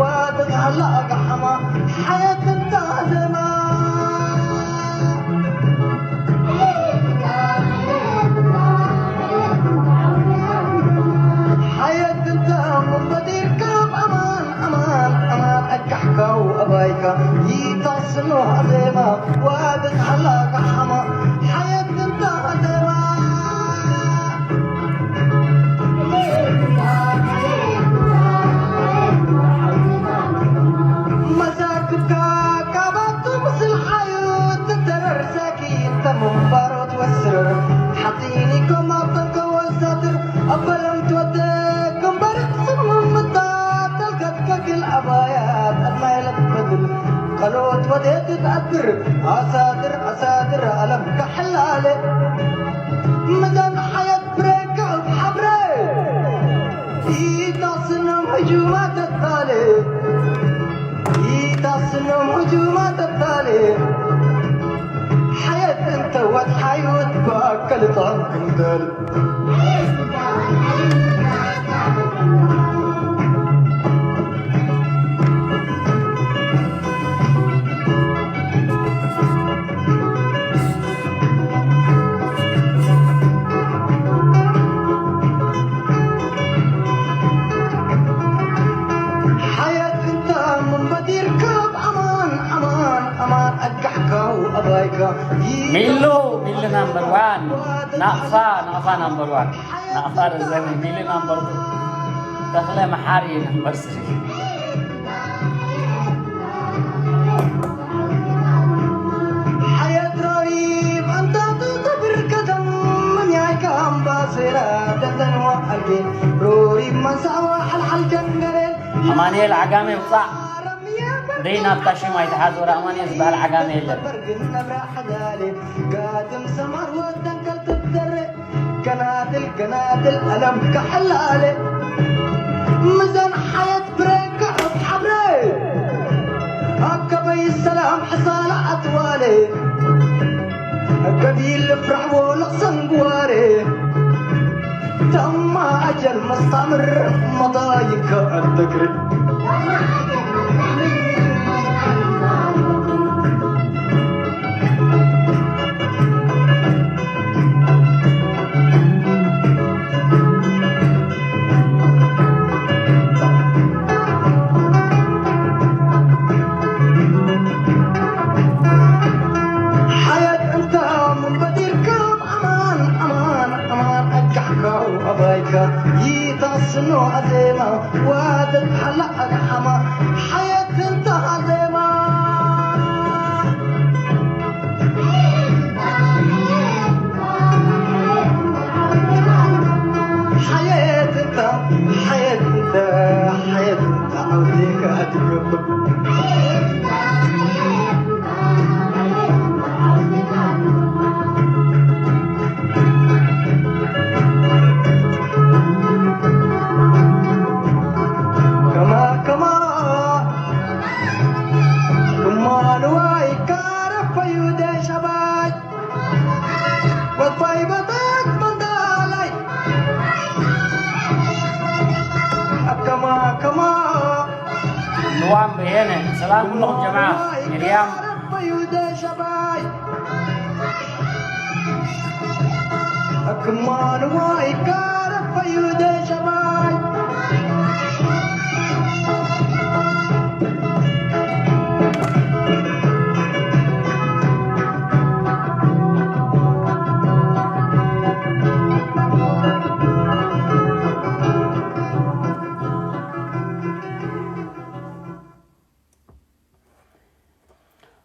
ዋድቕ ሃላ ኣጋሓማ ሓየት እንታ ዜማ። ሓየት እንታ እሞ በዲርካ ኣማን ኣማን ኣማን ኣጋሕካው ኣባይካ ይታስኖ ዜማ። ዋድቕ ሃላ ኣጋሓማ ሓየት እንታ ዜማ። መዛግብካ ካባቱ ምስል ሓዩ ትተረር ሳኪ ተምንባሮ ትወስር ሓፂኒኮም ኣብ ተንከወ ሳትር ኣበለም ትወደ ግንባር ስምምታ ተልከት ከግል ኣባያት ኣድማይ ለትበትል ቀሎት ወዴት ትኣድር ኣሳድር ኣሳድር ኣለም ካሕላለ ምዛን ሓየት ብሬክብ ሓብረ ኢታስኖም ህጁማ ተታለ ኢታስኖም ህጁማ ተታለ ሓየት እንተ ወት ሓዩት ብኣከል ጥዕም ክንደል ሓየት እንተ ምንበዲር ካብ ኣማን ኣማን ኣማን ኣጋሕካው ኣባይካ ሚሉ ሚሉ ናምበር ዋን ናቕፋ ናቕፋ ናምበር ዋን ናቕፋ ረዘነ ሚሉ ናምበር ቱ ተኽለ መሓሪ ናምበር ስሪ ሓየት ሮሪብ ኣንታቱ ተብርከተም ምንያይካ ኣምባሴራ ደተንዋ ኣልጌ ሮሪብ መንሳዋ ሓልሓል ጀንገሬ ኣማኑኤል ዓጋመ ውፃእ ደይ ናብታ ሽም ኣይተሓዞረ ኣማኑኤል ዝበሃል ዓጋመ የለን በርግን ነብራ ሓዳሌ ጋድም ሰማር ወተንከል ትደረ ገናድል ገናድል ኣለም ከሐላለ ምዘን ሓየት ብሬን ከዕብ ሓብረ ኣከበይ ሰላም ሕሳላ ኣትዋለ ገቢል ፍራሕዎ ለቕሰን ግዋረ ተማ ኣጀል መስታምር መዳይከ ኣደግሪ ሓየት እንተ ምንበዲርካ ኣማን ኣማን ኣማን ኣጋሕካው ኣባይካ ይታስኖ ኣዜማ ዋደት ሓላ ኣግሓማ ሓየት እንተ ኣዜማ ሓየት እንተ ሓየት እንተ ሓየት እንተ ዓውዜካ ትገብር ከማ ከማ እማንዋይ ካረፈዩ ደሸባይ ወፋይ በታት መንዳላይ ኣከማ ከማ ንዋም በየነ ሰላም ኩልኹም ጀማዓ ሚርያም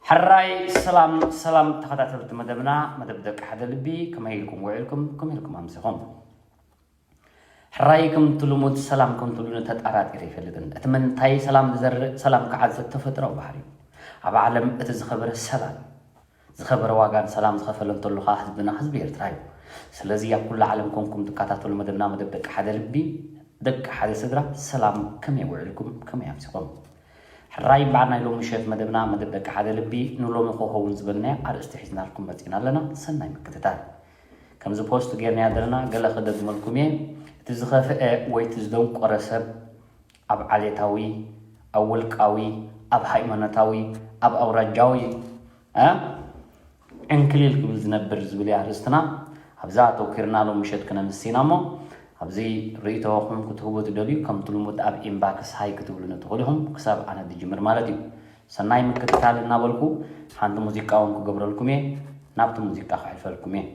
ሕራይ ሰላም ሰላም ተኸታተልቲ መደብና መደብ ደቂ ሓደ ልቢ ከመይ ኢልኩም ውዒልኩም ከመይ ኢልኩም ኣምሲኹም ሕራይ ከምቲ ልሙድ ሰላም ከምትብሉኒ ተጣራጢረ ይፈልጥን እቲ መንታይ ሰላም ዝዘርእ ሰላም ክዓዝእ ተፈጥራዊ ባህሪ እዩ ኣብ ዓለም እቲ ዝኸበረ ሰላም ዝኸበረ ዋጋን ሰላም ዝኸፈለ እንተሎ ኸዓ ህዝብና ህዝቢ ኤርትራ እዩ ስለዚ ኣብ ኩላ ዓለም ኮንኩም ትከታተሉ መደብና መደብ ደቂ ሓደ ልቢ ደቂ ሓደ ስድራ ሰላም ከመይ ውዒልኩም ከመይ ኣምሲኹም ሕራይ በዓል ናይ ሎሚ ምሸት መደብና መደብ ደቂ ሓደ ልቢ ንሎሚ ክኸውን ዝበልናዮ ኣርእስቲ ሒዝናልኩም መፂና ኣለና ሰናይ ምክትታል ከምዚ ፖስት ጌርናዮ ዘለና ገለ ክደግመልኩም እየ እቲ ዝኸፍአ ወይ እቲ ዝደንቆረ ሰብ ኣብ ዓሌታዊ ኣብ ውልቃዊ፣ ኣብ ሃይማኖታዊ፣ ኣብ ኣውራጃዊ፣ እ? ዕንክሊል ክብል ዝነብር ዝብል እዩ ኣርእስትና። ኣብዛ ኣተኲርና ሎም ምሸት ክነምስና እሞ፣ ኣብዚ ርእይቶኹም ክትህቡ ትደልዩ፣ ከምቲ ልሙድ ኣብ ኢንባክስ ሃይ ክትብሉኒ ትኽእሉ ኢኹም፣ ክሳብ ኣነ ዝጅምር ማለት እዩ። ሰናይ ምክትታል እናበልኩ፣ ሓንቲ ሙዚቃ እውን ክገብረልኩም እየ፣ ናብቲ ሙዚቃ ከሕልፈልኩም እየ።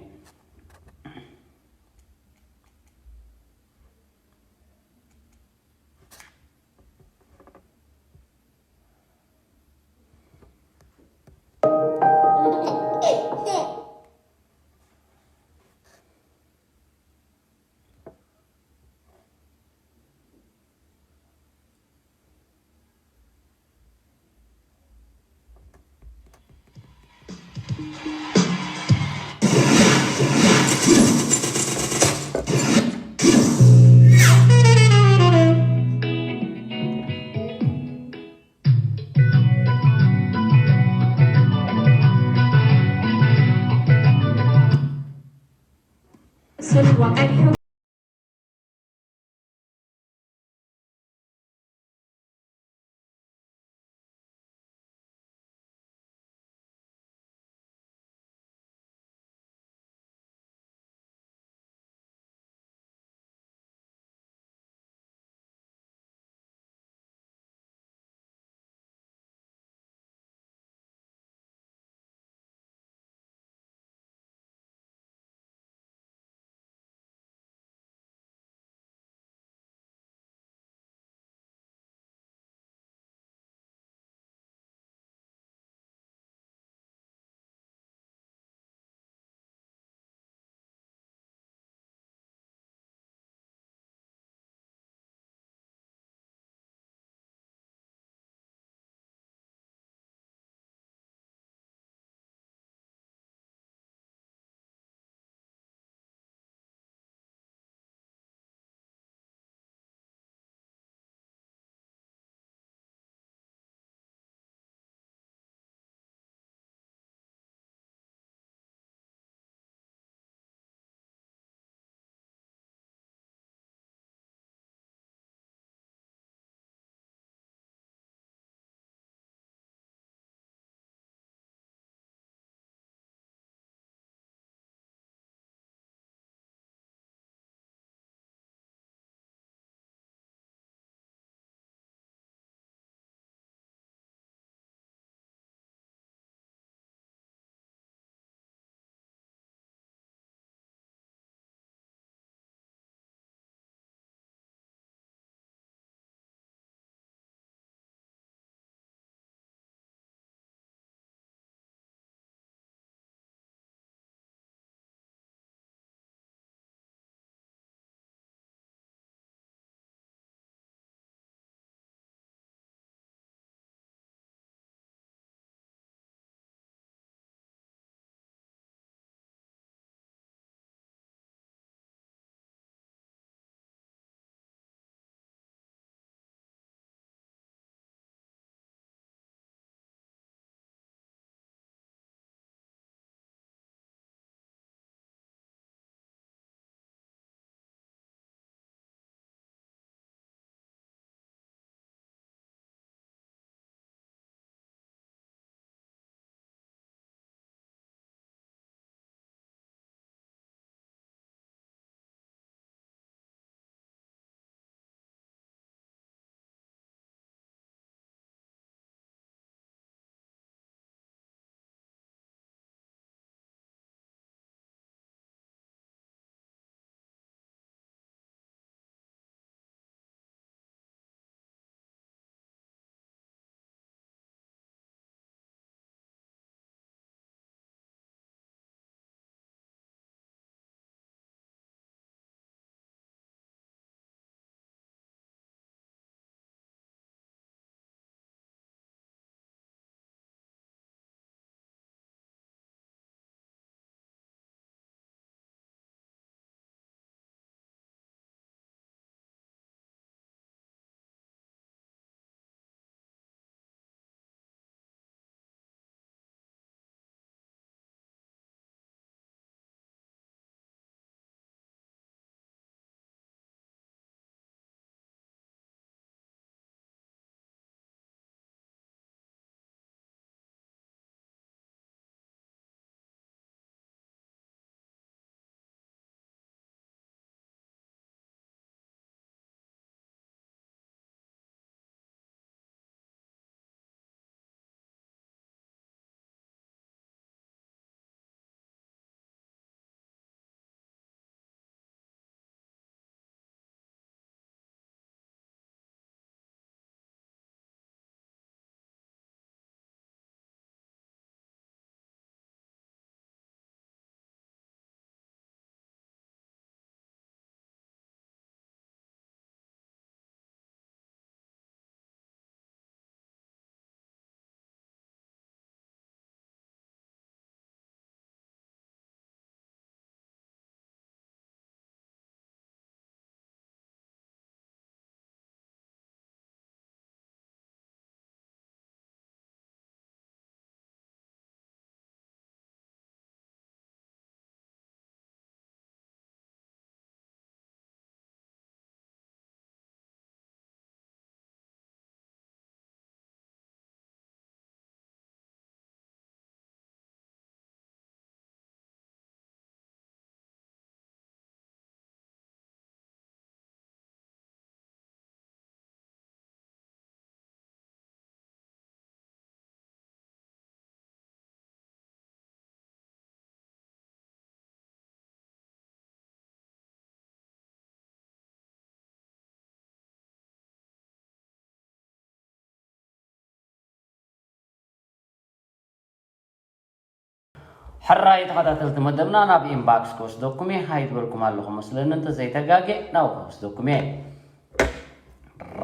ሕራይ ተኸታተልቲ መደብና ናብ ኢንባክስ ክወስደኩም እየ። ሃይ ዝበልኩም ኣለኹ መስለኒ፣ እንተዘይተጋጌ ናብኡ ክወስደኩም እየ።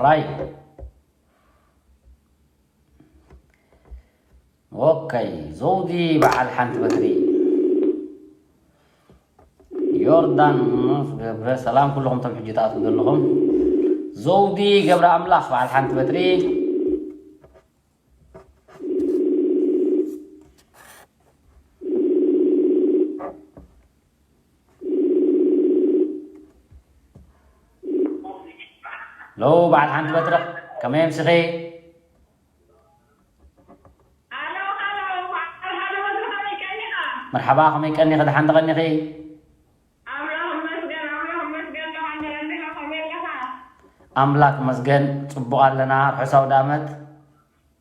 ራይ ኦከይ፣ ዘውዲ በዓል ሓንቲ በትሪ። ዮርዳን ገብረ ሰላም፣ ኩልኹም ቶም ሕጂ ትኣትዉ ዘለኹም። ዘውዲ ገብረ ኣምላኽ በዓል ሓንቲ በትሪ። ሎ በዓል ሓንቲ በትሪ፣ ከመይ ኣምሲኺ? ኣሎ ኣሎ በዓል ሓደ ወትሩ ከመይ ቀኒኻ? መርሓባ፣ ከመይ ቀኒኺ? ደሓን ተቐኒኺ? ኣምላኽ ይመስገን ኣምላኽ ይመስገን። ደሓን ተቐኒኻ? ከመይ ኣለኻ? ኣምላክ መስገን ጽቡቕ ኣለና። ርሑስ ኣውደ ኣመት።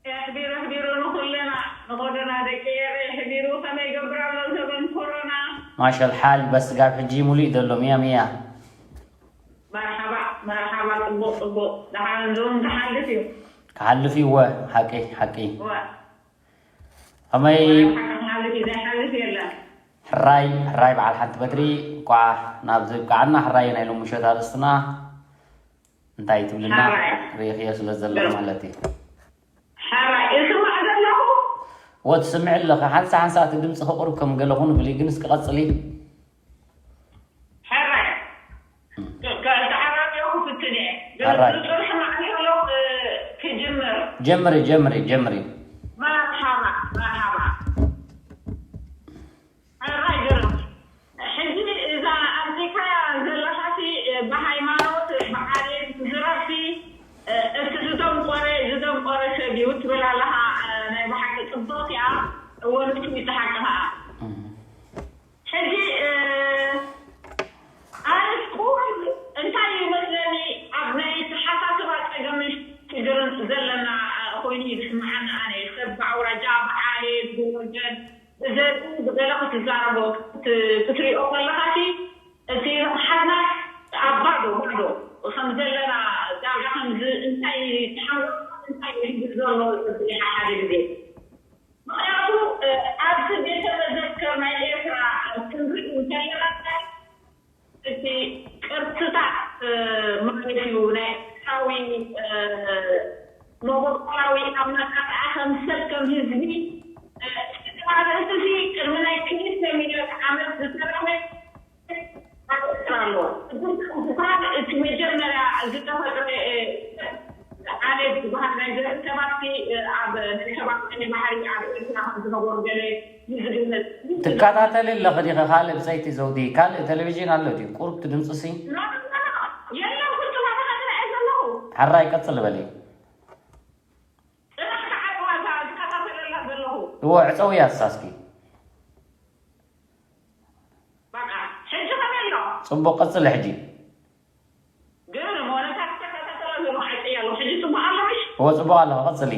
የሕቢሩ ኣሕቢሩ ንኹልና ንጎደና ደቂ ኤረ የሕቢሩ። ከመይ ይገብር ኣሎ ዘበን ኮሮና? ማሸል ሓል በስጋብ ሕጂ ሙሉእ እዩ ዘሎ። ሚያ ሚያ። መርሓባ መርሓባ። ጽቡቕ ጽቡቕ። ደሓን ዞም ዝሓልፍ እዩ። ክሓልፍ እዩ። ወ ሓቂ ሓቂ። ወ ከመይ ሓልፍ እዩ ዘይሓልፍ የለን። ሕራይ ሕራይ በዓል ሓንቲ በትሪ። እንኳዕ ናብዚ ብቃዓና። ሕራይ ናይ ሎሚ ምሸት ኣርእስትና እንታይ ትብልና? ሕራይ። ርኢኽዮ ስለ ዘለኹ ማለት እዩ። ሕራይ እስማዕ ዘለኹ። ወ ትስምዒ ኣለኺ። ሓንሳ ሓንሳ እቲ ድምፂ ከቁርብ ከም ገለ ኩን ብሊ ግን እስኪ ቀፅሊ። ሕራይ። ከተዓራርዮ ክፍትን እየ። ግን ሕራይ። ዝፅርሕ መዓልቲ ኣሎ ክጅምር። ጀምሪ ጀምሪ ጀምሪ። መርሓባ መርሓባ። ሕራይ ግርም። ሕጂ እዛ ኣምሪካ ዘለኻሲ ብሃይማኖት ብዓሌት ዝረብሲ እቲ ዝደንቆረ ዝደንቆረ ሰብ እዩ ትብል ኣለኻ። ናይ ብሓቂ ጽብቕቲ እያ። እወ ንሱ እዩ ዝሓቂ ኸዓ። ሕጂ ኣነስ ቁሩብ እንታይ እዩ መስለኒ ኣብ ናይ ተሓሳስባ ጸገምን ሽግርን ዘለና ኮይኑ እዩ ዝስምዓኒ። ኣነ ሰብ ብኣውራጃ ብዓሌት ብወገን ብዘርኢ ብገለ ክትዛረቦ ክትሪኦ ከለኻሲ እቲ ንቕሓትና ኣብ ባዶ ባዶ ከም ዘለና ዳርጋ ከምዚ እንታይ ተሓንጎ እንታይ ይብል ዘሎ ዝብል ሓደ ግዜ ምኽንያቱ ኣብዚ ቤተ መዘክር ናይ ኤርትራ ክንርኢ እንከለና እቲ ቅርስታት ማለት እዩ ናይ ኤርትራዊ መበቆላዊ ኣመጣጥኣ ከም ሰብ ከም ህዝቢ እቲ ርእስሲ ቅድሚ ናይ ክልተ ሚልዮን ዓመት ዝተረኸ ኣሎ። እቲ መጀመርያ ዝተፈጥረ ዓሌት ዝበሃል ናይ ዘርኢ ሰባት ኣብ ናይ ከባቢ ቀይሕ ባሕሪ ኣብ ኤርትራ ከም ዝነበሩ ገለ እዩ ዝግለጽ። ትከታተሊ ኣለኺ ዲኺ ካልእ ብጸይቲ ዘውዲ? ካልእ ቴሌቪዥን ኣሎ ድዩ? ቁሩብ እቲ ድምፅሲ የለን። ኩሉ ባዕልኻ ዝረኣየ ዘለኹ ሕራይ ቀፅሊ በሊ። ጥራሕ ከዓ እዛ ዝከታተለላ ዘለኹ እዎ ዕፀውያ ንሳ እስኪ። በቃ ሕጂ ከመይ ኣሎ? ፅቡቕ ቀፅሊ ሕጂ። ግን ሞነታት ተከታተላ ዘሎ ሓቂ እያ ኣሎ። ሕጂ ጽቡቕ ኣሎ ምሽ? እዎ ፅቡቕ ኣለኹ ቀፅሊ።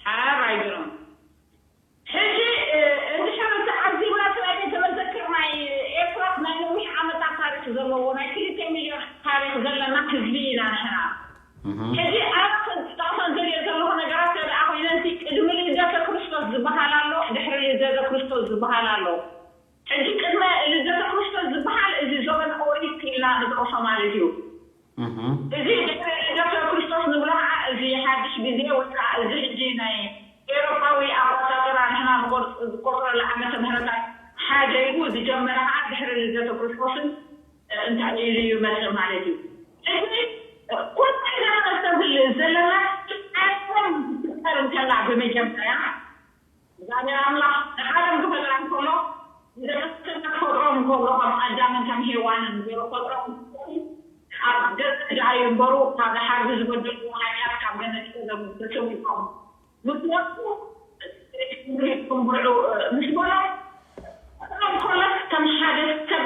ሓራር ኣይገርም። ሕጂ እንድሕር ተዓዚብና እቲ ናይ ቤተ መዘክር ናይ ኤርትራ ናይ ነዊሕ ዓመታት ታሪክ ዘለዎ ናይ ክልተ ሚልዮን ታሪክ ዘለና ህዝቢ ኢና ንሕና። ሕጂ ኣራት ክጠቕሰን ዘልየ ዘለኹ ነገራት ተደኣ ኮይነን እቲ ቅድሚ ልደተ ክርስቶስ ዝበሃል ኣሎ፣ ድሕሪ ልደተ ክርስቶስ ዝበሃል ኣሎ። ሕጂ ቅድመ ልደተ ክርስቶስ ዝበሃል እዚ ዘበን ኦሪት ኢልና ንጠቕሶ ማለት እዩ። እዚ ድሕሪ ልደተ ክርስቶስ ንብሎ ከዓ እዚ ሓድሽ ግዜ ወይ ከዓ እዚ ሕጂ ናይ ኤውሮጳዊ ኣቆጻጽራ ንሕና ንቆርጽ- ዝቆጽረሉ ዓመተ ምህረታት ሓደ ኢሉ ዝጀመረ ከዓ ድሕሪ ልደተ ክርስቶስን እንታይ ኢሉ ይመፅእ ማለት እዩ። እዚ ኩሉ ነገር ነስተብህል ዘለና ዓለም ዝፍጠር እንከላ ብመጀመርያ እግዚኣብሔር ኣምላኽ ንዓለም ክፈጥራ እንከሎ ንደቂ ሰባት ክፈጥሮም እንከሎ ከም ኣዳምን ከም ሄዋንን ገይሩ ክፈጥሮም ኣብ ገነት ደኣ ይንበሩ ካብ ሓርቢ ዝበደሉ ሓጢኣት ካብ ገነት ተሰዊኦም ምስ ወፁ ምድሪ ትንብዑ ምስ በሎም እንከሎ ከም ሓደ ሰብ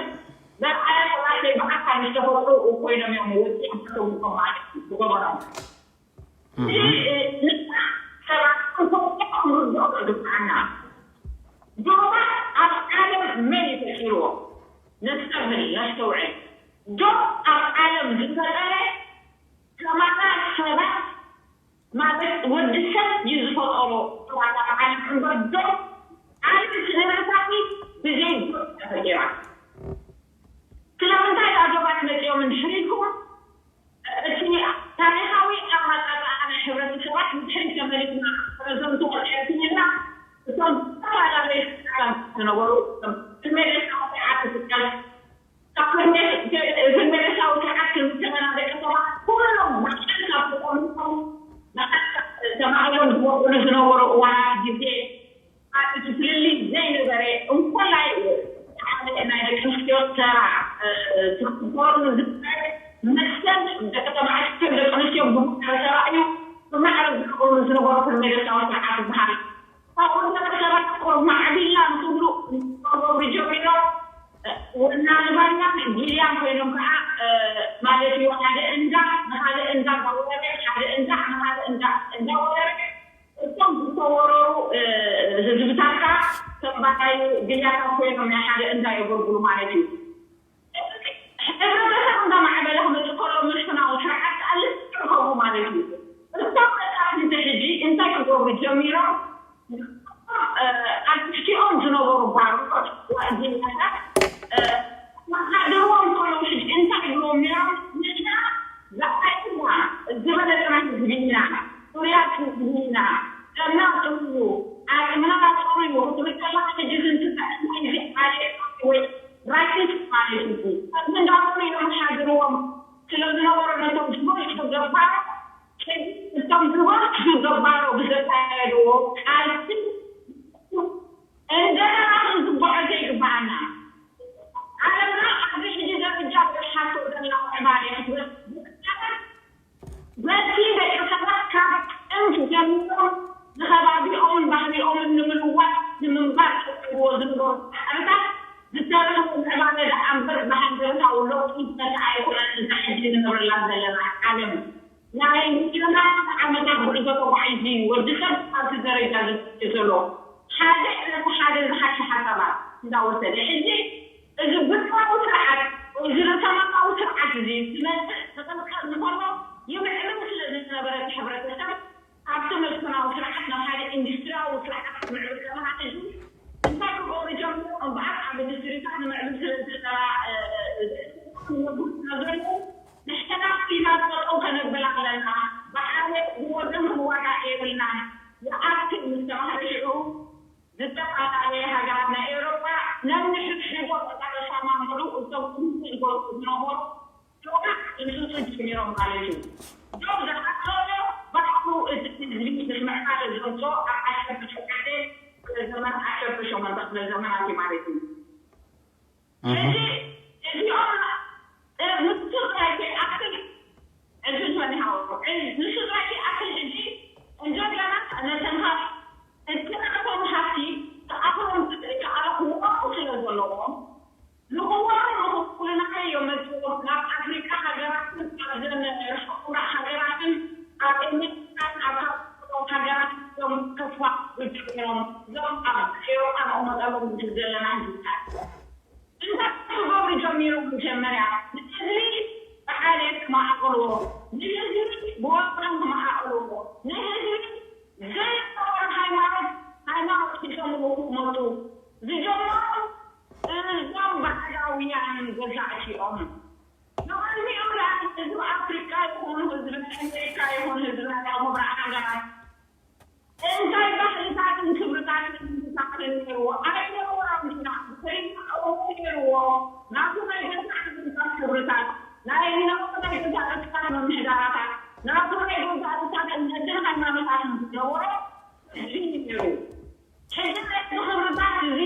በርኣያ ሰብኣይ ብኣካል ዝተፈጥሩ ኮይኖም እዮም ወፂኦም ተሰዊኦም ማለት እዩ ብገበኖም እዚ ሰባት ክንፈልጦ ክንርድኦ ዝግብኣና ጆባ ኣብ ዓለም መን እዩ ፈጢርዎ? ነስተብህል ነስተውዕል። ጆብ ኣብ ዓለም ዝፈጠረ ከማና ሰባት ማለት ወዲ ሰብ እዩ ዝፈጠሮ ጆብ ኣብ ዓለም እምበር ጆብ ካልእ ስነ-ረሳሒ ብዘይ ተፈጢራ። ስለምንታይ ኣብ ዶባት መጺኦም እንድሕር ኢልኩም፣ እቲ ታሪኻዊ ኣመጻጽኣ ናይ ሕብረተሰባት ንድሕሪት ተመሊስና፣ ረዘንቲ ቆልዑ ክንልና፣ እቶም ዝተፈላለዩ ስርዓታት ዝነበሩ፣ እቶም ስሜት ስርዓት ትካል፣ ካብ ስሜት ስርዓት ክንተመና ደቂ ሰባት ኩሎም ብሓደ ካብ ተቐሚጦም፣ ብሓደ ተማዕሎም ዝበቑሉ ዝነበሩ እዋናት ግዜ፣ እቲ ፍልልይ ዘይነበረ፣ እንኮላይ ሓደ ናይ ደቂ ኣንስትዮ ተራ፣ እ፣ ትኽክል ንዝታይ መሰል ደቂ ተባዕትዮ ደቂ ኣንስትዮ ብሙዕረ ተራእዩ ብማዕረ ዝገብሩ ዝነበሩ ፍልመደሳዊ ስርዓት ዝበሃል። ካብኡ ደቂ ሰባት እኮ ማዕቢልና ንክብሉ ክገብሩ ጀሚሮም። ወናልባና ጊልያን ኮይኖም ከዓ፣ እ፣ ማለት እዩ፣ ሓደ እንዳ ንካልእ እንዳ እንዳወረረ፣ ሓደ እንዳ ንካልእ እንዳ እንዳወረረ፣ እቶም ዝተወረሩ፣ እ፣ ህዝብታት ከዓ ከም ባራዩ ግልያታት ኮይኖም ናይ ሓደ እንዳ የገልግሉ ማለት እዩ። ሕብረተሰብ እንዳማዕበለ ክመፅእ ከሎ መስፍናዊ ስርዓት ከዓ ልክዕ ከምኡ ማለት እዩ። እቶም መሳፍንቲ ሕጂ እንታይ ክገብሩ ጀሚሮም? እ፣ ኣብ ትሕቲኦም ዝነበሩ ባሮት፣ ዋእዚኛታት፣ እ፣ መሓድርዎም ከለዉ ሕጂ እንታይ ይብልዎም ነይሮም? ንሕና ዝዓይና ዝበለፅና ህዝቢ ኢና፣ ፍሩያት ህዝቢ ኢና፣ ደምና ጥሩይ እዩ፣ ዓቕምና ጥሩይ እዩ ክትብል ከለኻ፣ ሕጂ ዝንትስዕ እንታይ እዚ ዓሌት ወይ ራሲስት ማለት እዩ። ከምዚ እንዳበሉ እዮም መሓድርዎም ስለ ዝነበሩ ነቶም ዝበዝሑ ገባር፣ ሕጂ እቶም ዝበዝሑ ገባሮ ብዘካየድዎ ቃልሲ እንደገና ክንዝንግዖ ዘይግብኣና። ዓለምና ኣብዚ ሕጂ ደረጃ በጺሓቶ ዘላ ምዕባለ ክትበጽሕ ዝኽኣለት፣ በቲ ደቂ ሰባት ካብ ጥንቲ ጀሚሮም ንከባቢኦምን ባህሊኦምን ንምልዋጥ ንምንባር ዝገብርዎ ዝነበሩ ጻዕርታት ዝተረኸበ ምዕባለ ደኣ እምበር፣ ብሃንደበታዊ ለውጢ ዝመጽኣ ኣይኮነን። እዛ ሕጂ ንነብረላ ዘለና ዓለም ናይ ሚልዮናት ዓመታት ጉዕዞ ተጓዒዙ እዩ ወዲ ሰብ ኣብዚ ደረጃ ዝበጽሕ ዘሎ። ሓደ ነቲ ሓደ ዝሓሸ ሓሳባት እንዳወሰደ፣ ሕጂ እዚ ብርታዊ ስርዓት፣ እዚ ርሰማዊ ስርዓት እዚ ክመጽእ ክቕልቀል እንከሎ ይምዕብል ስለ ዝነበረ፣ እቲ ሕብረተሰብ ካብቲ መስፍናዊ ስርዓት ናብ ሓደ ኢንዱስትሪያዊ ስርዓት ክምዕብል ከለኻ፣ ሕጂ እንታይ ክገብሩ ጀሚሮም እምበኣር፣ ኣብ ኢንዱስትሪታት ንምዕብል ስለ ዝነበራ፣ እ፣ እ፣ እ፣ ንሕና ኢና ጠጠው ከነብል ኣለና። ብሓደ ብወገን ክንዋጋእ የብልናን። ይኣክል ምስ ተባህለ ሽዑ፣ ዝተፈላለየ ሃገራት ናይ ኤውሮጳ ነንሕድሕዶም ኣጣርሳ ማንቅሉ እቶም ክምስል ዝገብሩ ዝነበሩ ዶብ ክምስሱ ጀሚሮም ማለት እዩ። ዶብ ዝሓሰቦ ባዕሉ እቲ ህዝቢ ምስ ምዕባለ ዘምፅኦ ኣብ ዓሰርተ ሸውዓተ ክፍለ ዘመን፣ ዓሰርተ ሸሞንተ ክፍለ ዘመናት እዩ ማለት እዩ። እህ። ሕጂ እዚኦም፣ እ፣ ንሱ ጥራይ ከይኣክል፣ ሕጂ ዝመን ይሃቦ፣ እ፣ ንሱ ጥራይ ከይኣክል ሕጂ እንደገና ነተን ሃ-፣ እቲ ናቶም ሃብቲ ተኣኽሎም ክኣረኽዎ ስለ ዘለዎም፣ ንኽወሩ ንኽፍሉና እዮም መፂኦም። ናብ ኣፍሪቃ ሃገራትን ኣብዘን ርሑቕ ምብራቕ ሃገራትን ኣብ ኤሜሪካን ኣብ ሃገራትን እዮም ከፋ ጀሚሮም። እዞም ኣብ ኤውሮጳ ንቕመጠሎም ዘለና ህዝብታት እንታይ ክገብሩ ጀሚሮም? መጀመርያ ንህዝቢ ብዓሌት ክመዓቕልዎ፣ ንህዝቢ ብወገን ክመዓቕልዎ፣ ንህዝቢ ዘይነበረ ሃይማኖት፣ ሃይማኖት ሒዞምሉ ክመፁ ዝጀመሩ እዞም ባዕዳውያን ገዛእቲ እዮም። ንቕድሚኡ ደኣ ህዝቢ ኣፍሪቃ ይኹን ህዝቢ ኣሜሪካ ይኹን ህዝቢ ናይ ምብራቕ ሃገራት እንታይ ባህልታትን ክብርታትን ክብርታትን ነይርዎ? ኣይነበሮም። ኢና ብኸይና እዎ ነይርዎ። ናቱ ናይ ገዛእ ርእስታት ክብርታት፣ ናይ ናቱ ናይ ገዛእ ርእስታት ምምሕዳራታት፣ ናቱ ናይ ገዛእ ርእስታት እምነትን ሃይማኖታትን ዝነበሮ ህዝቢ ነይሩ። ሕጂ ነዚ ክብርታት እዚ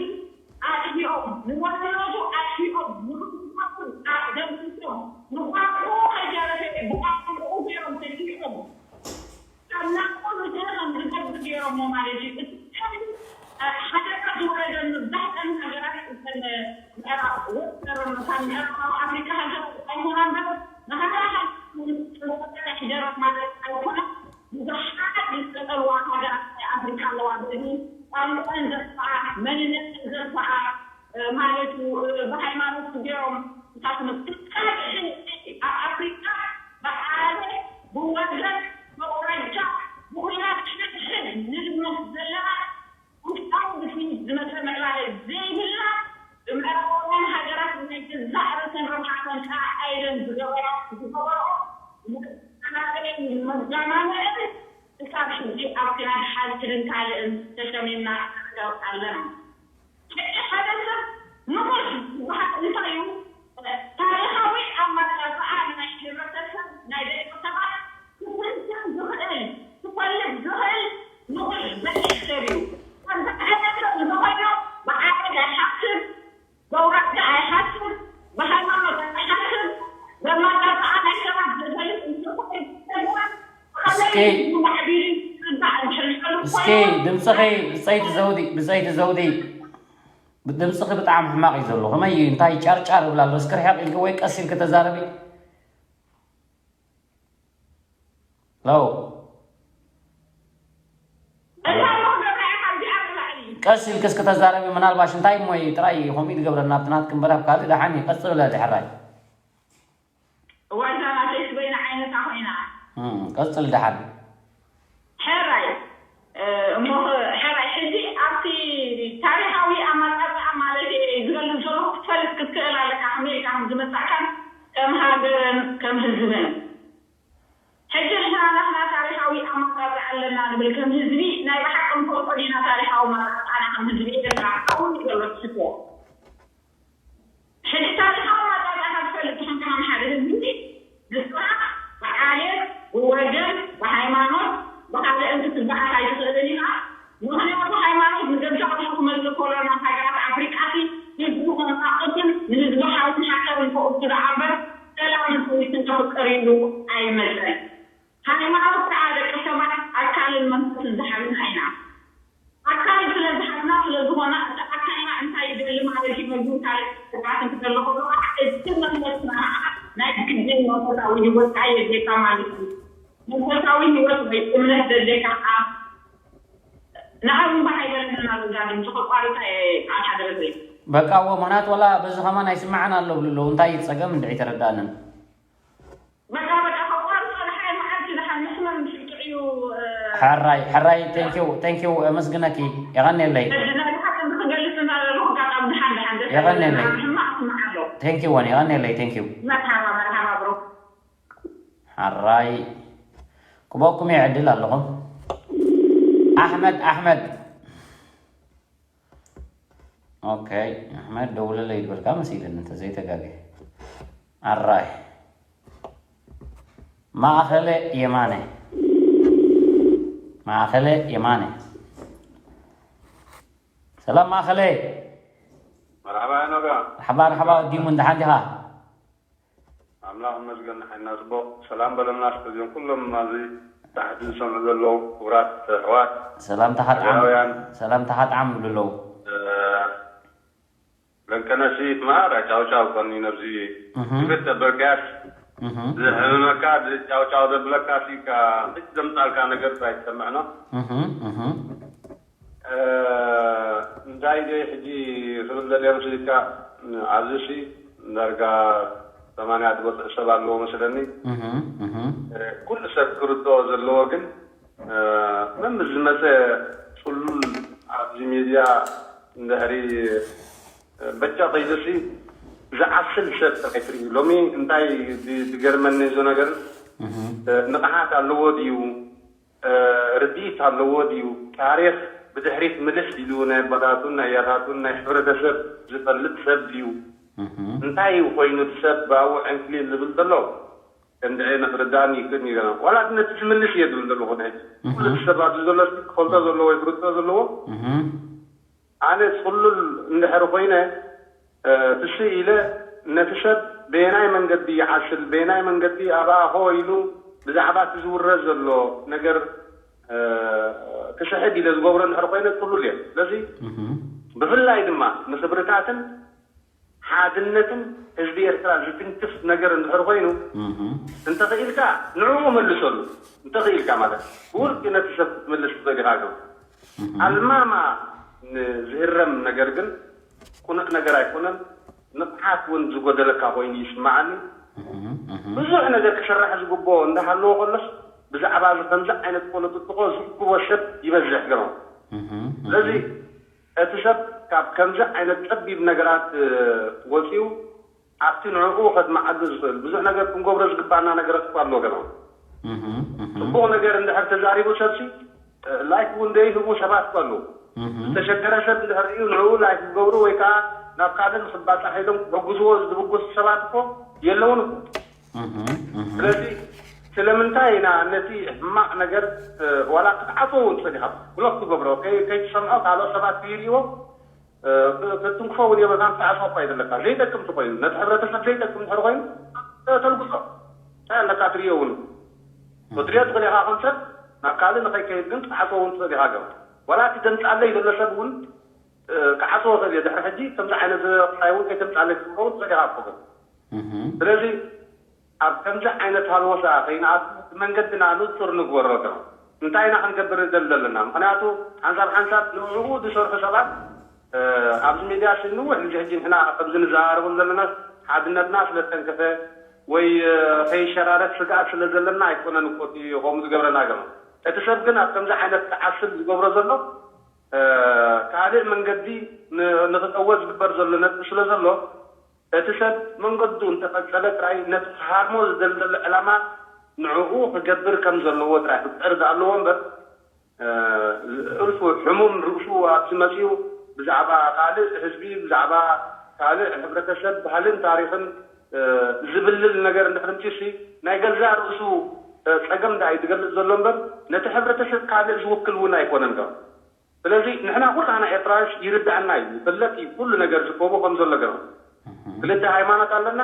ኣጥፊኦም፣ ንወንነቱ ኣጥፊኦም፣ ንክብርታቱ ደምሲሶም፣ ንቋንቋኡ ከይተረፈ ብቋንቋኡ ገይሮም ተኪኦም፣ ካብ ናቶም ዝደለ ከም ዝገብር ገይሮሞ ማለት እዩ። እቲ ሓደጋ ዝወረደ መብዛሕተን ሃገራት እተን ምዕራብ ወስተርን፣ ካብ ምዕራባዊ ኣፍሪካ ሃገራት ኣይኮና እምበር፣ ንሃገራት ሓደራት ማለት ኣይኮና። ብዙሓት ዝጠልዋ ሃገራት ናይ ኣፍሪካ ኣለዋ። በዚ ቋንቋን ዘጥፍኣ፣ መንነትን ዘጥፍኣ፣ እ፣ ማለት እዩ፣ እ፣ ብሃይማኖት ገይሮም እሳት መስቀል። ኣብ ኣፍሪካ ብዓሌት፣ ብወገን፣ ብኣውራጃ፣ ብኹናት ሕድሕድ ንድመት ዘለና ውሽጣዊ ግፍዒ ዝመፀ እስኪ ድምፅኺ ብፀይቲ ዘውዲ፣ ብፀይቲ ዘውዲ፣ ድምፅኺ ብጣዕሚ ሕማቕ እዩ ዘሎ። ከመይ እዩ? እንታይ ጫርጫር ይብል ኣሎ? እስኪ ርሕቕ ኢልኪ ወይ ቀስ ኢልኪ ተዛረቢ። ለው ቀስ ኢልኪ እስኪ ተዛረቢ። ምናልባሽ እንታይ እሞ እዩ ጥራይ ከምኡ ዝገብረና ኣብቲ ናትኪ እምበር ኣብ ካልእ ደሓን እዩ። ቀጽሊ ሕራይ። እዋይ እዛ ናተይስ በይና ዓይነታ ኮይና። እም፣ ቀጽሊ ደሓን። ሕራይ፣ እ፣ እሞ ኸ-፣ ሕራይ፣ ሕጂ ኣብቲ ታሪኻዊ ኣመጻጽኣ ማለት እየ ዝገልጽ ዘለኹ ክትፈልጥ ክትክእል ኣለካ፣ ከመይ ኢልካ ከም ዝመጻእካን ከም ሃገርን ከም ህዝብን። ሕጂ ንሕና ናትና ታሪኻዊ ኣመጻጽኣ ኣለና ንብል ከም ህዝቢ፣ ናይ ብሓቂ ንፈልጦ ዲና ታሪኻዊ ኣመጻጽኣና ከም ህዝቢ ኤርትራ? ኣብኡ እዩ ዘሎ እቲ ሽቶ። ሕጂ ታሪኻዊ ኣመጻጽኣኻ ትፈልጥ ተኾንካ ከም ሓደ ህዝቢ፣ ንስኻ ብዓሌት፣ ብወገን፣ ብሃይማኖት፣ ብኻልእን ክትበኣስ ኣይትኽእልን ኢኻ። ምኽንያቱ ሃይማኖት ንገዛእ ርእሱ ክመጽእ ከሎ ናብ ሃገራት ኣፍሪቃሲ ህዝቢ ከናቕፍን ንህዝቢ ሓውን ሓሳብን ከእቱ ደኣ እምበር ሰላምን ሰዊትን ከፍቅር ኢሉ ኣይመጸን። ሃይማኖት ከኣ ደቂ ሰባት ኣካልን መንፈስን ዝሓዝና ኢና። ኣካል ስለ ዝሓዝና ስለ ዝኾና፣ እቲ ኣካልና እንታይ ይደሊ ማለት እዩ፣ መዝሙር ካልእ ስብሓት እንትደሊ ከሎ፣ እቲ መንፈስና ከኣ ናይ ግድን መንፈሳዊ ህይወት ከኣ የድልየካ ማለት እዩ። መንፈሳዊ ህይወት ወይ እምነት ዘድልየካ ከኣ፣ ንዓይ እውን ብሃይገርምና በዛ ድምፂ ከቋርፃ እየ፣ ቃል ሓደረተይ። በቃ እዎ፣ ምኽንያቱ ዋላ በዚ ከማን ኣይስማዕን ኣሎ ብሉ ኣለዉ። እንታይ እዩ ጸገም እንድዒ ተረዳእንን። በቃ፣ በቃ፣ ከቋርጾ ደሓን መዓልቲ ደሓን መስመር ምሽጥዕዩ፣ እ፣ ሕራይ፣ ሕራይ፣ ቴንኪው፣ ቴንኪው፣ ኣመስግነኪ። የቐንየለይ። ሕጂ ናይ ብሓቂ ንክገልጽ እናደለኹ፣ ኣጋጣሚ ደሓን፣ ደሓን፣ ደስ የቐንየለይ። ይብል። ሕማቕ ስማዕ ኣሎ። ቴንኪው፣ ወን፣ የቐንየለይ፣ ቴንኪው። መርሓባ፣ መርሓባ፣ ብሮ። ሕራይ። ክበኩም እየ ዕድል ኣለኹም። ኣሕመድ፣ ኣሕመድ። ኦኬ፣ ኣሕመድ ደውለለይ ዝበልካ መሲልኒ፣ እንተዘይተጋግየ። ኣራይ። ማእኸለ የማነ። ማእኸለ የማነ። ሰላም ማእኸለ። መርሓባ ኖጋ። መርሓባ፣ መርሓባ፣ ወዲሙ፣ እንደሓን ዲኻ? ኣምላኽ ይመስገን፣ ንሓይና ጽቡቕ። ሰላም በለና እስከ እዚኦም ኩሎም ኣብዚ ታሕቲ ዝሰምዑ ዘለዉ ክቡራት ኣሕዋት ሰላምታኻ ጥዓም፣ ሃገራውያን። ሰላምታኻ ጥዓም ይብሉ ኣለዉ። እ፣ ለንቀነሲ ማራ ጫውጫው ኮኒ ነብዚ እህ። ክፍት ተበልካያስ እህ። ዝሕምመካ፣ ዝጫውጫው ዘብለካ ሲካ፣ ሕጂ ዘምጻልካ ነገር ጥራይ ትሰምዕ ነው። እህ፣ እህ። እ፣ እንታይ ደይ ሕጂ ክብል ዘድልዮ መስልካ፣ ኣብዚ ሲ ዳርጋ ሰማንያ ዝበጽሑ ሰብ ኣለዎ መስለኒ። እህ፣ እህ። እ፣ ኩሉ ሰብ ክርድኦ ዘለዎ ግን፣ እ፣ መምስ ዝመጸ ጽሉል ኣብዚ ሚድያ እንድሕሪ፣ እ፣ በጃ ከይዱሲ ዝዓስል ሰብ ጥራይ ትርእዩ። ሎሚ እንታይ ድ-፣ ድገርመኒ እዚ ነገር፣ እህ። እ፣ ንቕሓት ኣለዎ ድዩ? እ፣ ርድኢት ኣለዎ ድዩ? ታሪኽ ብድሕሪት ምልስ ኢሉ ናይ ኣቦታቱን ናይ ኣያታቱን ናይ ሕብረተሰብ ዝፈልጥ ሰብ ድዩ? እህ። እንታይ እዩ ኮይኑ እቲ ሰብ ብኣቡ ዕንክሊል ዝብል ዘሎ? እንድዒ ንኽርዳእኒ ይክእልኒ ገና። ዋላ እቲ ነቲ ዝምልስ እየ ዝብል ዘለኹ ንሕጂ። እህ። ኩሉ እቲ ሰብ ኣብዚ ዘሎ ክፈልጦ ዘለዎ ወይ ክርድኦ ዘለዎ። እህ። ኣነ ጽሉል እንድሕር ኮይነ፣ እ፣ ትስእ ኢለ ነቲ ሰብ በየናይ መንገዲ ይዓስል፣ በየናይ መንገዲ ኣብኣ ሆ ኢሉ ብዛዕባ እቲ ዝውረ ዘሎ ነገር፣ እ፣ ክስሕብ ኢለ ዝገብሮ እንድሕር ኮይነ ጽሉል እየ። ስለዚ እህ። ብፍላይ ድማ ንክብርታትን ሓድነትን ህዝቢ ኤርትራ ዝትንክፍ ነገር እንድሕር ኮይኑ፣ እህ። እንተኽኢልካ ንዕኡ መልሰሉ። እንተኽኢልካ ማለት ብውልቂ ነቲ ሰብ ክትምልስ ትኽእል ኢኻ። ግን እህ። ኣልማማ ንዝህረም ነገር ግን ቅኑዕ ነገር ኣይኮነን። ንቕሓት እውን ዝጎደለካ ኮይኑ ይስምዓኒ። እህ፣ እህ። ብዙሕ ነገር ክስራሕ ዝግብኦ እንዳሃለዎ ከሎስ ብዛዕባ እዚ ከምዚ ዓይነት ፖለቲኮ ዝእክቦ ሰብ ይበዝሕ ገይሮም። እህ፣ እህ። ስለዚ እቲ ሰብ ካብ ከምዚ ዓይነት ጸቢብ ነገራት፣ እ፣ ወጺኡ ኣብቲ ንዕኡ ከድመዓሉ ዝኽእል ብዙሕ ነገር ክንገብሮ ዝግባኣና ነገራት እኮ ኣሎ ገና። እህ፣ እህ። ጽቡቕ ነገር እንድሕር ተዛሪቡ ሰብሲ፣ እ፣ ላይክ እውን ዘይህቡ ሰባት እኮ ኣለዉ። እህ። ዝተሸገረ ሰብ እንድሕር ርእዩ ንዕኡ ላይክ ዝገብሩ ወይ ከዓ ናብ ካልእ ንኽባጻሕ ኢሎም ክሕግዝዎ ዝብገሱ ሰባት እኮ የለውን እኮ። እህ፣ እህ። ስለዚ ስለምንታይ ኢና ነቲ ሕማቕ ነገር፣ እ፣ ዋላ ክትዓጾ እውን ጸኒኻ ብሎክ ትገብሮ፣ ከይ-፣ ከይትሰምዖ ካልኦት ሰባት ከይርእይዎ፣ እ፣ ክ-፣ ክትንክፎ እውን የብልካን፣ ክትዓጽዎ እኳ የብለካ። ዘይጠቅም እንተኾይኑ፣ ነቲ ሕብረተሰብ ዘይጠቅም እንድሕር ኮይኑ፣ እ፣ ተልግሶ። እንታይ ኣለካ ትርእዮ እውን። ክትሪኦ ትኽእል ኢኻ ከም ሰብ ናብ ካልእ ንኸይከይድ ግን ክትዓጽዎ እውን ትኽእል ኢኻ። ገባ ዋላ እቲ ደምጻለይ ዘሎ ሰብ እውን ክዓጽዎ ክእል እየ። ድሕሪ ሕጂ ከምዚ ዓይነት ክሳይ እውን ከይተምጻለይ ክትኸውን ትኽእል ኢኻ። ኣኮ ግን ስለዚ ኣብ ከምዚ ዓይነት ሃልወሳ ከይንኣቱ እቲ መንገድና ንጹር ንግበሮ። ገባ እንታይ ኢና ክንገብር ንደሊ ዘለና? ምኽንያቱ ሓንሳብ ሓንሳብ ንዕኡ ዝሰርሑ ሰባት ኣብዚ ሚድያ ስንውሕ እዚ ሕጂ ንሕና ከምዚ ንዘራረቦም ዘለና ሓድነትና ስለ ዝተንከፈ ወይ ከይሸራረፍ ስግኣት ስለ ዘለና ኣይኮነን እኮ እቲ ከምኡ ዝገብረና። ገባ እቲ ሰብ ግን ኣብ ከምዚ ዓይነት ክዓስል ዝገብሮ ዘሎ ካልእ መንገዲ ንክጠወ ዝግበር ዘሎ ነጥቢ ስለ ዘሎ እቲ ሰብ መንገዱ እንተቐጸለ ጥራይ ነቲ ክሃርሞ ዝደልደሎ ዕላማ ንዕኡ ክገብር ከም ዘለዎ ጥራይ ክጽዕር ዝኣለዎ እምበር እልፉ ሕሙም ርእሱ ኣብዚ መጺኡ ብዛዕባ ካልእ ህዝቢ ብዛዕባ ካልእ ሕብረተሰብ ባህልን ታሪኽን ዝብልል ነገር እንድሕር ምጺኡሲ ናይ ገዛእ ርእሱ ጸገም ደኣ እዩ ዝገልጽ ዘሎ እምበር ነቲ ሕብረተሰብ ካልእ ዝውክል እውን ኣይኮነን። ገባ ስለዚ ንሕና ኩላና ኤርትራውያንስ ይርድኣና እዩ፣ ይፍለጥ እዩ ኩሉ ነገር ዝከቦ ከም ዘሎ። ገባ ክልተ ሃይማኖት ኣለና።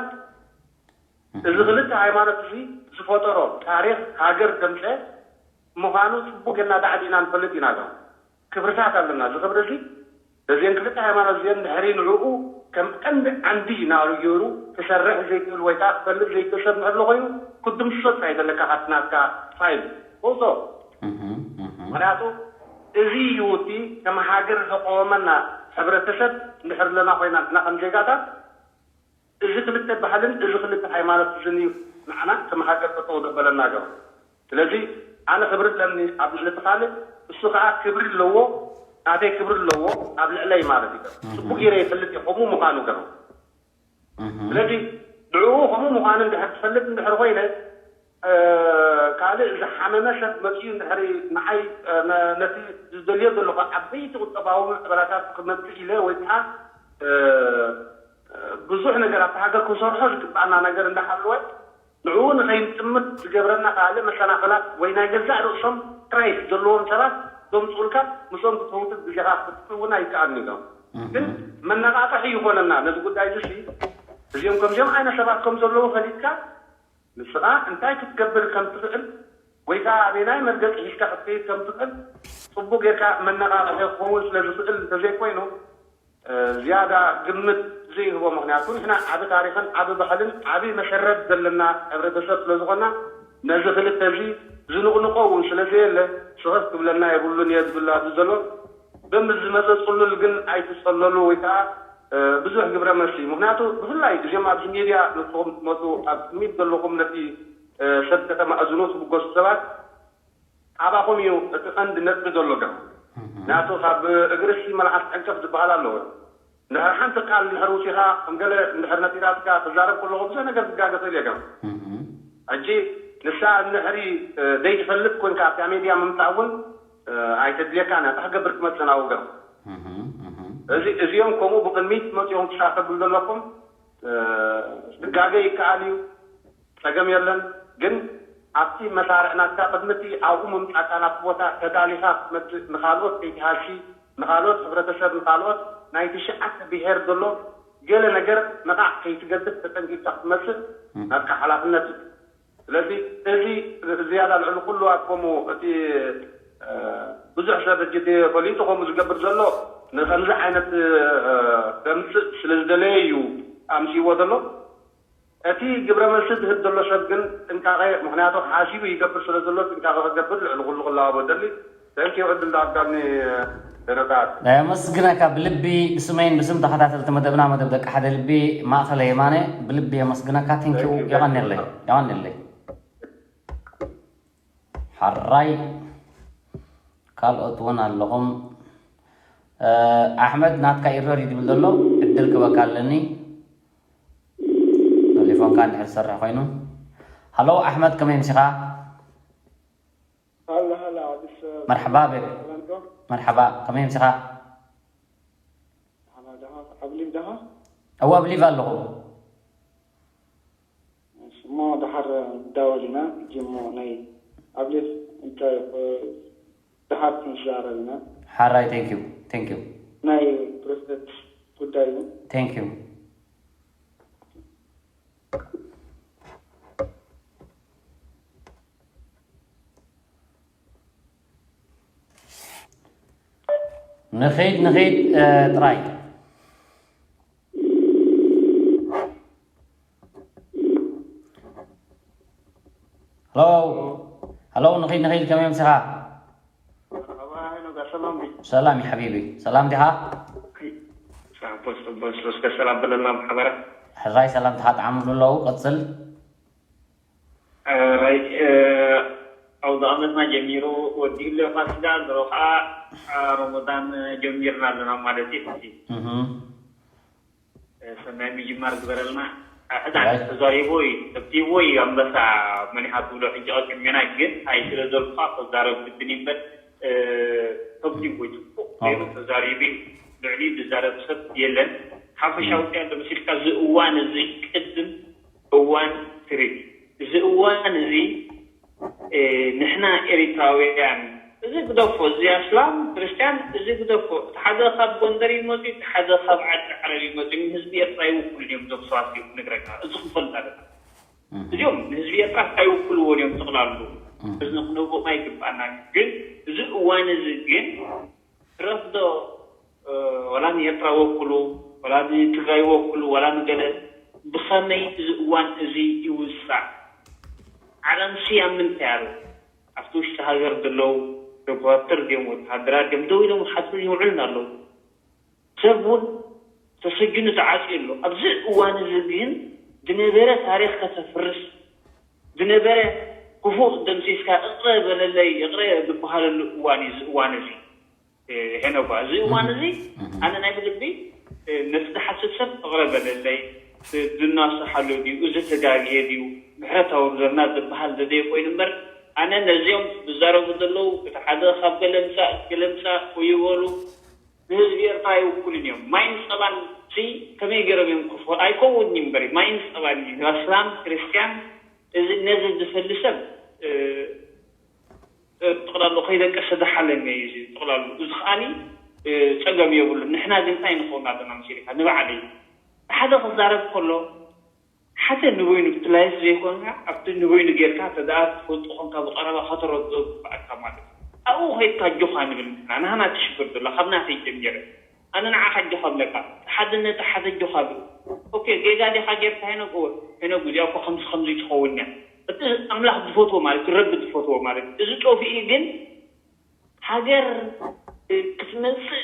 እዚ ክልተ ሃይማኖት እዚ ዝፈጠሮ ታሪኽ ሃገር ዘምፀ ምዃኑ ፅቡቅ ጌርና ዳዕዲ ኢና ንፈልጥ ኢና። ገባ ክብርታት ኣለና። እዚ ክብሪ እዚ በዚአን ክልተ ሃይማኖት እዚአን ድሕሪ ንዕኡ ከም ቀንዲ ዓንዲ ናሩ ገይሩ ክሰርሕ ዘይክእል ወይ ከዓ ክፈልጥ ዘይክእል ሰብ ንሕሎ ኮይኑ ክትድምስሶ ጥራይ ዘለካ ካብቲ ናትካ ፋይል ውፅኦ። ምክንያቱ እዚ እዩ እቲ ከም ሃገር ዘቆመና። ሕብረተሰብ እንድሕር ኣለና ኮይና ንሕና ከም ዜጋታት እዚ ክልተ ባህልን እዚ ክልተ ሃይማኖት እዝን እዩ ንዓና ከም ሃገር ጠጠው ዘበለና። ገባ ስለዚ ኣነ ክብሪ ኣለኒ ኣብ ልዕሊ እቲ ካልእ፣ እሱ ከዓ ክብሪ ኣለዎ፣ ናተይ ክብሪ ኣለዎ ኣብ ልዕለይ ማለት እዩ። ገባ ፅቡቅ ገይረ ይፈልጥ እየ ከምኡ ምዃኑ። ገባ ስለዚ ንዕኡ ከምኡ ምዃኑ እንድሕር ትፈልጥ እንድሕር ኮይነ ካልእ ዝሓመመ ሰብ መፅኡ እንድሕር ንዓይ ነቲ ዝደልዮ ዘለኹ ዓበይቲ ቁጠባዊ ምዕበላታት ክመፅእ ኢለ ወይ ከዓ ብዙሕ ነገር ኣብቲ ሃገር ክንሰርሖ ዝግባኣና ነገር እንዳሃለወ ንዕኡ ንኸይንጥምት ዝገብረና ካልእ መሰናኽላት ወይ ናይ ገዛእ ርእሶም ክራይስ ዘለዎም ሰባት ዘምፅኡልካ ምስኦም ክትፈውትት ግዜኻ ክትጥፍእ እውን ኣይከኣልን ኢሎም። ግን መነቓቕሒ ይኾነና ነዚ ጉዳይ እዚ ሲ እዚኦም ከምዚኦም ዓይነት ሰባት ከም ዘለዉ ፈሊጥካ ንስኻ እንታይ ክትገብር ከም ትኽእል ወይ ከዓ ኣበናይ መርገፂ ሒዝካ ክትከይድ ከም ትኽእል ፅቡቅ ጌርካ መነቓቕሒ ክኸውን ስለ ዝኽእል እንተዘይኮይኑ ዝያዳ ግምት ዘይህቦ። ምክንያቱ ንሕና ዓቢ ታሪኽን ዓቢ ባህልን ዓቢ መሰረት ዘለና ሕብረተሰብ ስለ ዝኾና ነዚ ክልተ እዚ ዝንቕንቆ እውን ስለ ዘየለ ስኽፍ ክብለና የብሉን እየ ዝብል ኣብዚ ዘሎ በምዝ ዝመፀ ፅሉል ግን ኣይትፀለሉ ወይ ከዓ ብዙሕ ግብረ መልሲ። ምክንያቱ ብፍላይ እዚኦም ኣብዚ ሚድያ ንስኹም ትመፁ ኣብ ቅድሚት ዘለኹም ነቲ ሰብ ከተማእዝኑ ትብገሱ ሰባት ኣባኹም እዩ እቲ ቀንዲ ነጥቢ ዘሎ። ገ ናቱ ካብ እግርሲ መልሓስ ዕንቀፍ ዝበሃል ኣለዎ። እንድሕር ሓንቲ ቃል እንድሕር ውፂኻ ከም ገለ እንድሕር ነጢራትካ ክዛረብ ከለኹ ብዙሕ ነገር ዝጋገ ክእል እየ። ገ ሕጂ ንሳ እንድሕሪ ዘይትፈልጥ ኮንካ ኣብታ ሜድያ ምምፃእ እውን ኣይተድልየካን እያ። እንታይ ክገብር ክመፅእ ናብኡ። ገ እዚ እዚኦም ከምኡ ብቅድሚት መፂኦም ክሳብ ተብል ዘለኩም ዝጋገ ይከኣል እዩ። ፀገም የለን። ግን ኣብቲ መሳርዕ ናትካ ቅድሚ እቲ ኣብኡ ምምፃእካ ናብቲ ቦታ ተዳሊኻ ክትመፅእ ንኻልኦት ከይትሃሲ ንኻልኦት ሕብረተሰብ ንኻልኦት ናይ ትሽዓተ ብሄር ዘሎ ገለ ነገር ነቓዕ ከይትገድፍ ተጠንቂቕካ ክትመፅእ ናትካ ሓላፍነት እዩ። ስለዚ እዚ ዝያዳ ልዕሊ ኩሉ ኣብ ከምኡ እቲ ብዙሕ ሰብ ሕጂ እቲ ፈሊጡ ከምኡ ዝገብር ዘሎ ንከምዚ ዓይነት ከምፅእ ስለ ዝደለየ እዩ ኣምፅእዎ ዘሎ። እቲ ግብረ መልሲ ዝህብ ዘሎ ሰብ ግን ጥንቃቐ፣ ምኽንያቱ ሓሲቡ ይገብር ስለ ዘሎ ጥንቃቐ ክገብር ልዕሊ ኩሉ ክላባቦ ደሊ። Thank you ዕድል ዳጋኒ ደረታት። ኣመስግነካ ብልቢ ብስመይን ብስም ተኸታተልቲ መደብና መደብ ደቂ ሓደ ልቢ ማእኸለ የማነ ብልቢ የመስግነካ። Thank you የቐንየለይ የቐንየለይ። ሓራይ ካልኦት እውን ኣለኹም። ኣሕመድ ናትካ ኢረር እዩ ዝብል ዘሎ ዕድል ክበካ ኣለኒ። ቴሌፎንካ እንድሕር ዝሰርሕ ኮይኑ። ሃሎ ኣሕመድ ከመይ ምሲኻ? ሃላ ሃላ ዓብስ መርሓባ ቤብ። ሰላምቶ መርሓባ ከመይ ምሲኻ? ሓላ ደኻ ኣብ ሊቭ ደኻ እዋ ኣብ ሊቭ ኣለኹ። እሞ ደሓር ንዳወል ኢና ሕጂ እሞ ናይ ኣብ ሊቭ እንታይ ደሓር ክንዛረብ ኢና። ሓራይ thank you thank you ናይ ፕሬዝደንት ጉዳይ እውን thank you ንኺድ ንኺድ እ፣ ጥራይ። ሄሎ ሄሎ፣ ንኺድ ንኺድ፣ ከመይ ኣምሲኻ? መርሓባ ሄኖጋ፣ ሰላም ድዩ? ሰላም እዩ ሓቢቢ፣ ሰላም ዲኻ? ጻቦስ ጽቦስ፣ እስከ ሰላም በለና ማሕበረ። ሕራይ ሰላምትኻ ጠዓምሉ ኣለዉ፣ ቀጽል። ራይ ኣውደ ዓመትና ጀሚሩ ወዲኡ ኣሎ፣ ፋሲካ ዘሎ ከዓ ረመዳን ጀሚርና ኣለና ማለት እዩ። ሕጂ እህ፣ ሰናይ ምጅማር ግበረልና። ሕዳን ተዛሪቦ እዩ፣ ተብቲቦ እዩ ኣንበሳ መኒሓ ትብሎ። ሕጂ ቀቂሜና ግን ኣይ ስለ ዘልኩኻ ክዛረብ ግድን እዩ እምበር፣ ተብቲቦ እዩ ጽቡቕ ገይሩ ተዛሪቡ እዩ። ልዕሊ ዝዛረብ ሰብ የለን። ሓፈሻዊ ጥያቄ መሲልካ፣ እዚ እዋን እዚ ቅድም እዋን ትሪት፣ እዚ እዋን እዚ ንሕና ኤሪትራውያን፣ እዚ ግደፎ፣ እዚ ኣስላም ክርስትያን፣ እዚ ግደፎ። እቲ ሓደ ካብ ጎንደር እዩ መፅኡ፣ እቲ ሓደ ካብ ዓዲ ዓረብ እዩ መፅኡ። ንህዝቢ ኤርትራ ይውክሉ እዮም እዞም ሰባት እዮም ክነግረካ። እዚ ክንፈልጥ ኣለና። እዚኦም ንህዝቢ ኤርትራ ኣይውክልዎን እዮም ጠቕላሉ። እዚ ክንህቦም ኣይግባእና። ግን እዚ እዋን እዚ ግን ረፍዶ ወላ ንኤርትራ ወክሉ፣ ወላ ንትግራይ ወክሉ፣ ወላ ንገለ፣ ብኸመይ እዚ እዋን እዚ ይውሳዕ? ዓለም ስያም ምንታይ ኣሎ? ኣብቲ ውሽጢ ሃገር ዘለዉ ዶክተር ድዮም ወተሃደራት ድዮም ደው ኢሎም ሓድሩ ይውዕሉን ኣለዉ። ሰብ እውን ተሰጅኑ ተዓፅዩ ኣሎ። ኣብዚ እዋን እዚ ግን ዝነበረ ታሪኽ ከተፍርስ፣ ዝነበረ ክፉእ ደምሲስካ እቕረ በለለይ እቕረ ዝበሃለሉ እዋን እዩ እዚ እዋን እዚ። ሄኖጓ፣ እዚ እዋን እዚ ኣነ ናይ ብልቢ ነቲ ዝሓስብ ሰብ እቕረ በለለይ፣ ዝናስሓሉ ድዩ፣ እዚ ተጋግየ ድዩ፣ ምሕረት ኣውርደልና ዝበሃል ዘደየ ኮይኑ እምበር፣ ኣነ ነዚኦም ዝዛረቡ ዘለዉ እቲ ሓደ ካብ ገለ ምፃእ ገለ ምፃእ ወይበሉ ንህዝቢ ኤርትራ ኣይውክሉን እዮም። ማይን ፀባን ሲ ከመይ ገይሮም እዮም ክፍሉ? ኣይከውን እዩ እምበር፣ ማይን ፀባን እዩ። ኣስላም ክርስትያን፣ እዚ ነዚ ዝፈሊ ሰብ ጠቕላሉ ከይደቀሰ ዝሓለመ እዩ እዚ ጠቕላሉ። እዚ ከዓኒ ጸገም የብሉን። ንሕና ግን እንታይ ንኸውን ኣለና መሲልካ ንባዕለይ ሓደ ክዛረብ ከሎ ሓደ ንበይኑ ብቲ ላይፍ ዘይኮንካ ኣብቲ ንበይኑ ጌርካ ተደኣ ትፈልጦ ኮንካ ብቐረባ ከተረድኦ ዝግባኣካ ማለት እዩ። ኣብኡ ከይድካ ኣጆኻ ንብል ንሕና ናህና ትሽግር ዘሎ ካብ ናተይ ጀሚረ ኣነ ንዓኻ ኣጆኻ እብለካ። ሓድነት ሓደ ኣጆኻ ብል። ኦኬ ጌጋ ዲኻ ጌርካ ሄኖግ? እወ ሄኖግ እዚኣ እኮ ከምዚ ከምዚ ትኸውን እያ። እቲ ኣምላኽ ዝፈትዎ ማለት እዩ፣ ረቢ ዝፈትዎ ማለት እዩ። እዚ ጠፊኡ ግን ሃገር ክትመጽእ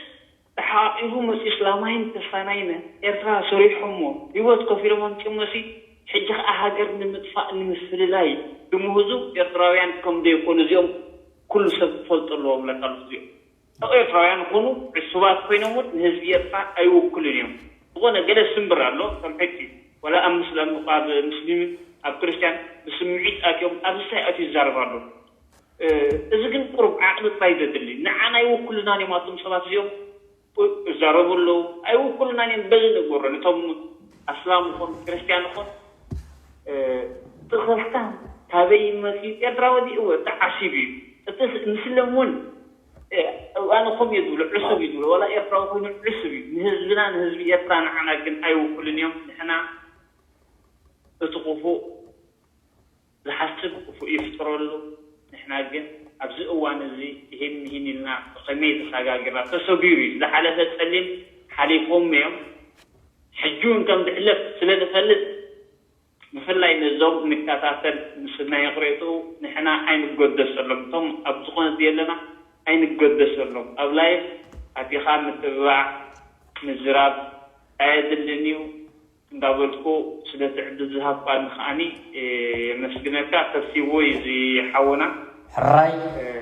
ተሓቂቡ መጺኡ እስላማይን ተስፋናይነ ኤርትራ ሰሪሖሞ ህይወት ከፊሎም ኣምጺኦሞሲ ሕጂ ከኣ ሃገር ንምጥፋእ ንምፍልላይ ዝምህዙ ኤርትራውያን ከም ዘይኮኑ እዚኦም ኩሉ ሰብ ክፈልጦ ኣለዎ እብለካ ኣለኹ እዚኦም። ኤርትራውያን ኮኑ ዕሱባት ኮይኖም እውን ንህዝቢ ኤርትራ ኣይውክሉን እዮም። ዝኾነ ገለ ስምብር ኣሎ ከም ሕጂ ወላ ኣብ ምስላም እኳ ኣብ ምስሊምን ኣብ ክርስትያን ብስምዒት ኣትዮም ኣብ እንታይ ኣትዩ ይዛረብ ኣሎ። እዚ ግን ቁሩብ ዓቕሊ ጥራይ ዘድሊ ንዓና ኣይውክሉናን እዮም ኣቶም ሰባት እዚኦም እዛረቡ ኣለዉ ኣይውክሉናን እዮም በዚ ንግበሮ ነቶም ኣስላም ይኹን ክርስትያን ይኹን እቲ ክርስታን ካበይ መፂኡ ኤርትራ ወዲእዎ ተዓሲቡ እዩ እቲ ምስለም እውን ኣነ ከም እየ ዝብሎ ዕሱብ እዩ ዝብሎ ዋላ ኤርትራዊ ኮይኑ ዕሱብ እዩ ንህዝብና ንህዝቢ ኤርትራ ንዓና ግን ኣይውክሉን እዮም ንሕና እቲ ክፉእ ዝሓስብ ክፉእ ይፍጠረሉ ንሕና ግን ኣብዚ እዋን እዚ ይህን ይህን ኢልና ብኸመይ ተሰጋጊርና ተሰጊሩ እዩ ዝሓለፈ ፀሊም ሓሊፎም እዮም ሕጂ እውን ከም ዝሕለፍ ስለ ንፈልጥ ብፍላይ ነዞም ንከታተል ምስናይ ይቕሬትኡ ንሕና ኣይንገደሰሎም እቶም ኣብዚ ኩነት ዘለና ኣይንገደሰሎም ኣብ ላይፍ ኣቲኻ ምትብባዕ ምዝራብ ኣየድልን እዩ እንዳበልኩ ስለቲ ዕድል ዝሃብካኒ ከዓኒ የመስግነካ። ተሲቡ እዚ ሓወና። ሕራይ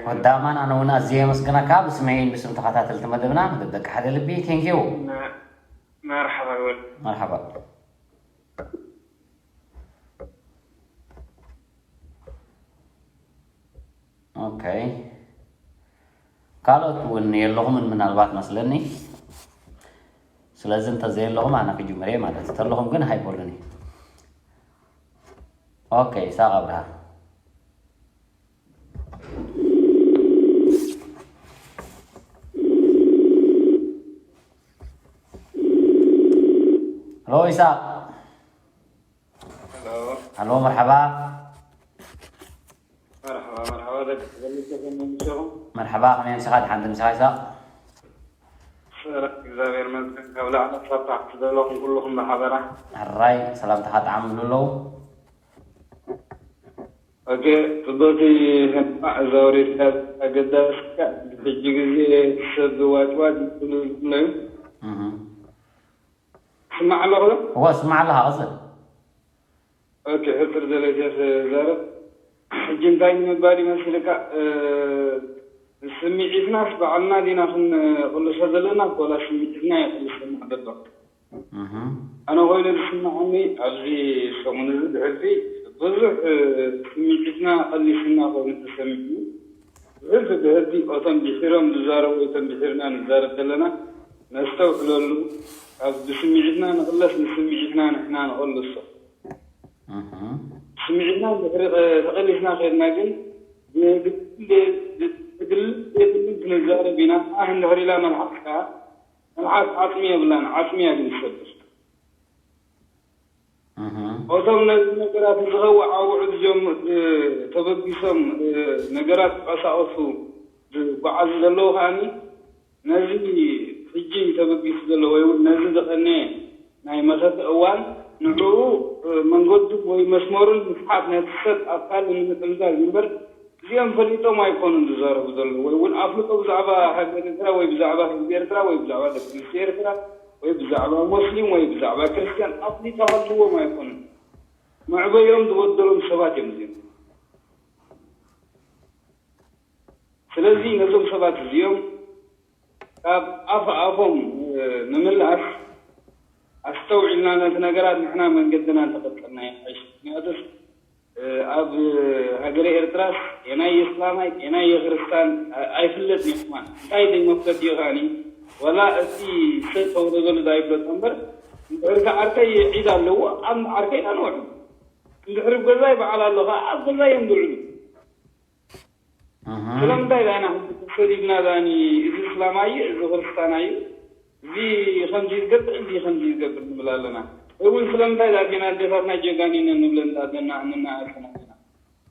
ወዳማን ኣነ እውን ኣዝየ የመስግነካ ብስመይን ብስም ተኸታተልቲ መደብና መደብ ደቂ ሓደ ልቢ ቴንኪው። መርሓባ ይወል መርሓባ። ኦኬ ካልኦት እውን የለኹምን ምናልባት መስለኒ። ስለዚ እንተዘየለኹም ኣነ ክጅምር እየ ማለት እዩ። ተለኹም ግን ሃይበሉኒ። ኦኬ ይስሐቅ ኣብርሃ። ሄሎ ይስሐቅ። ሄሎ ሄሎ መርሓባ። መርሓባ መርሓባ ደቂ ተበልተ ከመይ ምሸኹም? መርሓባ ከመይ ምሳኻ ድሓን ምሳኻ ይስሐቅ። እግዚኣብሔር ይመስገን። ካብ ላዕሊ ክሳብ ታሕቲ ዘለኹም ኩልኹም ብሓበራ። ሕራይ ሰላምታኻ ጠዓምሉ ኣለዉ። ኦኬ፣ ጽቡቕቲ ህንፋዕ እዛ ወሬድካ ኣገዳሲ እያ። ሕጂ ግዜ ሰብ ዋጭዋጭ ዝብሉ ዝብለዩ እህ። ስማዕ ኣለኹ ዶ? እወ ስማዕ ኣለኻ፣ ቀጽል። ኦኬ፣ ሕጽር ዘለ ክዛረብ። ሕጂ እንታይ ንምባል ይመስልካ፣ ስምዒትናስ ባዕልና ዲና ክንቕልሶ ዘለና፣ ኮላ ስምዒትና የቕልሰና ዘሎ? ኣነ ኮይኑ ዝስምዓኒ ኣብዚ ሰሙን እዚ ብሕልፊ ብዙሕ ስምዒትና ቀሊስና ኮይኑ ተሰሚዑ። ብሕልፊ ብሕልፊ እቶም ድሒሮም ዝዛረቡ እቶም ድሒርና ንዛረብ ዘለና ነስተውዕለሉ። ካብ ብስምዒትና ንቕለስ፣ ንስምዒትና ንሕና ንቐልሶ። ስምዒትና እንድሕሪ ተቐሊስና ከድና ግን ብግድል ዘይብልን ክንዛረብ ኢና። ኣህ እንድሕር ኢላ መልሓስካ መልሓስ ዓጽሚ የብላን፣ ዓጽሚ እያ ግን ትሰብር። እቶም ነዚ ነገራት እዚ ከወዓውዑ ዝጀምሩ ተበጊሶም ነገራት ክቐሳቐሱ ዝጓዓዙ ዘለዉ ከዓኒ ነዚ ሕጂ ተበጊሱ ዘሎ ወይ እውን ነዚ ዝቐነየ ናይ መኸተ እዋን ንዕኡ መንገዱ ወይ መስመሩን ምስሓት ነቲ ሰብ ኣካል ንምጥምዛዝ እምበር እዚኦም ፈሊጦም ኣይኮኑን ዝዛረቡ ዘለዉ ወይ እውን ኣፍልጦ ብዛዕባ ሃገር ኤርትራ ወይ ብዛዕባ ህዝቢ ኤርትራ ወይ ብዛዕባ ደቂ ኣንስትዮ ኤርትራ ወይ ብዛዕባ ሞስሊም ወይ ብዛዕባ ክርስትያን ኣፍሊጦ ሃልዎም ኣይኮኑን። መዕበዮም ዝበደሎም ሰባት እዮም እዚኦም። ስለዚ ነዞም ሰባት እዚኦም ካብ ኣፍ ኣፎም ንምልኣስ ኣስተውዒልና ነቲ ነገራት ንሕና መንገድና እንተቐጸልና ይሓይሽ። ምክንያቱስ ኣብ ሃገረ ኤርትራስ የናይ የስላማይ የናይ የክርስታን ኣይፍለጥን እዩ። እዋን እንታይ ዘይመፍለጥ እዩ ከኣኒ ወላ እቲ ሰብ ተወለደሉ ዳይፍለጥ እምበር እንድሕር ከዓርከይ ዒድ ኣለዎ ኣብ ዓርከይ ኣንውዕል እንድሕር ገዛይ በዓል ኣሎ ከዓ ኣብ ገዛይ እዮም ዝውዕሉ። ስለምንታይ ዳና ሰዲድና ዳኒ እዚ እስላማይ እዚ ክርስታናይ እዚ ከምዚ ይገብር እዚ ከምዚ ይገብር ንብል ኣለና። እውን ስለምንታይ ዳጌና ኣዴታትና ጀጋኒነ ንብለን ዳደና እንናኣስና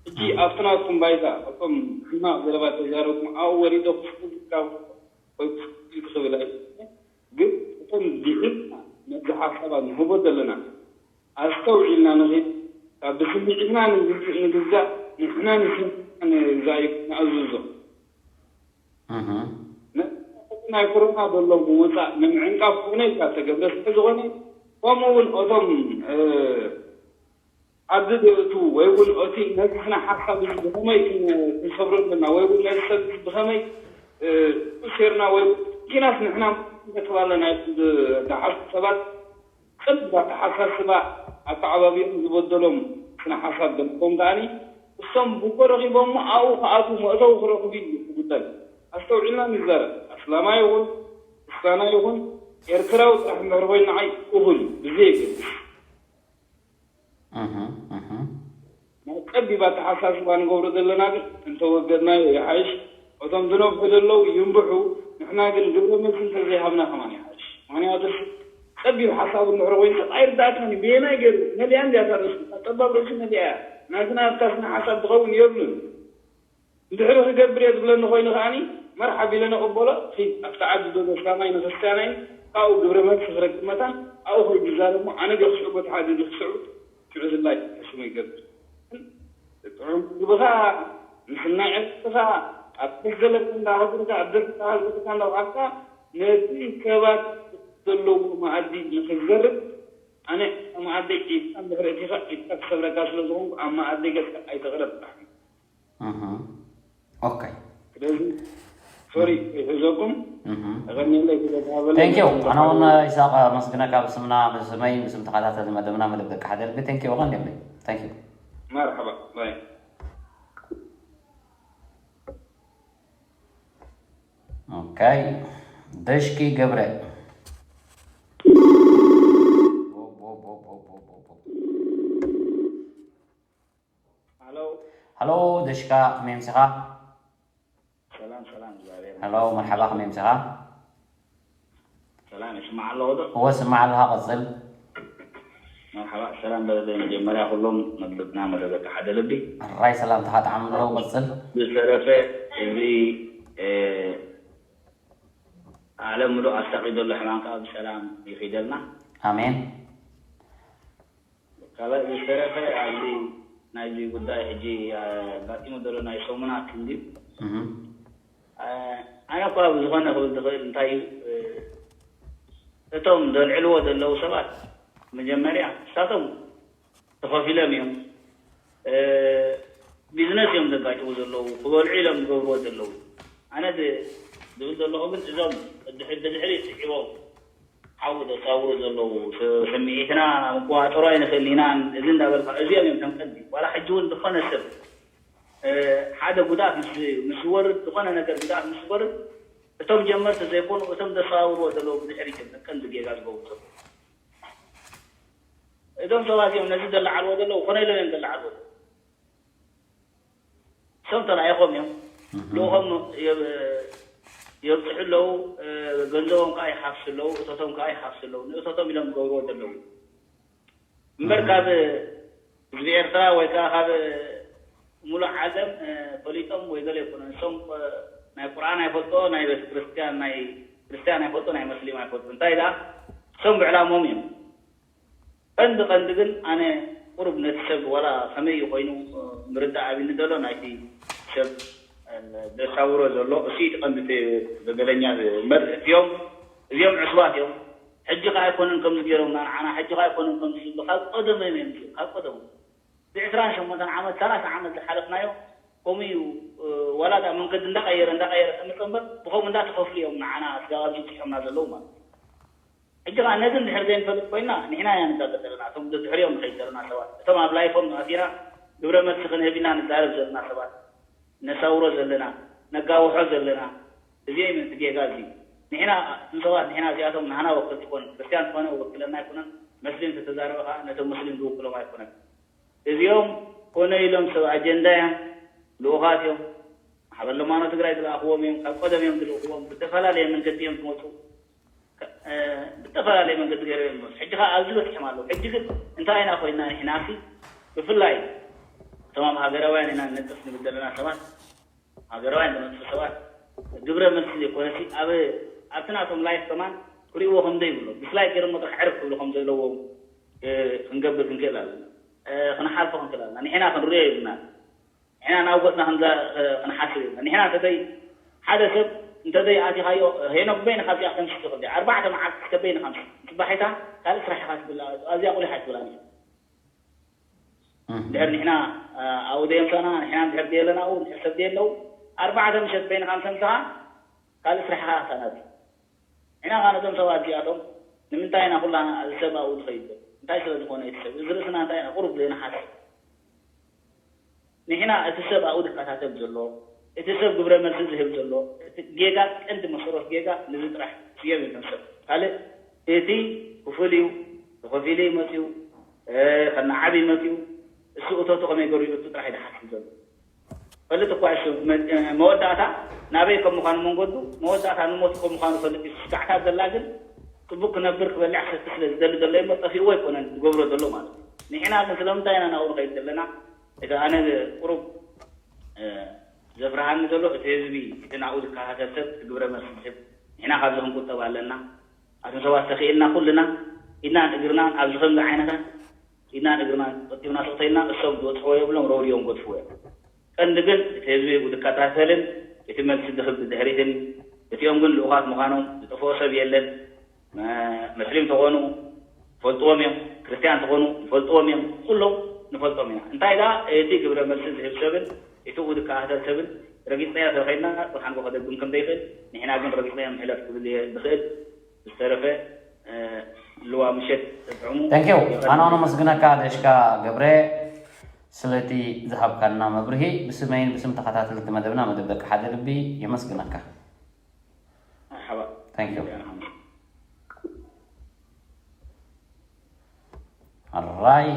ሕጂ ኣብቲ ናትኩም ባይታ እቶም ሕማቕ ዘረባ ተዛረብኩም ኣብኡ ወሪዶ ክስልካ ወይ ክስል ክብል ኣይኮነ ግን እቶም ድሕር ነዚ ሓሳባት ንህቦ ዘለና ኣስተውዒልና ንኺድ ካብ ብስምዒትና ንግዛእ ንሕና ንስምዒትና ንግዛእ እዩ ንኣዝዞ ናይ ኮሮና ዘሎ ምውፃእ ንምዕንቃፍ ኮነ ኢልካ ዝተገብረ ስለ ዝኾነ ከምኡ እውን እቶም ዓዲ ደእቱ ወይ እውን እቲ ነዚ ስነ ሓሳብ እዚ ብኸመይ ክንሰብሮ ኣለና ወይ እውን ነዚ ሰብ እዚ ብኸመይ ሴርና ወይ ኪናስ ንሕና ንረክብ ኣለና ዝሓሱ ሰባት ቅድ ኣተሓሳስባ ኣተዓባቢኦም ዝበደሎም ስነ ሓሳብ ደልቦም ከኣኒ እሶም ብኮ ረኺቦሞ ኣብኡ ክኣትዉ መእተዊ ክረኽቡ እዩ ጉዳይ ኣስተውዒልና ንዛረብ ኣስላማ ይኹን ክርስታና ይኹን ኤርትራዊ ጥራሕ እንድሕር ኮይኑ ንዓይ እኹል እዩ ብዘየገድስ ናይ ጸቢብ ኣተሓሳስባ ንገብሮ ዘለና ግን እንተወገድናዮ ይሓይሽ። እቶም ዝነብሑ ዘለዉ ይንብሑ፣ ንሕና ግን ግብረ መልሲ እንተዘይሃብና ከማን ይሓይሽ። ምኽንያቱ ጸቢብ ሓሳቡ እንድሕር ኮይኑ ኣይርዳእካን እዩ። ብየናይ ገይሩ መሊኣ እንድያ እታ ርእሱ፣ እታ ጸባብ ርእሱ መሊኣ እያ። ናትና እታ ስነ ሓሳብ ዝኸውን የብሉን። እንድሕሪ ክገብር እየ ዝብለኒ ኮይኑ ከዓኒ መርሓብ ኢለ ንቕበሎ። ኺድ ኣብቲ ዓዲ ዘሎ እስላማይ ንክርስትያናይ ካብኡ ግብረ መልሲ ክረክብ መታን ኣብኡ ከይዱ ይዛረብ እሞ ኣነ ገ ክስዕቦ ተሓዲዱ ክስዕቡ ሽዑ ዝላይ ሕሽሙ ይገብር። ጥዑም ምግብኻ ምስናይ ዕርቅኻ ኣብ ደስ ዘለካ እንዳ ሃገርካ ኣብ ደስታ ሃገርካ እንዳውዓልካ ነቲ ሰባት ዘለዎ መኣዲ ንክዘርብ ኣነ መኣደይ ዒድካ እንድሕሪ እቲኻ ዒድካ ክሰብረካ ስለ ዝኾንኩ ኣብ መኣደይ ገጽካ ኣይተቕረብ ጥራሕ። ኦኬ ስለዚ ሶሪ ይሕዘኩም ተቐኒለይ ስለተሃበለ ቴንኪዩ ኣነ እውን ይስሐቅ ኣመስግነካ ብስምና ብስመይ ብስም ተኸታተሊ መደብና መደብ ደቂ ሓደ ልቢ ቴንኪዩ ቀንዴለይ ቴንኪዩ መርሐባ ባይ ኦኬ ደሽኪ ገብረ ሄሎ ሄሎ ደሽካ ከመይ ምሲኻ ሰላም ሰላም እግዚኣብሔር ሄሎ መርሓባ ከመይ ምሲኻ ሰላም ይስማዕ ኣለኹ ዶ እወ ስማዕ ኣለኻ ቀፅል መርሓባ ሰላም በለለይ መጀመርያ ኩሎም መድብና መደበካ ሓደ ልቢ ሕራይ ሰላምታኻ ጣዕሚ ኣለዎ ቀፅል ብዝተረፈ እዚ ዓለም ምሉእ ኣሳቒ ዘሎ ሕማም ከዓ ብሰላም ይኺደልና። ኣሜን። ካልእ ዝተረፈ ኣብዚ ናይዚ ጉዳይ ሕጂ ኣጋጢሙ ዘሎ ናይ ሰሙናት እንድዩ። ኣነ እኳ ብዝኾነ ክብል ዝኽእል እንታይ እዩ፣ እቶም ዘልዕልዎ ዘለዉ ሰባት መጀመርያ ንሳቶም ተኸፊሎም እዮም። ቢዝነስ እዮም ዘጋጭዉ ዘለዉ፣ ክበልዑ ኢሎም ዝገብርዎ ዘለዉ። ኣነ ዝብል ዘለኹ ግን እዞም ብድሕሪ ስዒቦም ሓዊ ዘሳውሩ ዘለዉ፣ ስምዒትና ምቆፃፀሮ ኣይንኽእልን ኢና፣ እዚ እንዳበልካ፣ እዚኦም እዮም ተንቀዲ። ዋላ ሕጂ እውን ዝኾነ ሰብ ሓደ ጉድኣት ምስ ዝወርድ፣ ዝኾነ ነገር ጉድኣት ምስ ዝወርድ፣ እቶም ጀመርቲ ዘይኮኑ፣ እቶም ዘሰባብርዎ ዘለዉ ብድሕሪት እዮም ቀንዲ ጌጋ ዝገብሩ ዘለዉ። እዞም ሰባት እዮም ነዚ ዘለዓልዎ ዘለዉ፣ ኮነ ኢሎም እዮም ዘለዓልዎ ዘለዉ። እሶም ተላኢኾም እዮም። ልኡኾም የብፅሑ ኣለዉ። ገንዘቦም ከዓ ይሓፍሱ ኣለዉ፣ እቶቶም ከዓ ይሓፍሱ ኣለዉ። ንእቶቶም ኢሎም ዝገብርዎ ዘለዉ እምበር ካብ ህዝቢ ኤርትራ ወይ ከዓ ካብ ሙሉእ ዓለም ፈሊጦም ወይ ገለ ኣይኮነን። እሶም ናይ ቁርኣን ኣይፈልጦ፣ ናይ ቤተ ክርስቲያን፣ ናይ ክርስቲያን ኣይፈልጦ፣ ናይ መስሊም ኣይፈልጦ። እንታይ ደኣ እሶም ብዕላሞም እዮም። ቀንዲ ቀንዲ ግን ኣነ ቁሩብ ነቲ ሰብ ዋላ ከመይ እዩ ኮይኑ ምርዳእ ኣብኒ ዘሎ ናይቲ ሰብ ዘሳውሮ ዘሎ እሱ እቲ ቀንዲ በደለኛ እምበር እቲኦም እዚኦም ዕሱባት እዮም። ሕጂ ከ ኣይኮነን ከምዚ ገይሮምና ንዓና፣ ሕጂ ከ ኣይኮነን ከምዚ ዝብሉ ካብ ቀደሞም እዮም እዚኦም፣ ካብ ቀደሞም። ብዕስራን ሸሞንተን ዓመት፣ ሰላሳ ዓመት ዝሓለፍናዮ ከምኡ እዩ። ዋላ እታ መንገዲ እንዳቀየረ እንዳቀየረ ተመፀ እምበር ብከምኡ እንዳተኸፍሉ እዮም ንዓና ስጋብ ኣብዚ ኣብፂሖምና ዘለዉ ማለት እዩ። ሕጂ ከዓ ነዚ እንድሕር ዘይንፈልጥ ኮይና ንሕና ኢና ንጋገ ዘለና፣ እቶም ደድሕሪኦም ንኸይድ ዘለና ሰባት፣ እቶም ኣብ ላይፎም ኣቲና ግብረ መልሲ ክንህብ ኢልና ንዛረብ ዘለና ሰባት፣ ነሳውሮ ዘለና፣ ነጋውሖ ዘለና፣ እዚኦም እዮም እቲ ጌጋ እዚ። ንሕና እቶም ሰባት ንሕና እዚኣቶም ንሃና ወክልቲ ኮኑ፣ ክርስትያን ዝኾነ ወክለና ኣይኮነን፣ መስሊም ተተዛረበ ከዓ ነቶም መስሊም ዝውክሎም ኣይኮነን። እዚኦም ኮነ ኢሎም ሰብ ኣጀንዳ እዮም፣ ልኡኻት እዮም። ማሕበር ለማኖ ትግራይ ዝለኣኽዎም እዮም፣ ካብ ቀደም እዮም ዝልእኽዎም፣ ብተፈላለየ መንገዲ እዮም ዝመፁ። ብተፈላለየ መንገዲ ገይሮም እዮም ዝመፁ። ሕጂ ከዓ ኣብዚ በፂሖም ኣለዉ። ሕጂ ግን እንታይ ኢና ኮይና ንሕናሲ ብፍላይ እቶም ኣብ ሃገራውያን ኢና ንነጥፍ ንብል ዘለና ሰባት፣ ሃገራውያን ዝነጥፉ ሰባት ግብረ መልሲ ዘይኮነሲ ኣብ ኣብቲ ናቶም ላይፍ ከማን ክሪእዎ ከም ዘይብሎም ዲስላይክ ገይሮም ጥራሕ ዕርፍ ክብሉ ከም ዘለዎም ክንገብር ክንክእል ኣለና። ክንሓልፎ ክንክእል ኣለና። ንሕና ክንሪኦ የብልና። ንሕና ናብ ገፅና ክንሓስብ የብልና። ንሕና እንተዘይ ሓደ ሰብ እንተዘይ ኣቲኻዮ ሄኖክ በይንኻ እዚኣ ከምሲ ትኽእል ኣርባዕተ መዓልቲ እስከ በይንኻ ምስ ፅባሒታ ካልእ ስራሕ ኢኻ ትብል። ኣዚኣ ቁሊሕ ኣይትብላን እያ። ድሕር ንሕና ኣብኡ ዘየምሳና ንሕና ድሕር ዘየለና ኣብኡ ድሕር ሰብ ዘየለዉ ኣርባዕተ ምሸት በይንኻ ምስ ኣምሳኻ ካልእ ስራሕ ኢኻ ክተናዚ። ንሕና ከዓ ነቶም ሰባት እዚኣቶም ንምንታይ ኢና ኩላና እዚ ሰብ ኣብኡ ዝኸይድ ዘሎ እንታይ ስለ ዝኾነ እቲ ሰብ እዚ ርእስና እንታይ ኢና ቁሩብ ዘይንሓስብ። ንሕና እቲ ሰብ ኣብኡ ዝከታተል ዘሎ እቲ ሰብ ግብረ መልሲ ዝህብ ዘሎ እቲ ጌጋ ቀንዲ መሰረት ጌጋ ንዚ ጥራሕ ስዮም ይንሰብ ካልእ እቲ ክፍል እዩ ተኸፊሉ እዩ መፅኡ ከነዓብ እዩ መፅኡ እሱ እቶቱ ከመይ ገሩ እቱ ጥራሕ ይድሓስብ ዘሎ ፈልጥ እኳ እሱ መወዳእታ ናበይ ከም ምዃኑ መንገዱ መወዳእታ ንሞት ከም ምዃኑ ፈልጥ እዩ ስጋዕታት ዘላ ግን ፅቡቅ ክነብር ክበልዕ ክሰቲ ስለ ዝደሊ ዘሎ እሞ ጠፊእዎ ኣይኮነን ዝገብሮ ዘሎ ማለት እዩ ንሕና ግን ስለምንታይ ኢና ናብኡ ንኸይድ ዘለና እቲ ኣነ ቁሩብ ዘፍርሃኒ ዘሎ እቲ ህዝቢ እቲ ናብኡ ዝከታተል ሰብ እቲ ግብረ መልሲ ዝህብ ንሕና ካብዚ ክንቁጠብ ኣለና ኣቶም ሰባት ተኽኢልና ኩልና ኢድናን እግርናን ኣብዚ ከምዚ ዓይነታት ኢድናን እግርናን ቆጢብና ስቕ ተኢልና እሶም ዝበፅሕዎ የብሎም ረውርዮም ገድፍዎ እዮም ቀንዲ ግን እቲ ህዝቢ ዝከታተልን እቲ መልሲ ዝህብ ብድሕሪትን እቲኦም ግን ልኡኻት ምዃኖም ዝጠፍኦ ሰብ የለን መስሊም ተኾኑ ፈልጥዎም እዮም ክርስትያን ተኾኑ ንፈልጥዎም እዮም ኩሎም ንፈልጦም ኢና እንታይ ዳ እቲ ግብረ መልሲ ዝህብ ሰብን እቲ ዝከታተል ሰብን ረጊፅናዮ ተኸይድና ብሓንጎ ከደግም ከም ዘይኽእል ንሕና ግን ረጊፅናዮ ምሕለፍ ክብል እየ ዝኽእል ዝተረፈ ልዋ ምሸት ጥዑሙ Thank you። ኣነ እውን ኣመስግነካ ደሽካ ገብረ ስለቲ ዝሃብካና መብርሂ ብስመይን ብስም ተኸታተልቲ መደብና መደብ ደቂ ሓደ ልቢ የመስግነካ። መርሓባ። Thank you። ኣራይ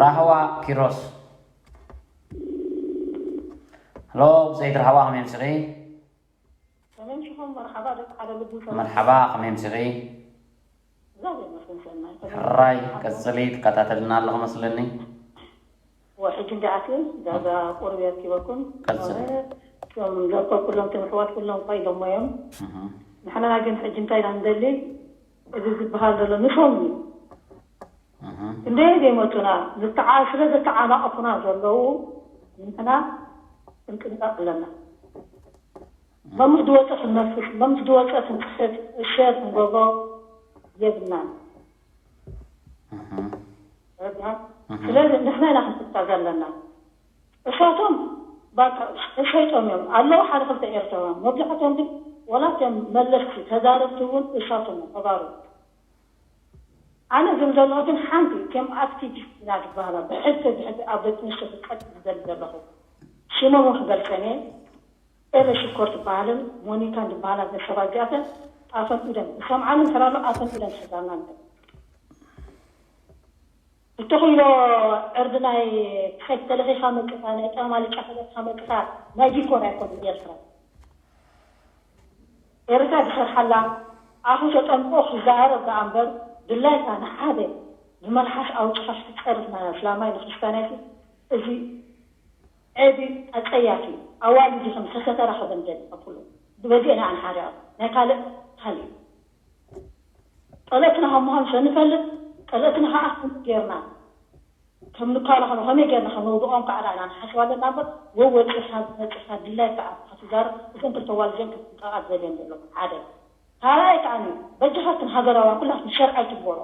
ራህዋ ኪሮስ ሎ ብዘይት ራህዋ ከመይ ምስኺ መርሓባ ከመይ ምስኺ ሕራይ ቀፅሊ ትከታተልና ኣለኹ መስለኒ ሕጂ እንዲዓት ዳዛ ቁርብ የርኪበኩም እቶም ዘርከብኩሎም እቶም ኣሕዋት ኩሎም እኳ ኢሎሞ እዮም። ንሕና ግን ሕጂ እንታይ ኢና ንደሊ? እዚ ዝበሃል ዘሎ ንሶም እዩ። ክንደይ ዘይመፁና ዝተዓ- ስለ ዝተዓናቐፉና ዘለዉ ንሕና ክንጥንቀቕ ኣለና። መምስ ዝወፀ ክንመፍስ፣ መምስ ዝወፀ ክንፅሕፍ፣ ሸር ክንገብሮ የብልናን። ስለዚ ንሕና ኢና ክንፍታ ዘለና። እሳቶም ባቃ ተሸይጦም እዮም ኣለዉ ሓደ ክልተ ኤርትራውያን። መብዛሕትኦም ግን ዋላ እቶም መለስቲ ተዛረብቲ እውን እሳቶም እዮም ተጋሩ። ኣነ ዝም ዘለኹ ግን ሓንቲ ከም ኣክቲቪስት ኢና ዝበሃላ ብሕልፊ ብሕልፊ ኣብ ደቂ ኣንስትዮ ክቀጽል ዝደሊ ዘለኹ ሽሞም እውን ክገልጸን እየ። ኤረ ሽኮር ትበሃልን ሞኒካን ዝበሃላ እዘን ሰባት እዚኣተን ኣፈን ኢደን ዝሰምዓን እንድሕር ኣሎ ኣፈን ኢደን ክሕዛና ኣለዎ። እተኽሎ ዕርዲ ናይ ክሰድ ተለኺኻ መቅታ ናይ ጫማ ልጫ ፈለጥካ መቅታ ናይ ዲኮር ኣይኮነን ኤርትራ። ኤርትራ ዝሰርሓላ ኣፉ ተጠምቆ ክዛረብ ደኣ እምበር ድላይካ ንሓደ ብመልሓስ ኣውጭኻሽ ትጸርፍ ናይ ኣስላማይ ንክርስቲያናይሲ እዚ ዔቢ ኣጸያፊ ኣዋልድ ኢኽን ሰሰተራ ክበንደል ኣኩሉ በዚኤ ንዓን ሓደ ናይ ካልእ ካልእ ጸሎትና ከም ምዃኑ ሰንፈልጥ ጸሎትና ከዓ ከምኡ ጌርና ከም ንከላኸሎ ከመይ ጌርና ከም ነውድቖም ከዓ ዳእና ንሓስብ ኣለና እምበር ወወፂኻ መፂኻ ድላይ ከዓ ክትዛረብ እዘን ክልተ ዋልድ እዚአን ክትጥንቀቓ ዘልየን ዘሎ ሓደ ካልኣይ ከዓ በጃኻትክን ሃገራውያን ኩላትክን ሸር ኣይትግበሮ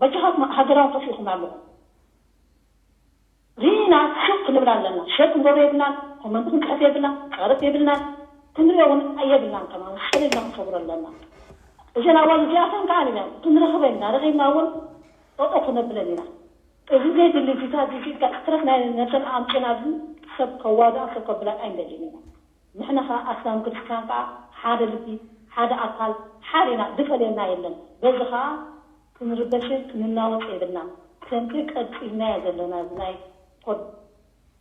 በጃኻትኩም ሃገራዊ ከፊእኹም ኣለኹም ሪኢና ስቕ ክንብል ኣለና ሸር ክንገብሮ የብልናን ኮመንት ክንፅሕፍ የብልና ፃረፍ የብልናን ክንሪኦ እውን የብልናን ከማን ሰሊልና ክንሰብሮ ኣለና እዘን ኣዋል እዚኣተን ከዓ ኢና ክንረኽበን ኢና ረኺብና እውን ጠጦ ክነብለን ኢና እዚ ዘይድሊ ቪታ ዲፊትካ ስትረስ ናይ ነብሰን ኣምፅና ሰብ ከዋድኣ ሰብ ከብላ ኣይንደልን ኢና ንሕና ከዓ ኣስላም ክርስትያን ከዓ ሓደ ልቢ ሓደ ኣካል ሓደ ኢና ዝፈልየና የለን በዚ ከዓ ክንርበሽን ክንናወፅ የብልናን ከምቲ ቀፂልናዮ ዘለና እዚ ናይ ኮድ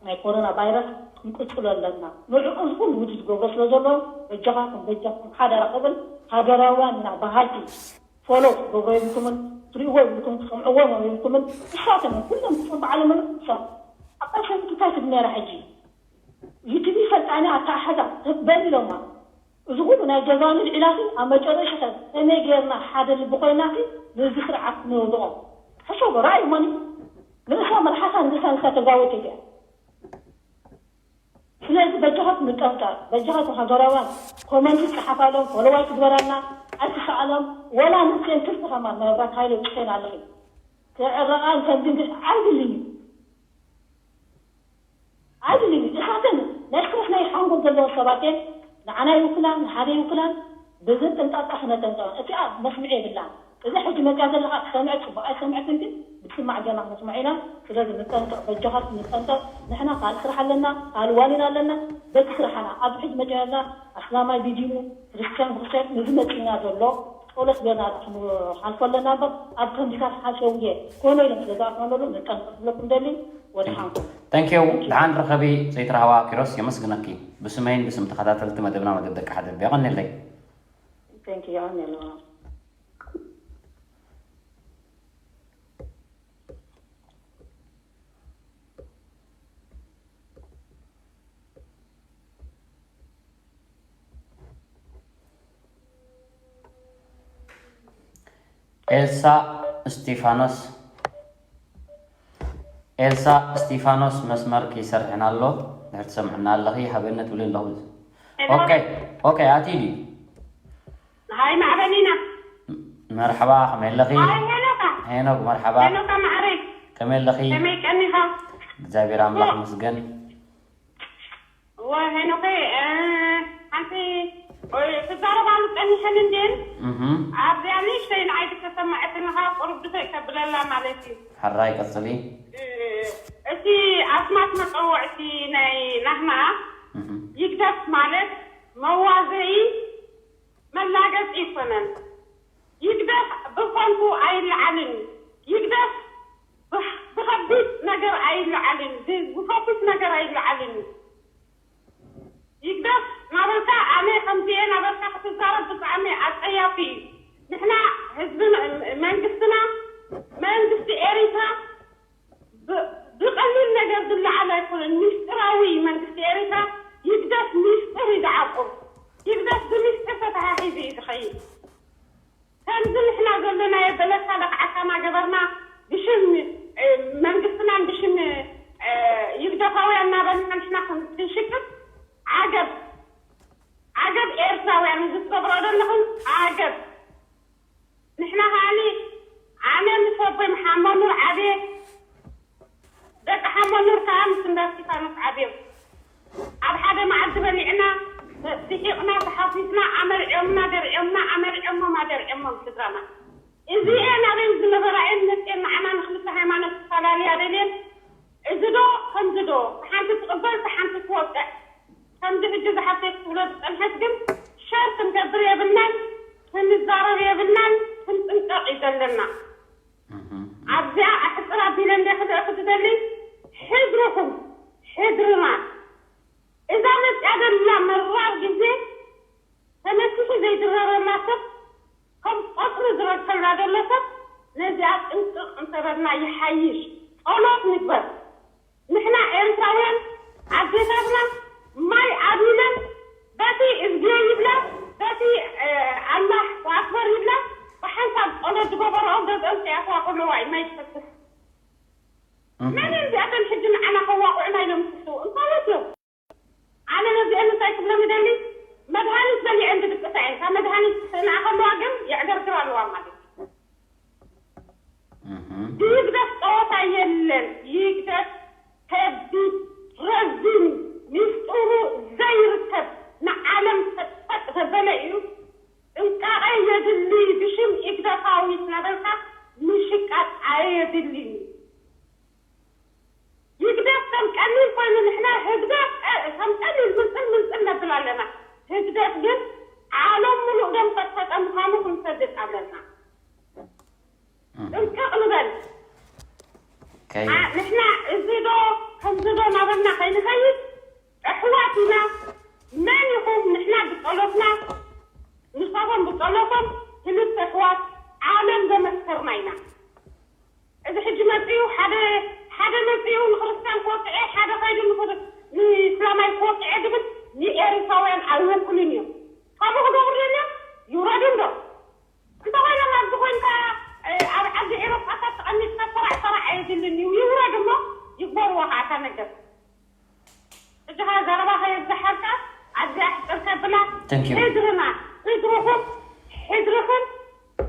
ናይ ኮሮና ቫይረስ ክንቅፅሎ ኣለና ንዕኡ እዚ ኩሉ ውዲ ዝገብሮ ስለ ዘሎ በጃኻትኩም በጃኹም ሓደራ ክብል ሃገራውያን ኢና በሃልቲ ፎሎ ክትገብሮ የብልኩምን ትሪእዎ የብልኩም ትሰምዕዎም የብልኩምን ንሳቶም ኩሎም ዝፅንበዓሎም ንሶም ኣብ ቃልሰን እንታይ ትብል ነራ ሕጂ ዩቲቢ ሰልጣኒ ኣተሓሕዛ ተበል ኢሎማ እዚ ኩሉ ናይ ገዛኒ ልዒላኺ ኣብ መጨረሻ ከ ከመይ ጌርና ሓደ ልቢ ኮይናኺ ነዚ ስርዓት ነውድቖ ሕሰቦ ራእይ ሞኒ ንርእሳ መልሓሳ ንርእሳ ንሳ ተጋወት እያ ስለዚ በጃኻት ንጠንቀ በጃኻት ሃገራውያን ኮመንቲ ጸሓፋሎም ፎሎዋይ ትግበራልና ኣይትሰኣሎም ወላ ንስን ክልተ ከማን መብራት ሃይለ ጽፌን ኣለኺ ክዕረቓን ከምዚ ግን ኣይድልን እዩ ኣይድልን እዩ። እሳተን ናይ ክሮስ ናይ ሓንጎል ዘለዎ ሰባት እየን። ንዓና ይውክላን ንሓደ ይውክላን። ብዝጥንቃቃ ክነጠንቀቐን። እቲኣ መስምዒ የብላን። እዛ ሕጂ መፅያ ዘለኻ ትሰምዐ ፅቡቕ ኣይሰምዐትን ግን ብትስማዕ ጌርና ክነስምዖ ኢና። ስለዚ ንጠንቀቕ በጃኻትኩም ንጠንቀቕ። ንሕና ካልእ ስራሕ ኣለና፣ ካልእ ዋኒን ኣለና። በቲ ስራሕና ኣብዚ ሕጂ መፅያ ዘለና ኣስላማይ ብዲኑ ክርስትያን ብክርስትያን ንዚ መፅና ዘሎ ጸሎት ጌርና ክንሓልፎ ኣለና እምበር ኣብ ከምዚታት ሓሸውየ ኮነ ኢሎም ስለ ዝኣትናለሉ ንጠንቀቕ ክብለኩም ደሊ። ወድሓንኩም። Thank you። ደሓን ርኸቢ ዘይትረኸባ ኪሮስ የመስግነኪ። ብስመይን ብስም ተኸታተልቲ መደብና መደብ ደቂ ሓደር የቐንየለይ። Thank you። የቐንየለይ። ኤልሳ እስቲፋኖስ ኤልሳ እስቲፋኖስ መስመር ከይሰርሕን ኣሎ ድሕር ትሰምዕና ኣለኺ ሃበነ ትብሊ ኣለኹ ኦኬ ኦኬ ኣትዩ ድዩ ሃይ ማዕበሊና መርሓባ ከመይ ኣለኺ ሃይ ሄኖካ ሄኖክ መርሓባ ሄኖካ ማዕረይ ከመይ ኣለኺ ከመይ ቀኒኻ እግዚኣብሔር ኣምላኽ ይመስገን እወ ሄኖከይ ሓንቲ ክዛረባሉ ፀኒሐን እንድን ኣብዚኣ ንእሽተይ ንዓይ ዝተሰማዐትንኻ ቁሩብ ድፈይ ከብለላ ማለት እዩ ሕራይ ቀፅሊ እቲ ኣስማት መፀውዕቲ ናይ ናህና ይግደፍ ማለት መዋዘኢ መላገፂ ይኮነን ይግደፍ ብኮንቱ ኣይለዓልን ይግደፍ ብከቢድ ነገር ኣይለዓልን ብፈኩስ ነገር ኣይለዓልን ይግደፍ ናበልካ ኣነ ከምዚ እየ ናበልካ ክትዛረብ ብጣዕሚ ኣፀያፊ እዩ ንሕና ህዝቢ መንግስትና መንግስቲ ኤሪትራ ብቐሊል ነገር ዝለዓል ኣይኮነን። ሚስጥራዊ መንግስቲ ኤርትራ ይግደፍ ሚስጥር እዩ ዝዓቁብ። ይግደፍ ብሚስጥር ተተሓሒዙ እዩ ዝኸይድ። ከምዚ ንሕና ዘለናዮ በለካ ለኽዓካ እናገበርና ብሽም መንግስትናን ብሽም ይግደፋውያን እናበልና ንሕና ክንሽቅጥ ዓገብ ዓገብ ኤርትራውያን እዚ ትገብሮ ዘለኹም ዓገብ። ንሕና ከዓኒ ኣነ ምስ ኣቦይ መሓመድ ኑር ዓብየ ደቂ ሓመድ ኑር ከዓ ምስ እንዳ እስቲፋኖስ ዓብዮም ኣብ ሓደ መዓልቲ በሊዕና ስሒቕና ተሓፊስና ኣመርዕዮምና ደርዕዮምና ኣመርዕዮሞም ኣደርዕዮሞም ስድራና እዚኤን ኣበይ ዝነበራ እየን መፅኤን ንዓና ንክልተ ሃይማኖት ክፈላለያ ደልየን እዚ ዶ ከምዚ ዶ ሓንቲ ትቕበል ሓንቲ ትወቅዕ ከምዚ ሕጂ ዝሓፍተይ ክትብሎ ዝፀንሐት ግን ሸር ክንገብር የብልናን ክንዛረብ የብልናን ክንጥንቀቕ እዩ ዘለና ኣብዚኣ ኣሕፅር ኣቢለ እንደ ክልእክ ዝደሊ ሕድርኹም ሕድርና እዛ መፅያ ዘላ መራር ግዜ ተነሲሑ ዘይድረረላ ሰብ ከም ቆፅሪ ዝረግፈልና ዘሎ ሰብ ነዚኣ ጥንቅቕ እንተበልና ይሓይሽ ጸሎት ንግበር ንሕና ኤርትራውያን ኣዴታትና ማይ ኣቢለን በቲ እዝግዮ ይብላ በቲ ኣላህ ኣክበር ይብላ ብሓንሳብ ጸሎት ዝገበረኦ ገዝኦም ከይኣትዋ ከለዋ እዩ ማይ ዝፈስስ መን እዮም እዚኣተን ሕጂ ንዓና ከዋቕዑና ኢሎም ዝስስዉ እንታወት እዮም ኣነ ነዚአን እንታይ ክብለን ይደሊ መድሃኒት በሊዐን ዝድቅሳ እየን ካብ መድሃኒት ስእና ከለዋ ግን የዕገርግር ኣለዋ ማለት እዩ ይግደፍ ጸወታ የለን ይግደፍ ከቢድ ረዚን ሚስጥሩ ዘይርከብ ንዓለም ፈጥፈጥ ዘበለ እዩ ጥንቃቐ የድሊ ብሽም ኢግደፋዊት ነበርካ ምሽቃጥ ኣየድልን እዩ ይግደፍ ከም ቀሊል ኮይኑ ንሕና ህግደፍ ከም ቀሊል ምንጥል ምንጥል ነብል ኣለና። ህግደፍ ግን ዓለም ሙሉእ ደም ፈጥፈጠ ምዃኑ ክንፈልጥ ኣለና። ጥንቅቕ ንበል። ንሕና እዚ ዶ ከምዚ ዶ ናበልና ከይንኸይድ ኣሕዋት ኢና። መን ኢኹም ንሕና ብጸሎትና ንሳቶም ብጸሎቶም ክልተ ኣሕዋት ዓለም ዘመስከርና ኢና። እዚ ሕጂ መጺኡ ሓደ ሓደ መጺኡ ንክርስትያን ክወቅዕ ሓደ ከይዱ ንእስላማይ ክወቅዕ ዝብል ንኤርትራውያን ኣይውክልን እዮም። ካብኡ ክገብሩ እዮም ይውረዱ እንዶ እንተኾይኖም ኣብዚ ኮይንካ ኣብ ዓዲ ኤሮጳታት ተቐሚጥካ ሰራዕ ሰራዕ ኣየድልን እዩ ይውረድ እሞ ይግበርዎ ከዓ እታ ነገር። እጅኻ ዘረባ ከየብዝሓልካ ኣዝያ ሕፅር ከብላ Thank you. ሕድርና ሕድርኹም ሕድርኽን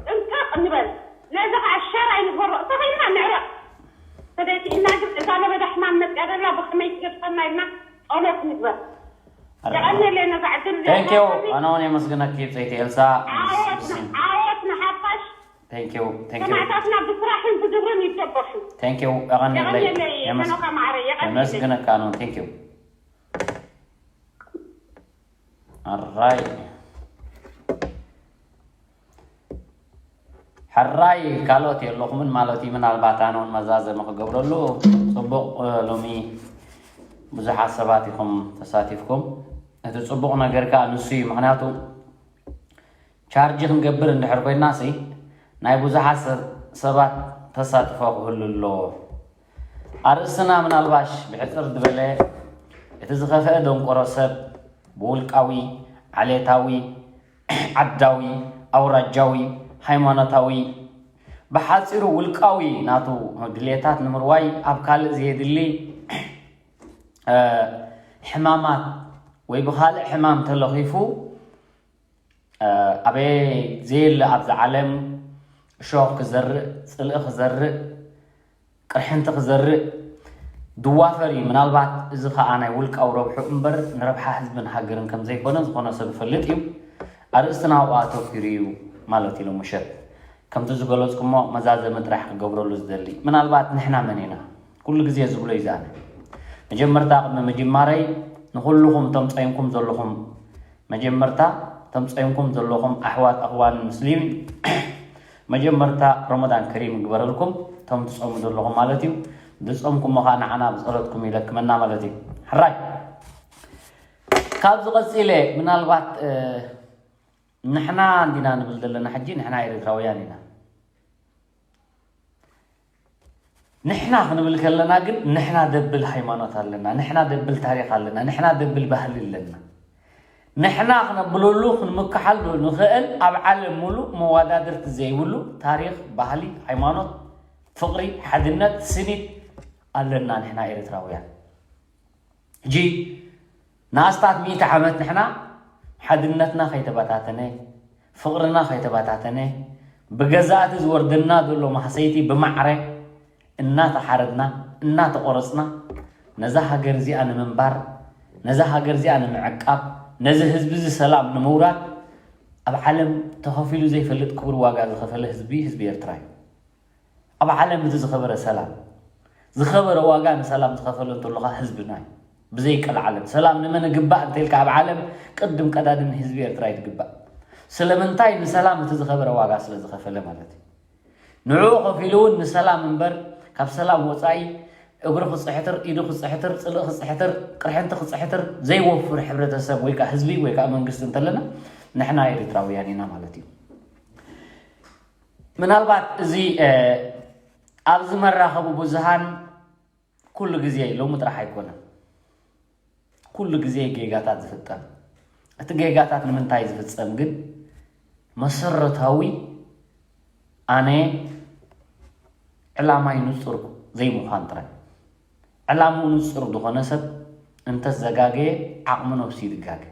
ጥንቅቕ ንበል ነዚ ከዓ ሸር ኣይንግበሮ እንተኽኢልና ንዕረቕ ተደይክኢልና ግን እዛ ለበዳ ሕማም መፅያ ዘላ ብኸመይ ትገድፈና ኢልና ጸሎት ንግበር የቐንየለይ ነዛ ዕድል Thank you. እዚኣ ኣነ እውን የመስግነኪ ብፀይቲ ኤልሳ ዓወት ዓወት ንሓፋሽ Thank you. Thank you. ሰማዕታትና ብስራሕን ብግብርን ይደበሱ። Thank you. ኣቐንየለይ። የቐንየለይ። የመስ- ሄኖካ ማዕረ፣ የቐንየለይ። የመስግነካ ነው። Thank you. ኣራይ ሕራይ ካልኦት የለኹምን ማለት እዩ። ምናልባት ኣነ እውን መዛዘሚ ክገብረሉ ፅቡቕ እ፣ ሎሚ ብዙሓት ሰባት ኢኹም ተሳቲፍኩም። እቲ ፅቡቕ ነገር ከዓ ንሱ እዩ። ምክንያቱ ቻርጅ ክንገብር እንድሕር ኮይንና ሲ ናይ ብዙሓት ሰብ- ሰባት ተሳትፎ ክህሉ ኣለዎ። ኣርእስትና ምናልባሽ ብሕፅር ዝበለ እቲ ዝኸፍአ ደንቆሮ ሰብ ብውልቃዊ፣ ዓሌታዊ፣ ዓዳዊ፣ ኣውራጃዊ፣ ሃይማኖታዊ፣ ብሓፂሩ ውልቃዊ ናቱ ድሌታት ንምርዋይ ኣብ ካልእ ዘየድሊ ሕማማት ወይ ብኻልእ ሕማም ተለኺፉ ኣበይ ዘየለ ኣብዚ ዓለም እሾኽ ክዘርእ፣ ፅልኢ ክዘርእ፣ ቅርሕንቲ ክዘርእ ድዋፈር እዩ። ምናልባት እዚ ከዓ ናይ ውልቃዊ ረብሑ እምበር ንረብሓ ህዝብን ሃገርን ከምዘይኮነ ዝኾነ ሰብ ይፈልጥ እዩ። ኣርእስትና ኣብኡ ኣተኲሩ እዩ ማለት እዩ። ሎምሸት ከምቲ ዝገለፅኩሞ መዛዘሚ ጥራሕ ክገብረሉ ዝደሊ ምናልባት ንሕና መን ኢና ኩሉ ግዜ ዝብሎ እዩ ዝኣነ መጀመርታ ቅድሚ ምጅማረይ ንኹልኹም እቶም ፀይምኩም ዘለኹም መጀመርታ እቶም ፀይምኩም ዘለኹም ኣሕዋት ኣኽዋን ሙስሊም መጀመርታ ረመዳን ከሪም ይግበረልኩም እቶም ትፀሙ ዘለኹም ማለት እዩ ዝፀምኩሞ ከዓ ንዓና ብፀሎትኩም ይለክመና ማለት እዩ ሕራይ ካብዚ ቀፂለ ምናልባት ንሕና እንዲና ንብል ዘለና ሕጂ ንሕና ኤርትራውያን ኢና ንሕና ክንብል ከለና ግን ንሕና ደብል ሃይማኖት ኣለና፣ ንሕና ደብል ታሪኽ ኣለና፣ ንሕና ደብል ባህሊ ኣለና። ንሕና ክነብለሉ ክንምክሓሉ ንኽእል ኣብ ዓለም ሙሉእ መወዳድርቲ ዘይብሉ ታሪኽ፣ ባህሊ፣ ሃይማኖት፣ ፍቕሪ፣ ሓድነት፣ ስኒት ኣለና ንሕና ኤርትራውያን። ሕጂ ንኣስታት ሚእቲ ዓመት ንሕና ሓድነትና ከይተበታተነ፣ ፍቕርና ከይተበታተነ፣ ብገዛእቲ ዝወርደና ዘሎ ማህሰይቲ ብማዕረ እናተሓረድና፣ እናተቖረጽና፣ ነዛ ሃገር እዚኣ ንምንባር፣ ነዛ ሃገር እዚኣ ንምዕቃብ፣ ነዚ ህዝቢ እዚ ሰላም ንምውራድ ኣብ ዓለም ተኸፊሉ ዘይፈልጥ ክቡር ዋጋ ዝኸፈለ ህዝቢ፣ ህዝቢ ኤርትራ እዩ። ኣብ ዓለም እቲ ዝኸበረ ሰላም፣ ዝኸበረ ዋጋ ንሰላም ዝኸፈለ እንተሎኻ ህዝብና እዩ። ብዘይቀልዓለም ሰላም ንመን ይግባእ እንተልካ ኣብ ዓለም ቅድም ቀዳድም ንህዝቢ ኤርትራ እዩ ዝግባእ። ስለምንታይ? ንሰላም እቲ ዝኸበረ ዋጋ ስለ ዝኸፈለ ማለት እዩ። ንዕኡ ከፊሉ እውን ንሰላም እምበር ካብ ሰላም ወጻኢ እግሩ ክጽሕትር፣ ኢዱ ክጽሕትር፣ ጽልኢ ክጽሕትር፣ ቅርሕንቲ ክጽሕትር ዘይወፍር ሕብረተሰብ ወይ ከዓ ህዝቢ ወይ ከዓ መንግስቲ እንተለና ንሕና ኤርትራውያን ኢና ማለት እዩ። ምናልባት እዚ ኣብዚ መራኸቢ ብዙሃን ኩሉ ግዜ፣ ሎሚ ጥራሕ ኣይኮነን፣ ኩሉ ግዜ ጌጋታት ዝፍጸም። እቲ ጌጋታት ንምንታይ ዝፍጸም ግን መሰረታዊ ኣነ ዕላማይ ንጹር ዘይምዃን ጥራይ። ዕላምኡ ንጹር ዝኾነ ሰብ እንተዘጋገየ ዓቕሚ ነብሱ ይድጋገ።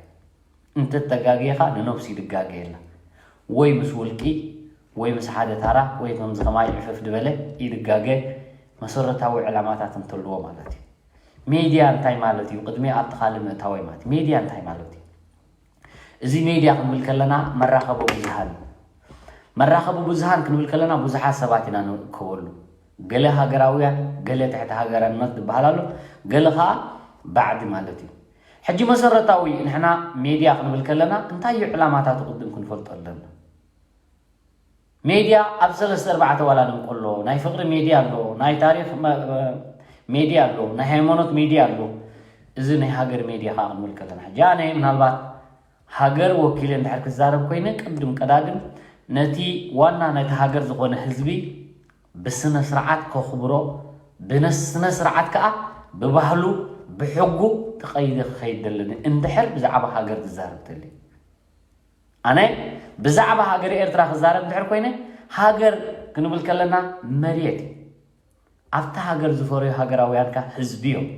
እንተተጋግየ ኸኣ ንነብሱ ይድጋገየላ። ወይ ምስ ውልቂ፣ ወይ ምስ ሓደ ታራ፣ ወይ ከምዚ ከማይ ዕፍፍ ዝበለ ይድጋገ፣ መሰረታዊ ዕላማታት እንተልዎ ማለት እዩ። ሜድያ እንታይ ማለት እዩ? ቅድሚ ኣብቲ ካልእ ምእታወይ ማለት እዩ። ሜድያ እንታይ ማለት እዩ? እዚ ሜድያ ክንብል ከለና መራኸቢ ብዙሃን እዩ። መራኸቢ ብዙሃን ክንብል ከለና ብዙሓት ሰባት ኢና ንእከበሉ። ገለ ሃገራውያን፣ ገለ ትሕቲ ሃገራውነት ዝበሃል ኣሎ፣ ገለ ኸኣ ባዕዲ ማለት እዩ። ሕጂ መሰረታዊ ንሕና ሜድያ ክንብል ከለና እንታይ እዩ ዕላማታቱ ቅድም ክንፈልጦ ኣለና። ሜድያ ኣብ ሰለስተ ኣርባዕተ ዋላ ንንቀሎ፣ ናይ ፍቕሪ ሜድያ ኣሎ፣ ናይ ታሪኽ መ-፣ ሜድያ ኣሎ፣ ናይ ሃይማኖት ሜድያ ኣሎ። እዚ ናይ ሃገር ሜድያ ኸኣ ክንብል ከለና፣ ሕጂ ኣነ ምናልባት ሃገር ወኪለ እንድሕር ክዛረብ ኮይነ፣ ቅድም ቀዳድም ነቲ ዋና ናይቲ ሃገር ዝኾነ ህዝቢ ብስነ ስርዓት ከኽብሮ፣ ብስነ ስርዓት ከኣ ብባህሉ፣ ብሕጉ ተቐይደ ክኸይድ ደለኒ እንድሕር ብዛዕባ ሃገር ዝዛረብ ተልዩ። ኣነ ብዛዕባ ሃገር ኤርትራ ክዛረብ እንድሕር ኮይነ፣ ሃገር ክንብል ከለና መሬት እዩ። ኣብታ ሃገር ዝፈረዩ ሃገራውያን ከኣ ህዝቢ እዮም።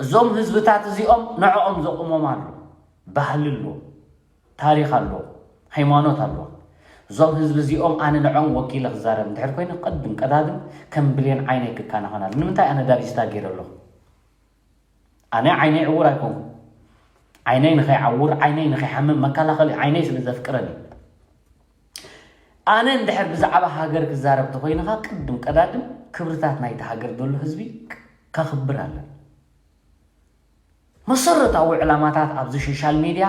እዞም ህዝብታት እዚኦም ንዕኦም ዘቑሞም ኣሎ። ባህሊ ኣሎ፣ ታሪኽ ኣሎ፣ ሃይማኖት ኣሎ። እዞም ህዝቢ እዚኦም ኣነ ንዕኦም ወኪለ ክዛረብ እንድሕር ኮይነ፣ ቅድም ቀዳድም ከም ብሌን ዓይነይ ክከናኸን ኣሎ። ንምንታይ ኣነ ዳቪስታ ገይረ ኣለኹ? ኣነ ዓይነይ ዕዉር ኣይኮንኩ። ዓይነይ ንኸይዓውር፣ ዓይነይ ንኸይሓምም መከላኸሊ ዓይነይ ስለ ዘፍቅረኒ። ኣነ እንድሕር ብዛዕባ ሃገር ክዛረብ ተኾይነ ኸኣ ቅድም ቀዳድም ክብርታት ናይቲ ሃገር ዘሎ ህዝቢ ከኽብር ኣለኒ። መሰረታዊ ዕላማታት ኣብዚ ሶሻል ሜድያ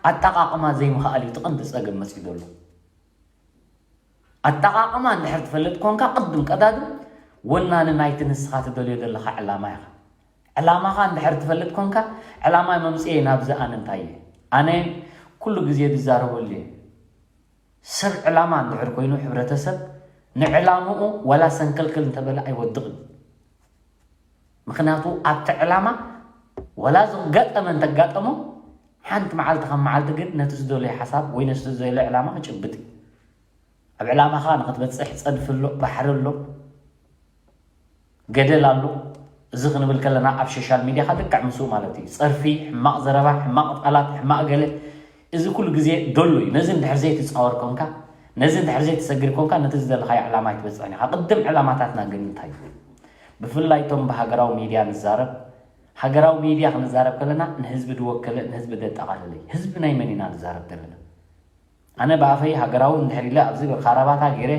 ኣጠቓቕማ ዘይምኽኣል እዩ እቲ ቀንዲ ጸገም መጺኡ ዘሎ። ኣጠቓቕማ እንድሕር ትፈልጥ ኮንካ ቅድም ቀዳድም ወናኒ ናይቲ ንስኻ ትደልዮ ዘለኻ ዕላማ ኢኻ። ዕላማኻ እንድሕር ትፈልጥ ኮንካ ዕላማ መምጽኤ ናብዚ ኣነ እንታይ እየ? ኣነ ኩሉ ግዜ ዝዛረበሉ እየ። ሰብ ዕላማ እንድሕር ኮይኑ ሕብረተሰብ ንዕላምኡ ዋላ ሰንከልክል እንተበለ ኣይወድቕን። ምኽንያቱ ኣብቲ ዕላማ ዋላ ዝገጠመ እንተጋጠሞ ሓንቲ መዓልቲ ካብ መዓልቲ ግን ነቲ ዝደለዮ ሓሳብ ወይ ነቲ ዝደለዮ ዕላማ ክጭብጥ እዩ። ኣብ ዕላማኻ ንኽትበጽሕ ጸድፊ ኣሎ፣ ባሕሪ ኣሎ፣ ገደል ኣሎ። እዚ ክንብል ከለና ኣብ ሶሻል ሚድያ ከኣ ልክዕ ምስኡ ማለት እዩ። ጸርፊ፣ ሕማቕ ዘረባ፣ ሕማቕ ቃላት፣ ሕማቕ ገለ፣ እዚ ኩሉ ግዜ ደሎ እዩ። ነዚ እንድሕር ዘይትጻወር ኮንካ፣ ነዚ እንድሕር ዘይትሰግር ኮንካ፣ ነቲ ዝደለኻዮ ዕላማ ኣይትበጽሕን ኢኻ። ቅድም ዕላማታትና ግን እንታይ እዩ? ብፍላይ እቶም ብሃገራዊ ሚድያ ንዛረብ፣ ሃገራዊ ሚድያ ክንዛረብ ከለና ንህዝቢ ዝወከለ፣ ንህዝቢ ዘጠቓለለ እዩ። ህዝቢ ናይ መን ኢና ንዛረብ ዘለና? ኣነ ብኣፈይ ሃገራዊ እንድሕር ኢለ ኣብዚ ኻራባታ ገይረ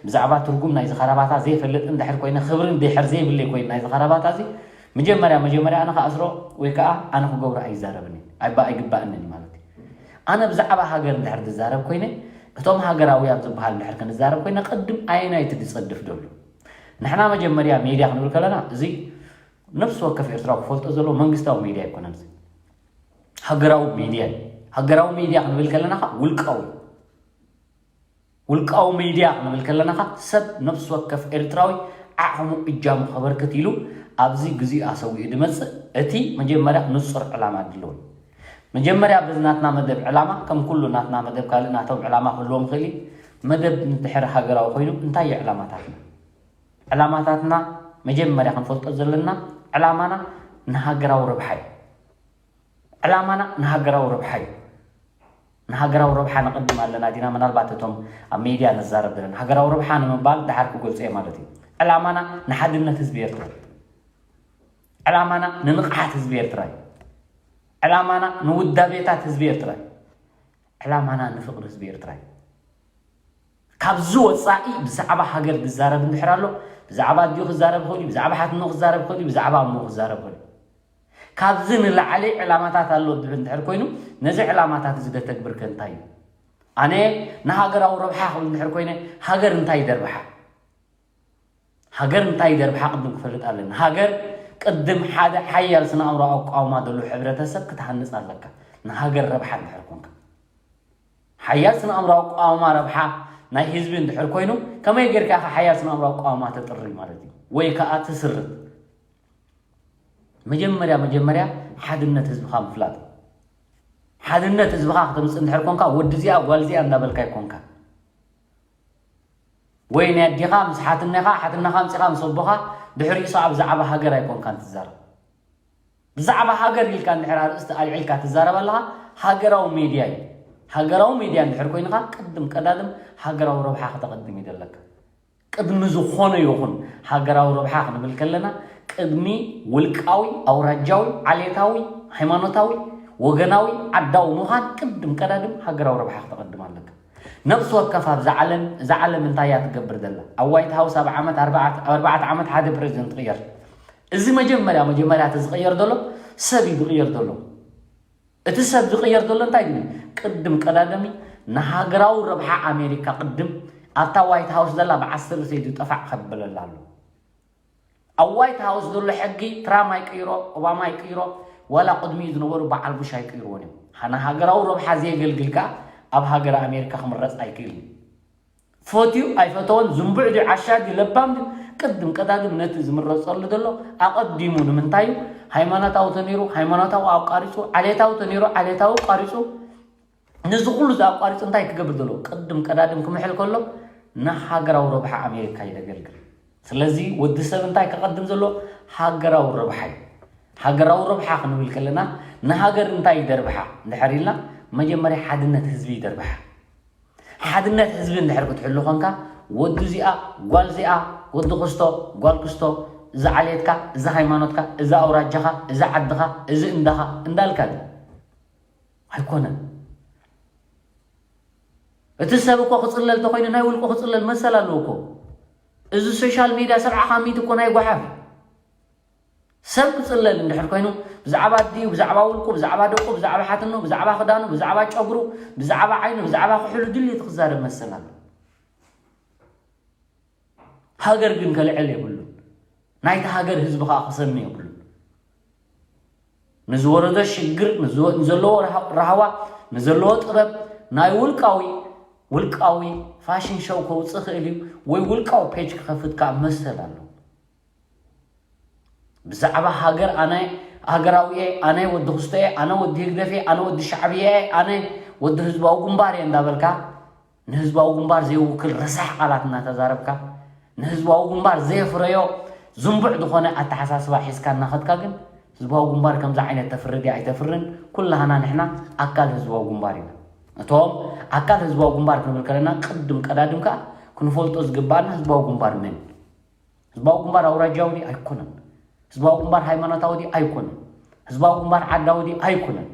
ብዛዕባ ትርጉም ናይዚ ኻራባታ ዘይፈልጥ እንድሕር ኮይነ፣ ክብሪ እንድሕር ዘይብለይ ኮይኑ ናይዚ ኻራባታ እዚ፣ መጀመርያ መጀመርያ ኣነ ክኣስሮ ወይ ከዓ ኣነ ክገብሮ ኣይዛረብን እየ። ኣይባ-፣ ኣይግባእንን እዩ ማለት እዩ። ኣነ ብዛዕባ ሃገር እንድሕር ዝዛረብ ኮይነ፣ እቶም ሃገራውያን ዝበሃል እንድሕር ክንዛረብ ኮይነ፣ ቅድም ኣየናይ እቲ ዝጸድፍ ዘሎ? ንሕና መጀመርያ ሜድያ ክንብል ከለና፣ እዚ ነፍሲ ወከፍ ኤርትራዊ ክፈልጦ ዘለዎ መንግስታዊ ሜድያ ኣይኮነን። እዚ ሃገራዊ ሚድያ እዩ። ሃገራዊ ሚድያ ክንብል ከለና ኸኣ ውልቃዊ፣ ውልቃዊ ሚድያ ክንብል ከለና ኸኣ ሰብ ነፍሲ ወከፍ ኤርትራዊ ዓቕሙ እጃሙ ከበርክት ኢሉ ኣብዚ ግዜኡ ኣሰዊኡ ዝመጽእ እቲ መጀመርያ ንጹር ዕላማ ድለዎ። መጀመርያ በዚ ናትና መደብ ዕላማ፣ ከም ኩሉ ናትና መደብ ካልእ ናቶም ዕላማ ክህልዎም ይኽእል እዩ። መደብ እንድሕር ሃገራዊ ኮይኑ እንታይ እዩ ዕላማታትና? ዕላማታትና መጀመርያ ክንፈልጦ ዘለና ዕላማና ንሃገራዊ ረብሓ እዩ። ዕላማና ንሃገራዊ ረብሓ እዩ። ንሃገራዊ ረብሓ ነቐድም ኣለና ዲና? ምናልባት እቶም ኣብ ሜድያ ነዛረብ ዘለና ሃገራዊ ረብሓ ንምባል ደሓር ክገልጾ እየ ማለት እዩ። ዕላማና ንሓድነት ህዝቢ ኤርትራ እዩ። ዕላማና ንንቕሓት ህዝቢ ኤርትራ እዩ። ዕላማና ንውዳቤታት ህዝቢ ኤርትራ እዩ። ዕላማና ንፍቕሪ ህዝቢ ኤርትራ እዩ። ካብዚ ወጻኢ ብዛዕባ ሃገር ዝዛረብ እንድሕር ኣሎ፣ ብዛዕባ ኣዲኡ ክዛረብ ይኽእል እዩ፣ ብዛዕባ ሓትኖ ክዛረብ ይኽእል እዩ፣ ብዛዕባ ኣሞ ክዛረብ ይኽእል እዩ። ካብዚ ንላዕሊ ዕላማታት ኣሎ ድብ እንድሕር ኮይኑ፣ ነዚ ዕላማታት እዚ ደተግብር ከ እንታይ እዩ? ኣነ ንሃገራዊ ረብሓ ክብል እንድሕር ኮይነ፣ ሃገር እንታይ ይደርብሓ? ሃገር እንታይ ይደርብሓ ቅድም ክፈልጥ ኣለኒ። ሃገር ቅድም ሓደ ሓያል ስነ ኣእምሮ ኣቋውማ ዘሎ ሕብረተሰብ ክትሃንጽ ኣለካ። ንሃገር ረብሓ እንድሕር ኮንካ። ሓያል ስነ ኣእምሮ ኣቋውማ ረብሓ ናይ ህዝቢ እንድሕር ኮይኑ፣ ከመይ ጌርካ ኢኻ ሓያል ስነ ኣእምሮ ኣቋውማ ተጥሪ ማለት እዩ? ወይ ከኣ ትስርት? መጀመርያ፣ መጀመርያ ሓድነት ህዝብኻ ምፍላጥ። ሓድነት ህዝብኻ ክተምጽእ እንድሕር ኮንካ፣ ወዲ እዚኣ፣ ጓል እዚኣ እንዳበልካ ኣይኮንካ። ወይ ናይ ኣዴኻ ምስ ሓትነኻ፣ ሓትነኻ ኣምጺኻ ምስ ኣቦኻ፣ ድሕሪኡ ሰኣ ብዛዕባ ሃገር ኣይኮንካን ትዛረብ። ብዛዕባ ሃገር ኢልካ እንድሕር ኣርእስቲ ኣልዒልካ ትዛረብ ኣለኻ፣ ሃገራዊ ሜድያ እዩ። ሃገራዊ ሜድያ እንድሕር ኮይንኻ፣ ቅድም ቀዳድም ሃገራዊ ረብሓ ከተቐድም እዩ ዘለካ። ቅድሚ ዝኾነ ይኹን ሃገራዊ ረብሓ ክንብል ከለና፣ ቅድሚ ውልቃዊ፣ ኣውራጃዊ፣ ዓሌታዊ፣ ሃይማኖታዊ፣ ወገናዊ፣ ዓዳዊ ምዃን ቅድም ቀዳድም ሃገራዊ ረብሓ ከተቐድም ኣለካ። ነፍሲ ወከፍ ኣብዛ ዓለም፣ እዛ ዓለም እንታይ እያ ትገብር ዘላ? ኣብ ዋይት ሃውስ ኣብ ዓመት ኣርባዕተ፣ ኣብ ኣርባዕተ ዓመት ሓደ ፕሬዚደንት ይቕየር። እዚ መጀመርያ፣ መጀመርያ እቲ ዝቕየር ዘሎ ሰብ እዩ ዝቕየር ዘሎ። እቲ ሰብ ዝቕየር ዘሎ እንታይ ግን? ቅድም ቀዳደሚ ንሃገራዊ ረብሓ ኣሜሪካ ቅድም ኣብታ ዋይት ሃውስ ዘላ ብዓሰርተ ሰይዱ ጠፋዕ ከበለላ ኣሎ። ኣብ ዋይት ሃውስ ዘሎ ሕጊ ትራምፕ ኣይቅይሮ፣ ኦባማ ኣይቅይሮ፣ ዋላ ቅድሚኡ ዝነበሩ በዓል ቡሽ ኣይቅይርዎን እዮም። ንሃገራዊ ረብሓ ዘየገልግል ከኣ ኣብ ሃገር ኣሜሪካ ክምረጽ ኣይክእልን እዩ። ፈትዩ ኣይፈተወን፣ ዝንቡዕ ድዩ፣ ዓሻ ድዩ፣ ለባም ድዩ፣ ቅድም ቀዳድም ነቲ ዝምረጸሉ ዘሎ ኣቐዲሙ ንምንታይ እዩ? ሃይማኖታዊ ተነይሩ ሃይማኖታዊ ኣቋሪጹ፣ ዓሌታዊ ተነይሩ ዓሌታዊ ኣቋሪጹ፣ ነዚ ኩሉ እዚ ኣቋሪጹ እንታይ ክገብር ዘለዎ? ቅድም ቀዳድም ክምሕል ከሎ ንሃገራዊ ረብሓ ኣሜሪካ እዩ ዘገልግል። ስለዚ ወዲ ሰብ እንታይ ከቐድም ዘሎ? ሃገራዊ ረብሓ እዩ። ሃገራዊ ረብሓ ክንብል ከለና ንሃገር እንታይ ይደርብሓ እንድሕር ኢልና መጀመርያ ሓድነት ህዝቢ ይደርብሓ። ሓድነት ህዝቢ እንድሕር ክትሕሉ ኾንካ፣ ወዲ እዚኣ፣ ጓል እዚኣ፣ ወዲ ክስቶ፣ ጓል ክስቶ፣ እዚ ዓሌትካ፣ እዚ ሃይማኖትካ፣ እዚ ኣውራጃኻ፣ እዚ ዓድኻ፣ እዚ እንዳኻ እንዳልካ ድዩ? ኣይኮነን። እቲ ሰብ እኮ ክጽለል ተኾይኑ ናይ ውልቁ ክጽለል መሰል ኣለዎ እኮ። እዚ ሶሻል ሚድያ ሰብዓ ካብ ሚእቲ እኮ ናይ ጓሓፍ እዩ። ሰብ ክጽለል እንድሕር ኮይኑ ብዛዕባ ኣዲኡ፣ ብዛዕባ ውልቁ፣ ብዛዕባ ደቁ፣ ብዛዕባ ሓትኖ፣ ብዛዕባ ክዳኑ፣ ብዛዕባ ጨጉሩ፣ ብዛዕባ ዓይኑ፣ ብዛዕባ ክሕሉ ድልየቱ ክዛረብ መሰል ኣሎ። ሃገር ግን ከልዕል የብሉን። ናይቲ ሃገር ህዝቢ ከኣ ክሰሚ የብሉን። ንዝወረዶ ሽግር፣ ንዝወ-፣ ንዘለዎ ረሃ-፣ ራህዋ፣ ንዘለዎ ጥበብ ናይ ውልቃዊ፣ ውልቃዊ ፋሽን ሾው ከውጽእ ክእል እዩ፣ ወይ ውልቃዊ ፔጅ ክኸፍት ከኣ መሰል ኣለዎ። ብዛዕባ ሃገር ኣነ ሃገራዊ እየ፣ ኣነ ወዲ ክስቶ እየ፣ ኣነ ወዲ ህግደፍ እየ፣ ኣነ ወዲ ሻዕብያ እየ፣ ኣነ ወዲ ህዝባዊ ግንባር እየ እንዳበልካ ንህዝባዊ ግንባር ዘይውክል ረሳሕ ቃላት እናተዛረብካ ንህዝባዊ ግንባር ዘየፍረዮ ዝንቡዕ ዝኾነ ኣተሓሳስባ ሒዝካ እናኸድካ ግን ህዝባዊ ግንባር ከምዚ ዓይነት ተፍሪ ድያ ኣይተፍርን? ኩላህና ንሕና ኣካል ህዝባዊ ግንባር ኢና። እቶም ኣካል ህዝባዊ ግንባር ክንብል ከለና ቅድም ቀዳድም ከኣ ክንፈልጦ ዝግባኣና ህዝባዊ ግንባር መን እዩ? ህዝባዊ ግንባር ኣውራጃዊ ድዩ? ኣይኮነን። ህዝባዊ ግንባር ሃይማኖታዊ ድዩ? ኣይኮነን። ህዝባዊ ግንባር ዓዳዊ ድዩ? ኣይኮነን።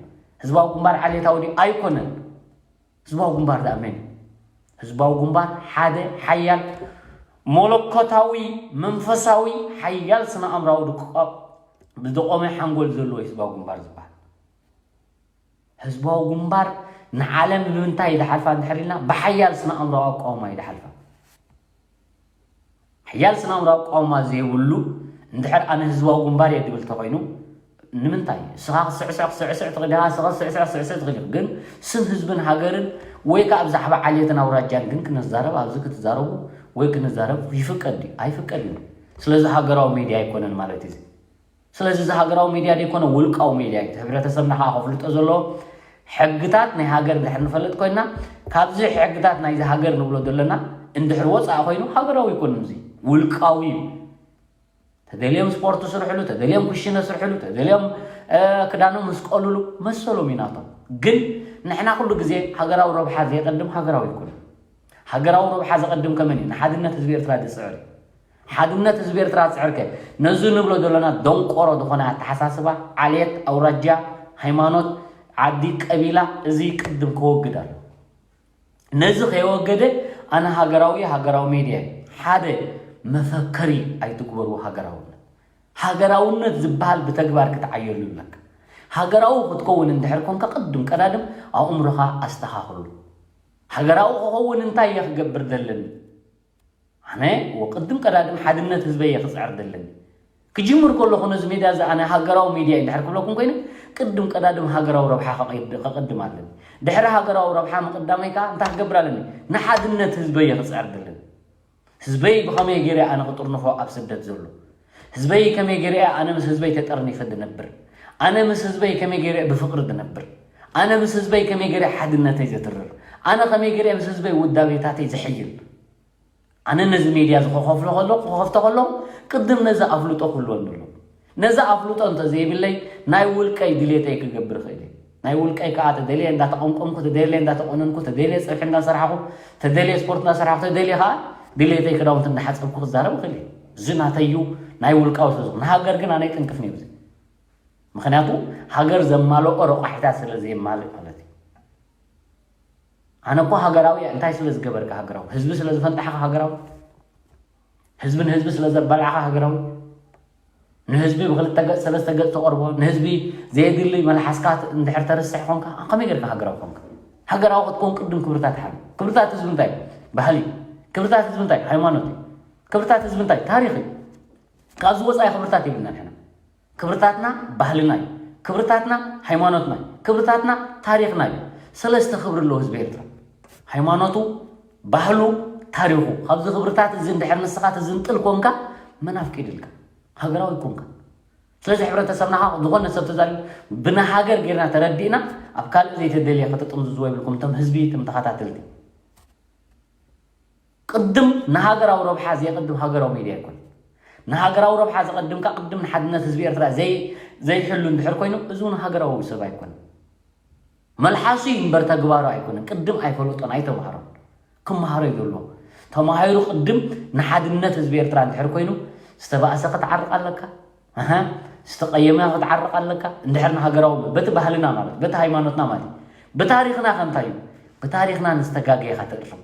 ህዝባዊ ግንባር ዓሌታዊ ድዩ? ኣይኮነን። ህዝባዊ ግንባር ደኣ መን እዩ? ህዝባዊ ግንባር ሓደ ሓያል መለኮታዊ መንፈሳዊ ሓያል ስነ ኣእምራዊ ድቆ-፣ ዝደቆመ ሓንጎል ዘለዎ ህዝባዊ ግንባር ዝበሃል። ህዝባዊ ግንባር ንዓለም ብምንታይ ይድሓልፋ እንድሕር ኢልና ብሓያል ስነ ኣእምራዊ ኣቃውማ ይድሓልፋ። ሓያል ስነ ኣእምራዊ ኣቃውማ ዘይብሉ እንድሕር ኣነ ህዝባዊ ግንባር እየ ድብል ተኾይኑ ንምንታይ? እስኻ ክስዕስዕ ክስዕስዕ ትኽእል ኢኻ፣ እስኻ ክስዕስዕ ክስዕስዕ ትኽእል ኢኻ። ግን ስም ህዝብን ሃገርን ወይ ከኣ ብዛዕባ ዓሌትን ኣውራጃን ግን ክንዛረብ ኣብዚ ክትዛረቡ ወይ ክንዛረብ ይፍቀድ ድዩ? ኣይፍቀድን እዩ። ስለዚ ሃገራዊ ሜድያ ኣይኮነን ማለት እዩ። ስለዚ እዚ ሃገራዊ ሜድያ ዘይኮነ ውልቃዊ ሜድያ እዩ። ህብረተሰብና ከዓ ከፍልጦ ዘለዎ ሕግታት ናይ ሃገር እንድሕር ንፈልጥ ኮይና፣ ካብዚ ሕግታት ናይዚ ሃገር ንብሎ ዘለና እንድሕር ወፃእ ኮይኑ ሃገራዊ ኣይኮነን፣ እዚ ውልቃዊ እዩ። ተደልዮም ስፖርት ስርሕሉ፣ ተደልዮም ኩሽነ ስርሕሉ፣ ተደልዮም ክዳኖም ስቀሉሉ፣ መሰሎም እዩ ናቶም። ግን ንሕና ኩሉ ግዜ ሃገራዊ ረብሓ ዘይቀድም ሃገራዊ ኣይኮነን። ሃገራዊ ረብሓ ዘቐድም ከመን እዩ? ንሓድነት ህዝቢ ኤርትራ ዝፅዕር እዩ። ሓድነት ህዝቢ ኤርትራ ዝፅዕር ከ ነዚ ንብሎ ዘለና ደንቆሮ ዝኾነ ኣተሓሳስባ ዓሌት፣ ኣውራጃ፣ ሃይማኖት፣ ዓዲ፣ ቀቢላ፣ እዚ ቅድም ክወግድ ኣሎ። ነዚ ከይወገደ ኣነ ሃገራዊ፣ ሃገራዊ ሜድያ እዩ። ሓደ መፈከሪ ኣይትግበርዎ ሃገራውነት። ሃገራውነት ዝበሃል ብተግባር ክትዓየሉ ኣለካ። ሃገራዊ ክትከውን እንድሕር ኮንካ ቅድም ቀዳድም ኣእምሮኻ ኣስተኻኽሉ። ሃገራዊ ክኸውን እንታይ እየ ክገብር ዘለኒ? ኣነ ወቅድም ቀዳድም ሓድነት ህዝበይ እየ ክፅዕር ዘለኒ። ክጅምር ከለኹ ነዚ ሜድያ እዚ ኣነ ሃገራዊ ሜድያ እዩ እንድሕር ክብለኩም ኮይኑ ቅድም ቀዳድም ሃገራዊ ረብሓ ከቐድ- ከቐድም ኣለኒ። ድሕሪ ሃገራዊ ረብሓ ምቕዳመይ ከዓ እንታይ ክገብር ኣለኒ? ንሓድነት ህዝበይ እየ ክፅዕር ዘለኒ። ህዝበይ ብኸመይ ገይረ ኣነ ክጥርንፎ ኣብ ስደት ዘሎ? ህዝበይ ከመይ ገይረ ኣነ ምስ ህዝበይ ተጠርኒፈ ድነብር? ኣነ ምስ ህዝበይ ከመይ ገይረ ብፍቕሪ ድነብር? ኣነ ምስ ህዝበይ ከመይ ገይረ ሓድነተይ ዘትርር? ኣነ ከመይ ገይረ ምስ ህዝበይ ውዳቤታተይ ዝሕይል? ኣነ ነዚ ሜድያ እዚ ክኸፍሎ ከሎ ክኸፍቶ ከሎ ቅድም ነዚ ኣፍልጦ ክህልወኒ ኣሎ። ነዚ ኣፍልጦ እንተዘይብለይ ናይ ውልቀይ ድሌተይ ክገብር እኽእል እየ። ናይ ውልቀይ ከዓ ተደልየ እንዳተቐምቀምኩ፣ ተደልየ እንዳተቆነንኩ፣ ተደልየ ፀብሒ እንዳሰራሕኹ፣ ተደልየ ስፖርት እንዳሰራሕኹ፣ ተደልየ ከዓ ድሌተይ ክዳውንቲ እንዳሓፀብኩ ክዛረብ እኽእል እየ። እዚ ናተይ እዩ፣ ናይ ውልቃዊ ስለ ዝኾነ። ንሃገር ግን ኣነ ይጥንቅፍኒ እዩ እዚ። ምኽንያቱ ሃገር ዘማልኦ ረቋሒታት ስለ ዘየማልእ ማለት እዩ። ኣነ እኮ ሃገራዊ እየ። እንታይ ስለ ዝገበርካ ሃገራዊ? ህዝቢ ስለ ዝፈንጣሕካ ሃገራዊ? ህዝቢ ንህዝቢ ስለ ዘባልዓኻ ሃገራዊ? ንህዝቢ ብክልተ ገፅ ሰለስተ ገፅ ተቐርቦ፣ ንህዝቢ ዘየድሊ መልሓስካ እንድሕር ተርስሕ ኮንካ፣ ከመይ ጌርካ ሃገራዊ ኮንካ? ሃገራዊ ክትከውን ቅድም ክብርታት ሓሉ። ክብርታት ህዝቢ እንታይ? ባህሊ። ክብርታት ህዝቢ እንታይ? ሃይማኖት እዩ። ክብርታት ህዝቢ እንታይ? ታሪኽ እዩ። ካብዚ ወፃኢ ክብርታት የብልና ንሕና። ክብርታትና ባህልና እዩ። ክብርታትና ሃይማኖትና እዩ። ክብርታትና ታሪኽና እዩ። ሰለስተ ክብሪ ኣለዎ ህዝቢ ኤርትራ። ሃይማኖቱ፣ ባህሉ፣ ታሪኹ። ካብዚ ክብርታት እዚ እንድሕር ንስኻ ትዝንጥል ኮንካ መናፍቂ ድልካ። ሃገራዊ ኮንካ። ስለዚ ሕብረተሰብና ከዓ ዝኾነ ሰብ ተዛሪቡ ብናሃገር ጌርና ተረዲእና ኣብ ካልእ ዘይተደልየ ከተጥምዝዝዎ ይብልኩም እቶም ህዝቢ፣ እቶም ተኸታተልቲ። ቅድም ንሃገራዊ ረብሓ ዘየቐድም ሃገራዊ ሜድያ ኣይኮነን። ንሃገራዊ ረብሓ ዘቐድምካ ቅድም ንሓድነት ህዝቢ ኤርትራ ዘይ ዘይሕሉ እንድሕር ኮይኑ፣ እዚ እውን ሃገራዊ ሰብ ኣይኮነን። መልሓሱ እዩ እምበር ተግባሩ ኣይኮነን። ቅድም ኣይፈለጦን ኣይተምሃሮን። ክመሃሮ እዩ ዘለዎ። ተማሂሩ ቅድም ንሓድነት ህዝቢ ኤርትራ እንድሕር ኮይኑ፣ ዝተባእሰ ክትዓርቕ ኣለካ። ኣሃ፣ ዝተቐየመ ክትዓርቕ ኣለካ። እንድሕር ንሃገራዊ፣ በቲ ባህልና ማለት፣ በቲ ሃይማኖትና ማለት፣ ብታሪኽና ከ እንታይ እዩ? ብታሪኽና ንዝተጋገየ ኢኻ ተእርም።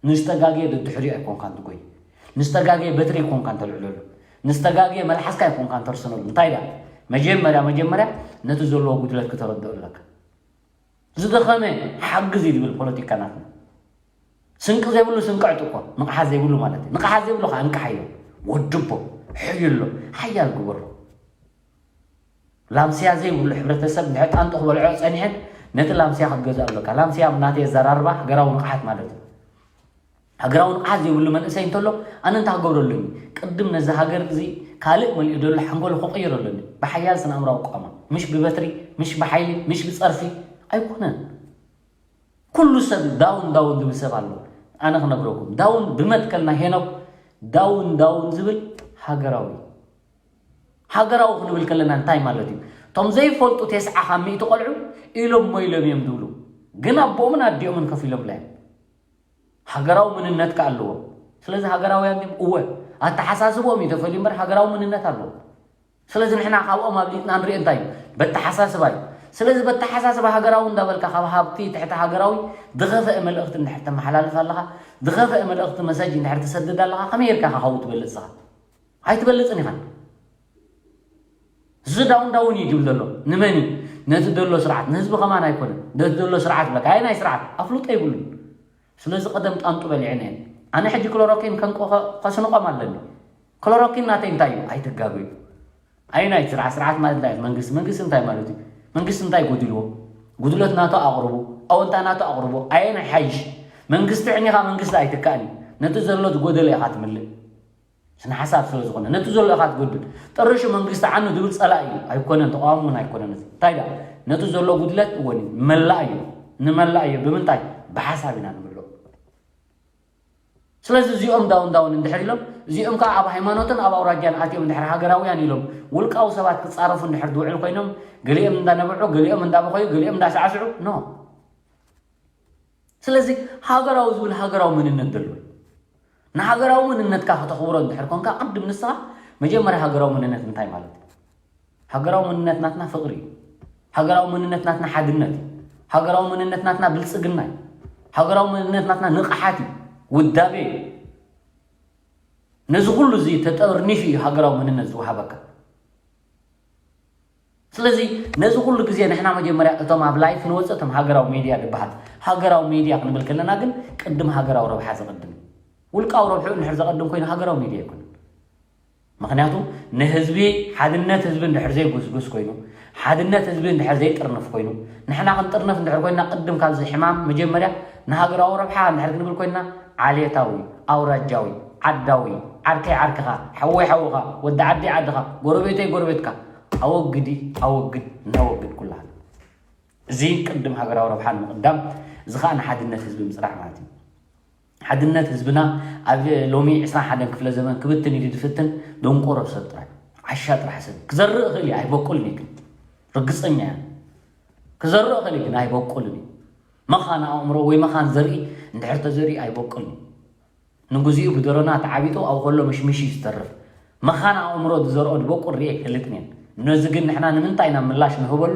ንዝተጋገየ ደድሕሪኡ ኣይኮንካን ትጎይ። ንዝተጋገየ በትሪ ኣይኮንካን ተልዕለሉ። ንዝተጋገየ መልሓስካ ኣይኮንካን ተርሰነሉ። እንታይ ደኣ? መጀመርያ፣ መጀመርያ ነቲ ዘለዎ ጉድለት ክተረድኦ ኣለካ። ዝደኸመ ሓግዝ እዩ ዝብል ፖለቲካ ናትና። ስንቂ ዘይብሉ ስንቂ ዕጥቆ፣ ንቕሓት ዘይብሉ ማለት እዩ። ንቕሓት ዘይብሉ ከዓ እንቅሓዮ፣ ወድቦ፣ ሕይሎ፣ ሓያል ግበሮ። ላምስያ ዘይብሉ ሕብረተሰብ እንድሕር ጣንጡ ክበልዖ ጸኒሐን ነቲ ላምስያ ክትገዝእ ኣለካ። ላምስያ ኣብ ናተይ ኣዘራርባ ሃገራዊ ንቕሓት ማለት እዩ። ሃገራዊ ንቕሓት ዘይብሉ መንእሰይ እንተሎ ኣነ እንታይ ክገብሮ ኣለኒ? ቅድም ነዚ ሃገር እዚ ካልእ መሊኡ ዘሎ ሓንጎሉ ክቕይሮ ኣለኒ። ብሓያል ስነ ኣእምራዊ ቋማ፣ ምሽ ብበትሪ፣ ምሽ ብሓይሊ፣ ምሽ ብጸርፊ ኣይኮነን። ኩሉ ሰብ ዳውን ዳውን ዝብል ሰብ ኣሎ። ኣነ ክነግረኩም፣ ዳውን ብመትከል ናይ ሄኖክ ዳውን ዳውን ዝብል ሃገራዊ። ሃገራዊ ክንብል ከለና እንታይ ማለት እዩ? እቶም ዘይፈልጡ ተስዓ ካብ ሚእቲ ቆልዑ ኢሎም ሞይሎም እዮም ዝብሉ፣ ግን ኣቦኦምን ኣዲኦምን ከፊሎምላ እዮም። ሃገራዊ መንነት ከ ኣለዎም። ስለዚ ሃገራውያን ድዮም? እወ። ኣተሓሳስቦም እዩ ተፈልዩ እምበር ሃገራዊ መንነት ኣለዎም። ስለዚ ንሕና ካብኦም ኣብሊጥና ንሪኦ እንታይ እዩ? በተሓሳስባ እዩ። ስለዚ በተሓሳስባ ሃገራዊ እንዳበልካ ካብ ሃብቲ ትሕቲ ሃገራዊ ዝኸፍአ መልእኽቲ እንድሕር ተመሓላልፍ ኣለኻ፣ ዝኸፍአ መልእኽቲ መሰጅ እንድሕር ትሰድድ ኣለኻ፣ ከመይ ጌርካ ኢኻ ካብኡ ትበልጽ ኢኻ? ኣይትበልጽን ኢኻ። እዚ ዳውን ዳውን እዩ ዝብል ዘሎ። ንመን እዩ? ነቲ ዘሎ ስርዓት። ንህዝቢ ከማን ኣይኮነን። ነቲ ዘሎ ስርዓት ይብለካ። ኣየናይ ስርዓት? ኣፍልጦ የብሉን። ስለዚ ቀደም ጣንጡ በሊዐን እየን። ኣነ ሕጂ ክሎሮኪን ከንቆ ከ-፣ ከስንቆም ኣለኒ። ክሎሮኪን ናተይ እንታይ እዩ? ኣይትጋገዩ። ኣየናይ ስርዓት? ስርዓት ማለት እንታይ እዩ? መንግስቲ። መንግስቲ እንታይ ማለት እዩ? መንግስቲ እንታይ ጎዲልዎ? ጉድለት ናቱ ኣቕርቡ። ኣወንታ ናቱ ኣቕርቡ። ኣየናይ ሓይሽ? መንግስቲ ዕኒኻ መንግስቲ ኣይትካእን እዩ። ነቲ ዘሎ ዝጎደለ ኢኻ ትምልእ። ስነ ሓሳብ ስለ ዝኾነ ነቲ ዘሎ ኢኻ ትጎድል። ጥርሹ መንግስቲ ዓኑ ዝብል ጸላኢ እዩ ኣይኮነን፣ ተቃዋሚ እውን ኣይኮነን። እዚ እንታይ ዳ ነቲ ዘሎ ጉድለት እወን መላእ እዩ ንመላእ እዩ። ብምንታይ? ብሓሳብ ኢና ንምልኦ። ስለዚ እዚኦም ዳውን ዳውን እንድሕር ኢሎም፣ እዚኦም ከዓ ኣብ ሃይማኖትን ኣብ ኣውራጃን ኣትዮም እንድሕር ሃገራውያን ኢሎም ውልቃዊ ሰባት ክጻረፉ እንድሕር ዝውዕሉ ኮይኖም፣ ገሊኦም እንዳነበዑ፣ ገሊኦም እንዳበኸዩ፣ ገሊኦም እንዳሳዕስዑ፣ ኖ። ስለዚ ሃገራዊ ዝብል ሃገራዊ መንነት ዘለዎ እዩ። ንሃገራዊ መንነትካ ከተኽብሮ እንድሕር ኮንካ፣ ቅድም ንስኻ መጀመርያ ሃገራዊ መንነት እንታይ ማለት እዩ? ሃገራዊ መንነት ናትና ፍቕሪ እዩ። ሃገራዊ መንነት ናትና ሓድነት እዩ። ሃገራዊ መንነት ናትና ብልጽግና እዩ። ሃገራዊ መንነት ናትና ንቕሓት እዩ፣ ውዳቤ እዩ። ነዚ ኩሉ እዚ ተጠርኒፉ እዩ ሃገራዊ መንነት ዝወሃበካ። ስለዚ ነዚ ኩሉ ግዜ ንሕና መጀመርያ እቶም ኣብ ላይፍ ንወፅእ፣ እቶም ሃገራዊ ሜድያ ዝበሃል፣ ሃገራዊ ሜድያ ክንብል ከለና ግን ቅድም ሃገራዊ ረብሓ ዘቐድም እዩ። ውልቃዊ ረብሑ እንድሕር ዘቐድም ኮይኑ ሃገራዊ ሜድያ ኣይኮነን። ምክንያቱ ንህዝቢ፣ ሓድነት ህዝቢ እንድሕር ዘይጉስጉስ ኮይኑ፣ ሓድነት ህዝቢ እንድሕር ዘይጥርንፍ ኮይኑ፣ ንሕና ክንጥርንፍ እንድሕር ኮይና፣ ቅድም ካብዚ ሕማም መጀመርያ ንሃገራዊ ረብሓ እንድሕር ክንብል ኮይና፣ ዓሌታዊ፣ ኣውራጃዊ፣ ዓዳዊ፣ ዓርከይ ዓርክኻ፣ ሓወይ ሓውኻ፣ ወዲ ዓዲ ዓድኻ፣ ጎረቤተይ ጎረቤትካ፣ ኣወግዲ፣ ኣወግድ፣ ነወግድ ኩላህና። እዚ ቅድም ሃገራዊ ረብሓ ንምቕዳም፣ እዚ ኸኣ ንሓድነት ህዝቢ ምጽናዕ ማለት እዩ። ሓድነት ህዝብና ኣብ ሎሚ ዕስራን ሓደን ክፍለ ዘመን ክብትን ኢሉ ዝፍትን ደንቆሮ ሰብ ጥራይ፣ ዓሻ ጥራሕ ሰብ። ክዘርእ እኽእል እዩ፣ ኣይበቁልን እዩ ግን። ርግጸኛ እያ። ክዘርእ እኽእል እዩ ግን ኣይበቁልን እዩ። መኻን ኣእምሮ ወይ መኻን ዘርኢ እንድሕር ተዘሪኡ ኣይበቁልን እዩ። ንግዚኡ ብደሮና ተዓቢጡ ኣብ ከሎ ምሽምሽ እዩ ዝተርፍ። መኻን ኣእምሮ ዝዘርኦ ዝበቁል ርኤ ኣይፈልጥን እየ። ነዚ ግን ንሕና ንምንታይ ኢና ምላሽ ንህበሉ?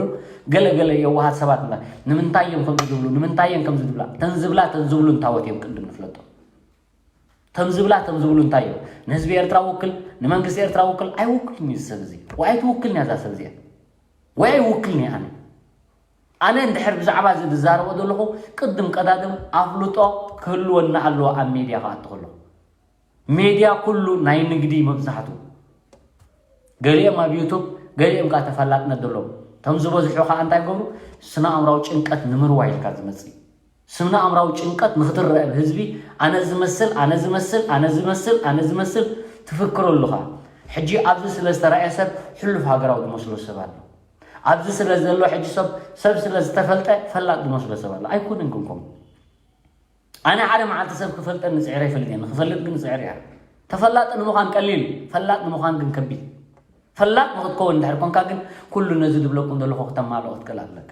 ገለ ገለ የዋሃት ሰባት እንዳ-፣ ንምንታይ እዮም ከምዚ ዝብሉ? ንምንታይ እየን ከምዚ ዝብላ? ተን ዝብላ ተን ዝብሉ እንታወት እዮም ቅድም ንፍለጦ። ተም ዝብላ ተም ዝብሉ እንታይ እዮም? ንህዝቢ ኤርትራ ውክል፣ ንመንግስቲ ኤርትራ ውክል ኣይውክልን እዩ እዚ ሰብ እዚ። ወይ ኣይትውክልን እያ እዛ ሰብ እዚኣ። ወይ ኣይውክልን እየ ኣነ። ኣነ እንድሕር ብዛዕባ እዚ ዝዛረቦ ዘለኹ ቅድም ቀዳድም ኣፍልጦ ክህልወና ኣለዎ ኣብ ሜድያ ክኣቱ ከለኹ። ሜድያ ኩሉ ናይ ንግዲ መብዛሕቱ። ገሊኦም ኣብ ዩቱብ፣ ገሊኦም ከኣ ተፈላጥነት ዘለዎም። እቶም ዝበዝሑ ከኣ እንታይ ይገብሩ? ስነ ኣእምራዊ ጭንቀት ንምርዋይ ኢልካ ዝመጽእ እዩ። ስነ ኣእምራዊ ጭንቀት ንኽትረአ ብህዝቢ፣ ኣነ ዝመስል፣ ኣነ ዝመስል፣ ኣነ ዝመስል፣ ኣነ ዝመስል ትፍክረሉ ኸኣ። ሕጂ ኣብዚ ስለ ዝተራእየ ሰብ ሕሉፍ ሃገራዊ ዝመስሎ ሰብ ኣሎ። ኣብዚ ስለ ዘሎ ሕጂ ሰብ፣ ሰብ ስለ ዝተፈልጠ ፈላጥ ዝመስሎ ሰብ ኣሎ። ኣይኮነን ግን ከምኡ። ኣነ ሓደ መዓልቲ ሰብ ክፈልጠኒ ጽዕረ ይፈልጥ እየ፣ ንኽፈልጥ ግን ጽዕር እያ። ተፈላጢ ንምዃን ቀሊል እዩ፣ ፈላጥ ንምዃን ግን ከቢድ። ፈላጥ ንኽትከውን እንድሕር ኮንካ ግን ኩሉ ነዚ ዝብለኩም ዘለኹ ክተማልኦ ክትክእል ኣለካ።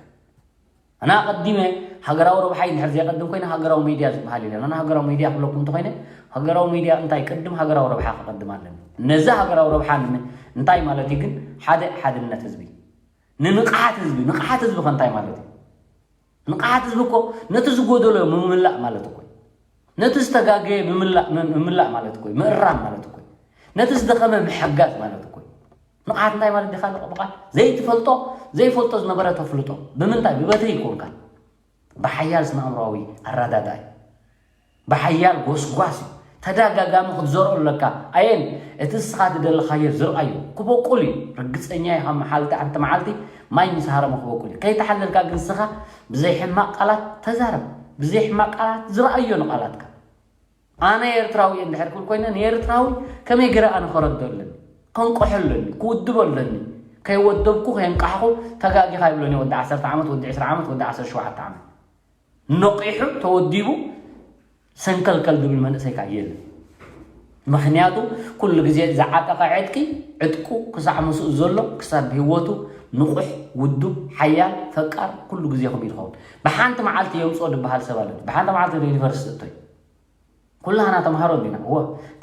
ኣነ ኣቐዲመ ሃገራዊ ረብሓይ እንድሕር ዘየቐድም ኮይነ ሃገራዊ ሚድያ ዝበሃል የለን። ኣነ ሃገራዊ ሚድያ ክብለኩም እንተኾይነ ሃገራዊ ሚድያ እንታይ ቅድም ሃገራዊ ረብሓ ክቐድም ኣለኒ። ነዚ ሃገራዊ ረብሓ ን-፣ እንታይ ማለት እዩ ግን? ሓደ ሓድነት ህዝቢ፣ ንንቕሓት ህዝቢ፣ ንቕሓት ህዝቢ ከ እንታይ ማለት እዩ? ንቕሓት ህዝቢ እኮ ነቲ ዝጎደሎ ምምላእ ማለት እኮ እዩ። ነቲ ዝተጋገየ ምምላእ፣ ም-፣ ምምላእ ማለት እኮ እዩ። ምእራም ማለት እኮ እዩ። ነቲ ዝደኸመ ምሕጋዝ ማለት እኮ እዩ። ንቕሓት እንታይ ማለት ዲኻ ንቕ-፣ ብቓል ዘይትፈልጦ፣ ዘይፈልጦ ዝነበረ ተፍልጦ። ብምንታይ? ብበትሪ ይኮንካ። ብሓያል ስነ ኣእምሮኣዊ ኣረዳዳኢ። ብሓያል ጎስጓስ እዩ። ተደጋጋሚ ክትዘርኦ ኣለካ። ኣየን እቲ ንስኻ ዝደለኻዮ ዝርኣዮ ክበቁል እዩ። ርግጸኛ ኢኻ መሓልቲ ሓንቲ መዓልቲ ማይ ምስ ሃረሞ ክበቁል እዩ። ከይተሓለልካ ግን ንስኻ ብዘይ ሕማቕ ቃላት ተዛረብ። ብዘይ ሕማቕ ቃላት ዝረኣዮ ንቓላትካ። ኣነ ኤርትራዊ እየ እንድሕር ክብል ኮይነ ንኤርትራዊ ከመይ ገይረ ኣነ ከረድኦ ኣለኒ? ከንቅሖ ኣለኒ? ክውድቦ ኣለኒ? ከይወደብኩ ከየንቃሕኹ ተጋጊኻ ይብለኒ ወዲ ዓሰርተ ዓመት፣ ወዲ ዕስራ ዓመት፣ ወዲ ዓሰርተ ሸውዓተ ዓመት። ነቒሑ ተወዲቡ ሰንከልከል ዝብል መንእሰይ ከኣ የለን። ምኽንያቱ ኩሉ ግዜ ዝዓጠቐ ዕጥቂ፣ ዕጥቁ ክሳዕ ምስኡ ዘሎ፣ ክሳብ ህይወቱ ንቑሕ፣ ውዱብ፣ ሓያል፣ ፈቃር ኩሉ ግዜ ከምኡ እዩ ዝኸውን። ብሓንቲ መዓልቲ የምጽኦ ዝበሃል ሰብ ኣሎ። ብሓንቲ መዓልቲ ዶ ዩኒቨርሲቲ እቶ እዩ? ኩላህና ተምሃሮ እንዲና። እወ፣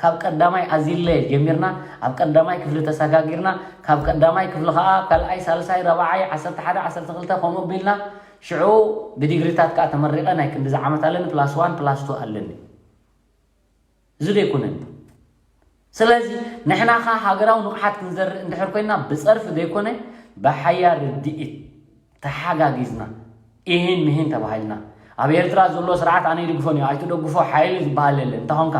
ካብ ቀዳማይ ኣዚለ ጀሚርና፣ ኣብ ቀዳማይ ክፍሊ ተሰጋጊርና፣ ካብ ቀዳማይ ክፍሊ ኸኣ ካልኣይ፣ ሳልሳይ፣ ራብዓይ፣ ዓሰርተ ሓደ፣ ዓሰርተ ክልተ ከምኡ ኣቢልና፣ ሽዑ ብዲግሪታት ከኣ ተመሪቐ ናይ ክንድዚ ዓመት ኣለኒ፣ ፕላስ ዋን፣ ፕላስ ቱ ኣለኒ። እዚ ዶ ኣይኮነን? ስለዚ ንሕና ኸኣ ሃገራዊ ንቕሓት ክንዘርእ እንድሕር ኮይንና ብጸርፊ ዘይኮነ ብሓያል ርድኢት ተሓጋጊዝና ኢሂን ምሂን ተባሂልና ኣብ ኤርትራ ዘሎ ስርዓት ኣነ ይድግፎን እዩ ኣይትደግፎ ሓይሊ ዝበሃል የለን። እንታይ ኾንካ?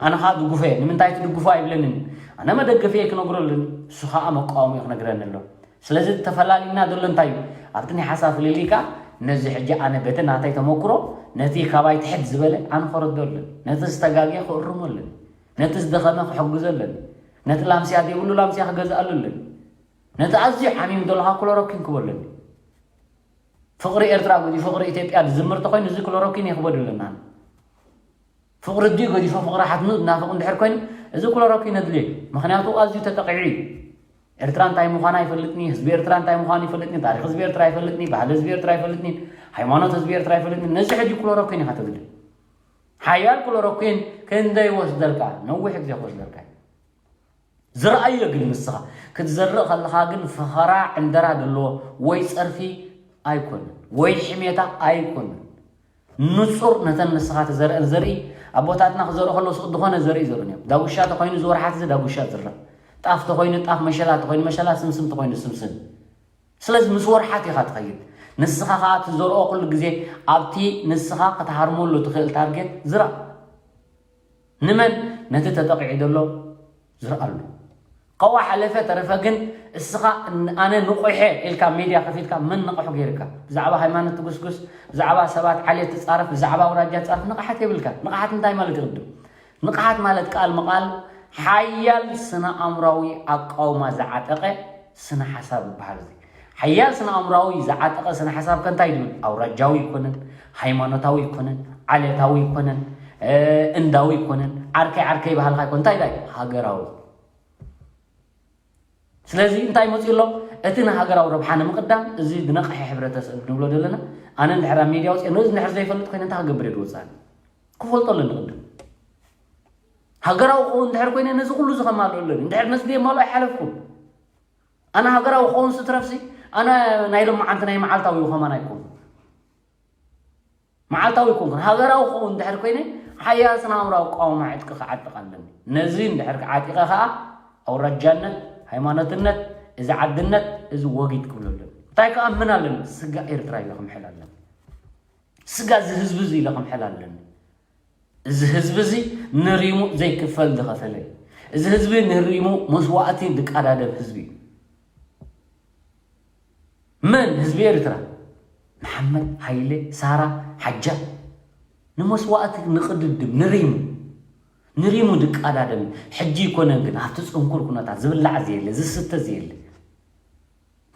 ኣነ ኸኣ ድግፎ እየ። ንምንታይ ትድግፎ ኣይብለንን። ኣነ መደገፊ እየ ክነግሮ ኣለኒ። እሱ ኸኣ መቃወሚኡ ክነግረኒ ኣሎ። ስለዚ ተፈላሊና ዘሎ እንታይ እዩ? ኣብቲ ናይ ሓሳብ ፍልልይ ከኣ ነዚ ሕጂ ኣነ በቲ ናተይ ተመክሮ ነቲ ካባይ ትሕት ዝበለ ኣነ ከረድኦ ኣለኒ። ነቲ ዝተጋግየ ክእርሞ ኣለኒ። ነቲ ዝደኸመ ክሕግዞ ኣለኒ። ነቲ ላምስያ ዘይብሉ ላምስያ ክገዝኣሉ ኣለኒ። ነቲ ኣዝዩ ሓሚሙ ዘሎ ከዓ ክሎሮኪን ክህቦ ኣለኒ። ፍቕሪ ኤርትራ ገዲፉ ፍቕሪ ኢትዮጵያ ዝዝምር ተኾይኑ፣ እዚ ክሎሮኪን የኽበዱ ኣለና። ፍቕሪ ኣዲኡ ገዲፉ ፍቕሪ ሓትኑ ዝናፍቕ እንድሕር ኮይኑ፣ እዚ ክሎሮኪን ኣድልዮ እዩ። ምኽንያቱ ኣዝዩ ተጠቒዑ እዩ። ኤርትራ እንታይ ምዃና ኣይፈልጥን እዩ። ህዝቢ ኤርትራ እንታይ ምዃኑ ኣይፈልጥን እዩ። ታሪኽ ህዝቢ ኤርትራ ኣይፈልጥን እዩ። ባህሊ ህዝቢ ኤርትራ ኣይፈልጥን እዩ። ሃይማኖት ህዝቢ ኤርትራ ኣይፈልጥን እዩ። ነዚ ሕጂ ክሎሮኪን ኢኻ ተድሊ። ሓያል ክሎሮኪን ክንደይ ይወስደልካ? ነዊሕ ግዜ ክወስደልካ እዩ። ዝረኣዮ ግን ንስኻ ክትዘርእ ከለኻ ግን ፈኸራ ዕንደራ ዘለዎ ወይ ጸርፊ ኣይኮነን፣ ወይ ሕሜታ ኣይኮነን። ንጹር ነተን ንስኻ ትዘርአን ዘርኢ፣ ኣቦታትና ክዘርኡ ከለዉ ስቕ ዝኾነ ዘርኢ ዘርኡ እዮም። ዳጉሻ ተኾይኑ ዝወርሓት እዚ ዳጉሻ ዝረእ። ጣፍ ተኾይኑ ጣፍ፣ መሸላ ተኾይኑ መሸላ፣ ስምስም ተኾይኑ ስምስም። ስለዚ ምስ ወርሓት ኢኻ ትኸይድ። ንስኻ ኸኣ ትዘርኦ ኩሉ ግዜ ኣብቲ ንስኻ ክትሃርመሉ ትኽእል ታርጌት ዝራእ። ንመን? ነቲ ተጠቒዑ ዘሎ ዝርኣሉ። ካብኡ ሓለፈ ተረፈ ግን እስኻ ን-፣ ኣነ ንቑሕ እየ ኢልካ ሜድያ ከፊትካ መን ንቑሕ ገይርካ? ብዛዕባ ሃይማኖት ትጉስጉስ፣ ብዛዕባ ሰባት ዓሌት ትጻረፍ፣ ብዛዕባ ኣውራጃ ትጻረፍ፣ ንቕሓት የብልካ። ንቕሓት እንታይ ማለት ይቕድም? ንቕሓት ማለት ቃል መቓል ሓያል ስነ ኣእምራዊ ኣቃውማ ዝዓጠቐ ስነ ሓሳብ ይበሃል። እዚ ሓያል ስነ ኣእምራዊ ዝዓጠቐ ስነ ሓሳብ ከ እንታይ ድብል? ኣውራጃዊ ይኮነን፣ ሃይማኖታዊ ይኮነን፣ ዓሌታዊ ይኮነን፣ እ፣ እንዳዊ ይኮነን፣ ዓርከይ ዓርከይ ባህልካ ይኮን፣ እንታይ ዳይ? ሃገራዊ። ስለዚ እንታይ መፅኡ ኣሎ? እቲ ንሃገራዊ ረብሓ ንምቕዳም እዚ ዝነቕሐ ሕብረተሰብ ንብሎ ዘለና፣ ኣነ እንድሕር ኣብ ሚድያ ወፅአ ነዚ እንድሕር ዘይፈልጥ ኮይነ እንታይ ክገብር እየ ዝወፅእ? ክፈልጦ ኣለኒ ቅድም። ሃገራዊ ክኸውን እንድሕር ኮይነ ነዚ ኩሉ እዚ ከማልኦ ኣለኒ። እንድሕር ነዚ ደየማልኦ ኣይሓለፍኩን። ኣነ ሃገራዊ ክኸውን ስትረፍሲ፣ ኣነ ናይ ሎማዓንቲ ናይ መዓልታዊ ከማን ኣይኮንኩን። መዓልታዊ ኣይኮንኩን። ሃገራዊ ክኸውን እንድሕር ኮይነ ሓያል ስነ ኣእምራዊ ኣቃውማ ዕጥቂ ክዓጥቕ ኣለኒ። ነዚ እንድሕር ክዓጢቐ ከኣ ኣውራጃነት፣ ሃይማኖትነት፣ እዚ ዓድነት፣ እዚ ወጊድ ክብሎ ኣለኒ። እንታይ ክኣምን ኣለኒ? ስጋ ኤርትራ ኢለ ክምሕል ኣለኒ። ስጋ እዚ ህዝቢ እዚ ኢለ ክምሕል ኣለኒ። እዚ ህዝቢ እዚ ንሪሙ ዘይክፈል ዝኸፈለ እዩ። እዚ ህዝቢ ንሪሙ መስዋእቲ ዝቀዳደም ህዝቢ እዩ። መን? ህዝቢ ኤርትራ። መሓመድ፣ ሃይለ፣ ሳራ፣ ሓጃ ንመስዋእቲ ንቕድድም ንሪሙ፣ ንሪሙ ዝቀዳደም እዩ። ሕጂ ይኮነን ግን ኣብቲ ጽንኩር ኩነታት ዝብላዕ ዘየለ፣ ዝስተ ዘየለ፣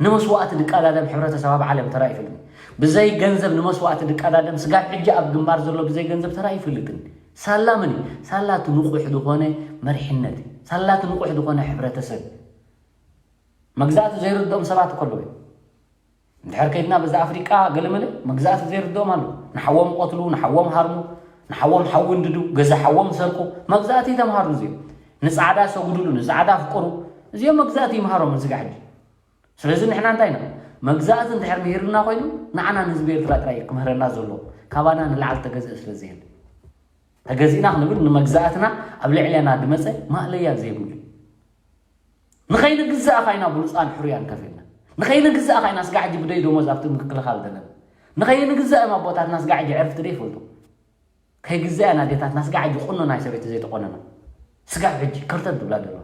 ንመስዋእቲ ዝቀዳደም ሕብረተሰብ ኣብ ዓለም ተራእዩ ይፈልጥን። ብዘይ ገንዘብ ንመስዋእቲ ዝቀዳደም ስጋብ ሕጂ ኣብ ግንባር ዘሎ ብዘይ ገንዘብ ተራእዩ ይፈልጥን። ሳላ መን እዩ? ሳላ እቲ ንቑሕ ዝኾነ መሪሕነት እዩ። ሳላ እቲ ንቑሕ ዝኾነ ሕብረተሰብ እዩ። መግዛእቲ ዘይርድኦም ሰባት እኮ ኣለዉ እዮም። እንድሕር ከይድና በዛ ኣፍሪቃ ገለመለ መግዛእቲ ዘይርድኦም ኣለዉ። ንሓዎም ቆትሉ፣ ንሓዎም ሃርሙ፣ ንሓዎም ሓዊ እንድዱ፣ ገዛ ሓዎም ሰርቁ። መግዛእቲ ተምሃሩ እዚኦም። ንጻዕዳ ሰጉድሉ፣ ንጻዕዳ ፍቅሩ። እዚኦም መግዛእቲ ይምሃሮም እዚ ጋሕጂ። ስለዚ ንሕና እንታይ ኢና? መግዛእቲ እንድሕር ምሂርና ኮይኑ፣ ንዓና ንህዝቢ ኤርትራ ጥራይ እዩ ክምህረና ዘሎ። ካባና ንላዕሊ ተገዝአ ስለ ዘየለ። ተገዚእና ክንብል ንመግዛእትና ኣብ ልዕሌና ድመጸ ማእለያ ዘይብሉ። ንኸይንግዛእ ኻይና ብሉጻን ሕሩያን ከፊልና። ንኸይንግዛእ ኻይና ስጋ ሕጂ ብደይ ደሞዝ ኣብቲ ምክልኻል ዘለና። ንኸይንግዛእ እዮም ኣቦታትና ስጋ ሕጂ ዕርፍቲ ደይ ይፈልጡ። ከይግዛእ ኣዴታትና ስጋ ሕጂ ቁኖ ናይ ሰበይቲ ዘይተቆነና። ስጋ ሕጂ ክርተት ዝብላ ዘለዋ።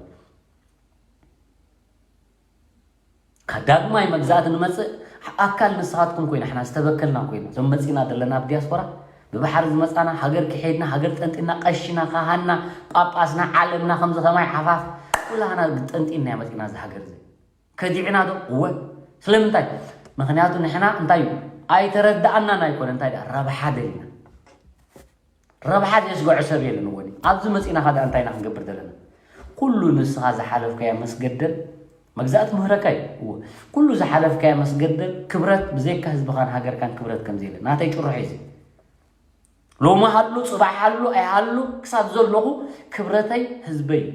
ካብ ዳግማይ መግዛእቲ ንመጽእ ኣካል ንስኻትኩም ኮይና፣ ሕና ዝተበከልና ኮይና፣ እዞም መጺና ዘለና ኣብ ዲያስፖራ፣ ብባሕሪ ዝመጻና፣ ሃገር ክሒድና፣ ሃገር ጠንጢና፣ ቀሺና፣ ካህንና፣ ጳጳስና፣ ዓለምና፣ ከምዚ ከማይ ሓፋፍ፣ ኩላህና ጠንጢና መጺና እዚ ሃገር እዚ። ከዲዕና ዶ? እወ። ስለምንታይ? ምኽንያቱ ንሕና እንታይ እዩ? ኣይተረዳኣናን ኣይኮነ፣ እንታይ ደኣ ረብሓ ደሊና። ረብሓ ዘየስግዖ ሰብ የለን። እወ፣ ኣብዚ መጺና ኸኣ እንታይ ኢና ክንገብር ዘለና? ኩሉ ንስኻ ዝሓለፍካዮ መስገደል መግዛእቲ ምህረካ እዩ። እወ፣ ኩሉ ዝሓለፍካዮ መስገደል ክብረት ብዘይካ ህዝብኻን ሃገርካን ክብረት ከም ዘየለ ናተይ ጭርሖ እዩ እዚ። ሎሚ ሃሉ፣ ጽባሕ ሃሉ ኣይሃሉ ክሳብ ዘለኹ ክብረተይ ህዝበይ እዩ።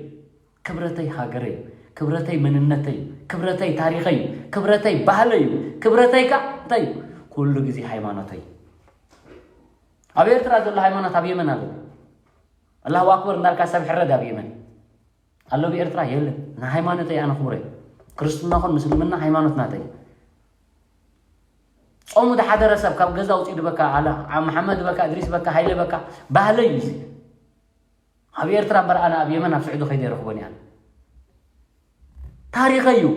ክብረተይ ሃገረይ እዩ። ክብረተይ መንነተይ እዩ። ክብረተይ ታሪኸይ እዩ። ክብረተይ ባህለይ እዩ። ክብረተይ ከኣ እንታይ እዩ? ኩሉ ግዜ ሃይማኖተይ እዩ። ኣብ ኤርትራ ዘሎ ሃይማኖት ኣብ የመን ኣሎ። ኣላሁ ኣክበር እንዳልካ ሰብ ሕረድ ኣብ የመን ኣሎ። ብኤርትራ የለን። ንሃይማኖተይ ኣነ ክቡረይ። ክርስትና ኹን ምስልምና ሃይማኖት ናተይ። ጾሙ ዝሓደረ ሰብ ካብ ገዛ ውጽኡ ድበካ፣ ኣላ፣ ኣብ መሓመድ በካ፣ እድሪስ በካ፣ ሃይለ በካ፣ ባህለይ እዩ እዚ። ኣብ ኤርትራ እምበር ኣነ ኣብ የመን ኣብ ስዑዲ ከይደ ይረኽቦን እየ ኣነ። ታሪኸይ እዩ።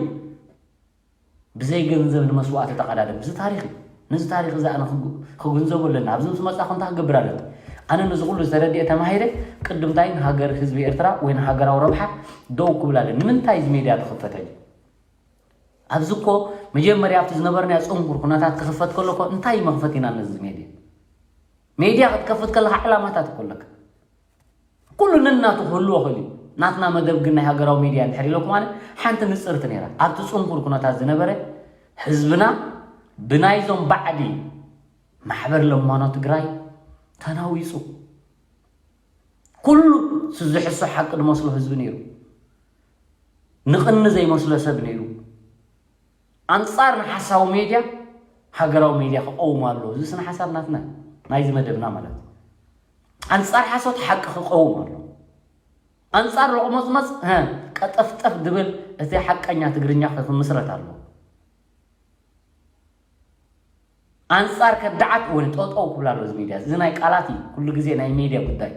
ብዘይ ገንዘብ ንመስዋእቲ ተቐዳደም። እዚ ታሪኽ እዩ። ነዚ ታሪኽ እዚ ኣነ ክግ-፣ ክግንዘቦ ኣለና። ኣብዚ ምስ መጻኹ እንታይ ክገብር ኣለኒ? ኣነ ነዚ ኩሉ ዝተረድኤ ተማሂረ ቅድምታይ ንሃገር ህዝቢ ኤርትራ ወይ ንሃገራዊ ረብሓ ደው ክብል ኣለ። ንምንታይ እዚ ሜድያ ተኸፈተኒ? ኣብዚ እኮ መጀመርያ ኣብቲ ዝነበርናዮ ጽንኩር ኩነታት ክኽፈት ከሎ እኮ እንታይ መኽፈት ኢና ነዚ ሜድያ? ሜድያ ክትከፍት ከለኻ ዕላማታት እኮ ኣለካ። ኩሉ ነናቱ ክህልዎ ክእል እዩ። ናትና መደብ ግን ናይ ሃገራዊ ሜድያ እንድሕር ኢለኩም ኣነ ሓንቲ ንጽርቲ ነይራ። ኣብቲ ጽንኩር ኩነታት ዝነበረ ህዝብና ብናይዞም ባዕዲ ማሕበር ለማኖ ትግራይ ተናዊጹ። ኩሉ ዝሕሶ ሓቂ ዝመስሎ ህዝቢ ነይሩ። ንቕኒ ዘይመስሎ ሰብ ነይሩ። ኣንጻር ንሓሳዊ ሜድያ ሃገራዊ ሜድያ ክቐውም ኣሎ። እዚ ስነ ሓሳብ ናትና ናይዚ መደብና ማለት እዩ። ኣንጻር ሓሶት ሓቂ ክቐውም ኣሎ። ኣንጻር ሎቕመጽመጽ ቀጠፍጠፍ ድብል እቲ ሓቀኛ ትግርኛ ክምስረት ኣሎ። ኣንጻር ከዳዓት እውን ጠጠው ክብል ኣሎ እዚ ሜድያ። እዚ ናይ ቃላት እዩ ኩሉ ግዜ ናይ ሜድያ ጉዳይ።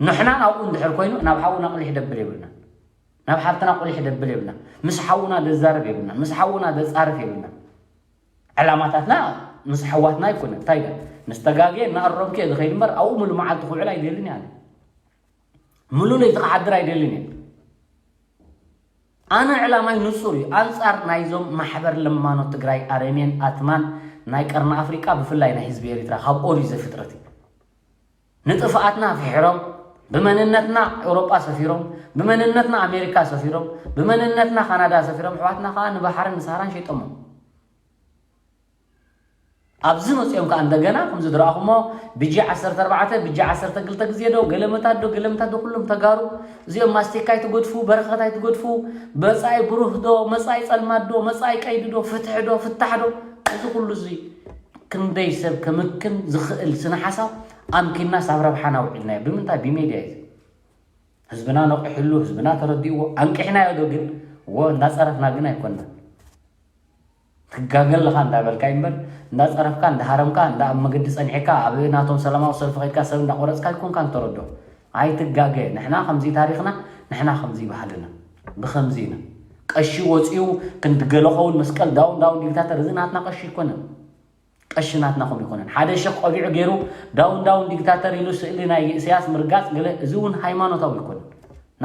ንሕና ናብኡ እንድሕር ኮይኑ ናብ ሓውና ቁሊሕ ደብል የብልና፣ ናብ ሓብትና ቁሊሕ ደብል የብልና፣ ምስ ሓውና ደዛረብ የብልና፣ ምስ ሓውና ደጻርፍ የብልና። ዕላማታትና ምስ ኣሕዋትና ኣይኮነን። እንታይ ዳ ንስተጋግየ እናኣረምኩ እየ ዝኸይድ እምበር ኣብኡ ሙሉ መዓልቲ ክውዕል ኣይደልን እየ። ኣነ ሙሉ ለይቲ ክሓድር ኣይደልን እየ። ኣነ ዕላማይ ንጹር እዩ። ኣንጻር ናይዞም ማሕበር ለማኖ ትግራይ ኣረሜን ኣትማን ናይ ቀርኒ ኣፍሪቃ ብፍላይ ናይ ህዝቢ ኤሪትራ ካብ ኦሪት ዘፍጥረት እዩ። ንጥፍኣትና ፍሒሮም ብመንነትና ኤውሮጳ ሰፊሮም ብመንነትና ኣሜሪካ ሰፊሮም ብመንነትና ካናዳ ሰፊሮም ኣሕዋትና ከዓ ንባሕርን ንሳህራን ሸይጦሞም። ኣብዚ መፂኦም ከዓ እንደገና ከምዚ ዝረኣኹሞ ብጂ ዓሰርተ ኣርባዕተ ብጂ ዓሰርተ ክልተ ግዜ ዶ ገለመታት ዶ ገለመታት ዶ ኩሎም ተጋሩ እዚኦም ማስቲካ ኣይትገድፉ በረኸት ኣይትገድፉ መፃኢ ብሩህ ዶ መፃኢ ፀልማት ዶ መፃኢ ቀይዲ ዶ ፍትሒ ዶ ፍታሕ ዶ እዚ ኩሉ እዚ ክንደይ ሰብ ከምክን ዝኽእል ስነ ሓሳብ ኣምኪናስ ኣብ ረብሓና ውዒልናዮ ብምንታይ ብሜድያ እዩ ህዝብና ነቂሕሉ ህዝብና ተረዲእዎ ኣንቂሕናዮ ዶ ግን ወ እንዳፀረፍና ግን ኣይኮንና ትጋገ ኣለኻ እንዳበልካ እምበር እንዳፀረፍካ እንዳሃረምካ እንዳ ኣብ መገዲ ፀኒሕካ ኣብ ናቶም ሰላማዊ ሰልፊ ከድካ ሰብ እንዳቆረፅካ ኣይኮንካን ተረዶ ኣይትጋገ ንሕና ከምዚ ታሪኽና ንሕና ከምዚ ባህልና ብከምዚ ኢና ቀሺ ወፂኡ ክንድገለኸውን መስቀል ዳውን ዳውን ዲክታተር እዚ ናትና ቀሺ ይኮነን ቀሺ ናትና ከም ይኮነን ሓደ ሸክ ቆቢዑ ገይሩ ዳውን ዳውን ዲክታተር ኢሉ ስእሊ ናይ ኢሳያስ ምርጋፅ ገለ እዚ እውን ሃይማኖታዊ ይኮነን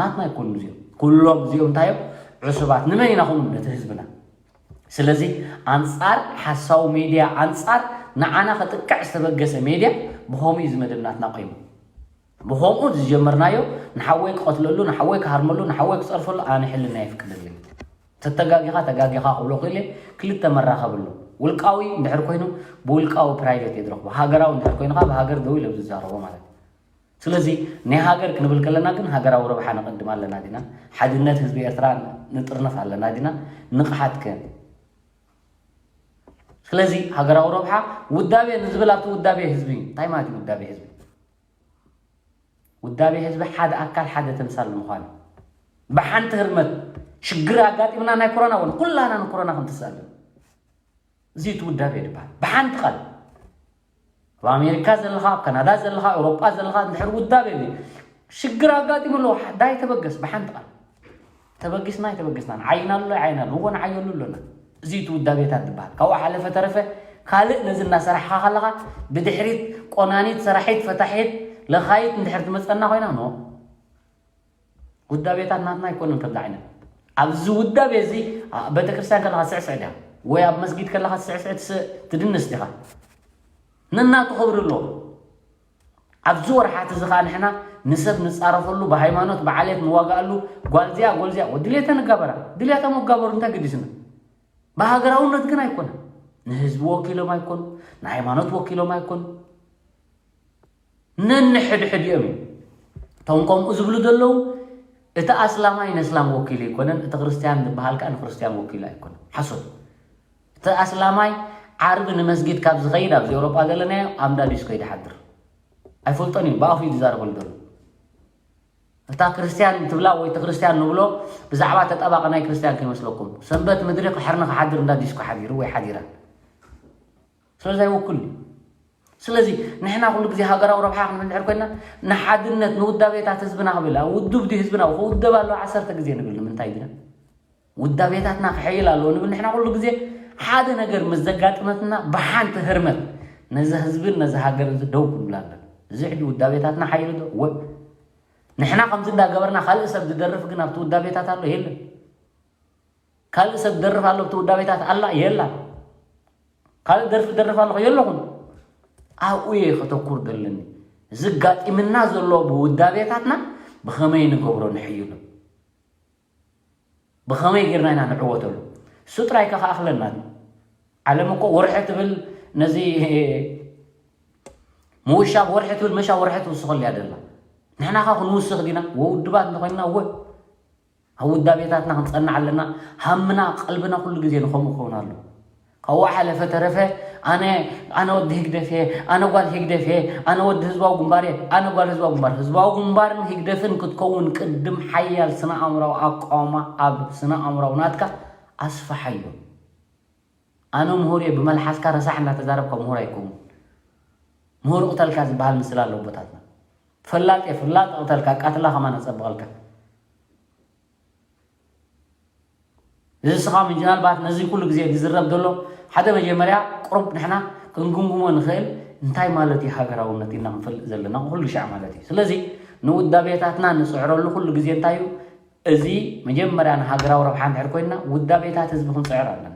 ናትና ይኮኑ እዚኦም ኩሎም እዚኦም እንታዮም ዕሱባት ንመን ኢና ኹኑ ነቲ ህዝብና ስለዚ ኣንጻር ሓሳዊ ሜድያ ኣንጻር ንዓና ከጥቅዕ ዝተበገሰ ሜድያ ብኸምኡ እዩ ዝመደብ ናትና ቆይሙ ብኸምኡ ዝጀመርናዮ ንሓወይ ክቐትለሉ ንሓወይ ክሃርመሉ ንሓወይ ክጸርፈሉ ኣነ ሕልና የፍቅደለይ ተተጋጊኻ ተጋጊኻ ክብሎ ክእል ክልተ መራኸብ ኣሎ ውልቃዊ እንድሕር ኮይኑ ብውልቃዊ ፕራይቬት እየ ዝረኽቦ ሃገራዊ እንድሕር ኮይኑ ካብ ሃገር ደው ኢለ ዝዛረቦ ማለት እዩ ስለዚ ናይ ሃገር ክንብል ከለና ግን ሃገራዊ ረብሓ ነቐድም ኣለና ዲና ሓድነት ህዝቢ ኤርትራ ንጥርንፍ ኣለና ዲና ንቕሓት ከ ስለዚ ሃገራዊ ረብሓ ውዳቤ ንዝብል ኣብቲ ውዳቤ ህዝቢ እንታይ ማለት እዩ ውዳቤ ህዝቢ ውዳቤ ህዝቢ ሓደ ኣካል ሓደ ተምሳል ምዃን ብሓንቲ ህርመት ሽግር ኣጋጢምና ናይ ኮሮና እውን ኩላና ንኮሮና ክንትስኣለን እዚ እቲ ውዳቤ ድበሃል ብሓንቲ ቃል ኣብ ኣሜሪካ ዘለኻ ኣብ ካናዳ ዘለኻ ኤውሮጳ ዘለኻ እንድሕር ውዳቤ ሽግር ኣጋጢሙ ኣለዎ ዳይ ተበገስ ብሓንቲ ቃል ተበጊስና ኣይተበገስናን ዓይና ኣሎ ዓይና ኣሎ እዎ ንዓየሉ ኣሎና እዚ እቲ ውዳቤታት ዝበሃል ካብኡ ሓለፈ ተረፈ ካልእ ነዚ እናሰራሕኻ ከለኻ ብድሕሪት ቆናኒት ሰራሒት ፈታሒት ለኻይት እንድሕር ትመፀና ኮይና ኖ ውዳቤታት ናትና ኣይኮነን ከምዚ ዓይነት ኣብዚ ውዳቤ እዚ ቤተክርስትያን ከለኻ ስዕስዕ ዲኻ ወይ ኣብ መስጊድ ከለኻ ስዕስዕ ትድንስ ዲኻ ነናቱ ክብሪ ኣለዎ ኣብዚ ወርሓት እዚ ከዓ ንሕና ንሰብ ንፃረፈሉ ብሃይማኖት ብዓሌት ንዋጋኣሉ ጓልዚኣ ጎልዚኣ ወድልየተ ንጋበራ ድልያቶም ኣጋበሩ እንታይ ገዲስና ብሃገራውነት ግን ኣይኮነ ንህዝቢ ወኪሎም ኣይኮኑ ንሃይማኖት ወኪሎም ኣይኮኑ ነንሕድሕዲኦም እዩ እቶም ከምኡ ዝብሉ ዘለዉ እቲ ኣስላማይ ነስላም ወኪሉ ኣይኮነን እቲ ክርስትያን ዝበሃል ከዓ ንክርስትያን ወኪሉ ኣይኮነን ሓሶት እቲ ኣስላማይ ዓርቢ ንመስጊድ ካብ ዝኸይድ ኣብዚ ኤውሮጳ ዘለናዮ ኣምዳ ዲስኮ ይድሓድር ኣይፈልጦን እዩ ብኣፉ እዩ ዝዛረበሉ ዘሎ እታ ክርስትያን ትብላ ወይ እቲ ክርስትያን ንብሎ ብዛዕባ ተጣባቂ ናይ ክርስትያን ከይመስለኩም ሰንበት ምድሪ ክሕርኒ ክሓድር እንዳ ዲስኮ ሓዲሩ ወይ ሓዲራ ስለዚ ኣይውክል እዩ ስለዚ ንሕና ኩሉ ግዜ ሃገራዊ ረብሓ ክንብል እንድሕር ኮይና ንሓድነት ንውዳቤታት ህዝብና ክብል ኣብ ውድብ ድዩ ህዝብና ክውደብ ኣለዎ ዓሰርተ ግዜ ንብል ንምንታይ ግና ውዳቤታትና ክሕይል ኣለዎ ንብል ንሕና ኩሉ ግዜ ሓደ ነገር ምስ ዘጋጥመትና ብሓንቲ ህርመት ነዚ ህዝብን ነዚ ሃገርን እዚ ደው ክንብል ኣለና እዚ ሕጂ ውዳቤታትና ሓይሉ ዶ? እወ። ንሕና ከምዚ እንዳገበርና ካልእ ሰብ ዝደርፍ ግን ኣብቲ ውዳቤታት ኣሎ? የለን። ካልእ ሰብ ዝደርፍ ኣሎ ኣብቲ ውዳቤታት ኣላ? የላን። ካልእ ደርፊ ዝደርፍ ኣለኹ? የለኹን። ኣብኡ እየ ከተኩር ዘለኒ። ዝጋጢምና ዘሎ ብውዳቤታትና ብኸመይ ንገብሮ ንሕይሎ? ብኸመይ ጌርና ኢና ንዕወተሉ? እሱ ጥራይ ከ ከኣኽለና ድዩ? ዓለም እኮ ወርሒ ትብል ነዚ ምውሻብ ወርሒ ትብል መሻ ወርሒ ትውስኸሉ እያ ደላ። ንሕና ኸ ክንውስኽ ዲና? ወውድባት እንተኾይንና እወ። ኣብ ውዳቤታትና ክንጸንዕ ኣለና። ሃምና፣ ቀልብና ኩሉ ግዜ ንኸምኡ ክኸውን ኣለዎ። ካብኡ ሓለፈ ተረፈ ኣነ ኣነ ወዲ ህግደፍ እየ፣ ኣነ ጓል ህግደፍ እየ፣ ኣነ ወዲ ህዝባዊ ግንባር እየ፣ ኣነ ጓል ህዝባዊ ግንባር። ህዝባዊ ግንባርን ህግደፍን ክትከውን ቅድም ሓያል ስነ ኣእምራዊ ኣቃውማ ኣብ ስነ ኣእምራዊ ናትካ ኣስፍሓዮ። ኣነ ምሁር እየ፣ ብመልሓስካ ረሳሕ እናተዛረብካ ምሁር ኣይከውን። ምሁር ቅተልካ ዝበሃል ምስላ ኣሎ ኣቦታትና። ፈላጥ እየ፣ ፍላጥ ቅተልካ፣ ኣቃትላ ከማን ኣጸብቐልካ። እዚ ስኻ ምናልባት ነዚ ኩሉ ግዜ ዝዝረብ ዘሎ ሓደ መጀመርያ ቁሩብ ንሕና ክንግምግሞ ንኽእል እንታይ ማለት እዩ ሃገራውነት ኢልና ክንፈልጥ ዘለና ኩሉ ሻዕ ማለት እዩ። ስለዚ ንውዳቤታትና ንጽዕረሉ ኩሉ ግዜ እንታይ እዩ? እዚ መጀመርያ ንሃገራዊ ረብሓ እንድሕር ኮይንና ውዳቤታት ህዝቢ ክንጽዕር ኣለና።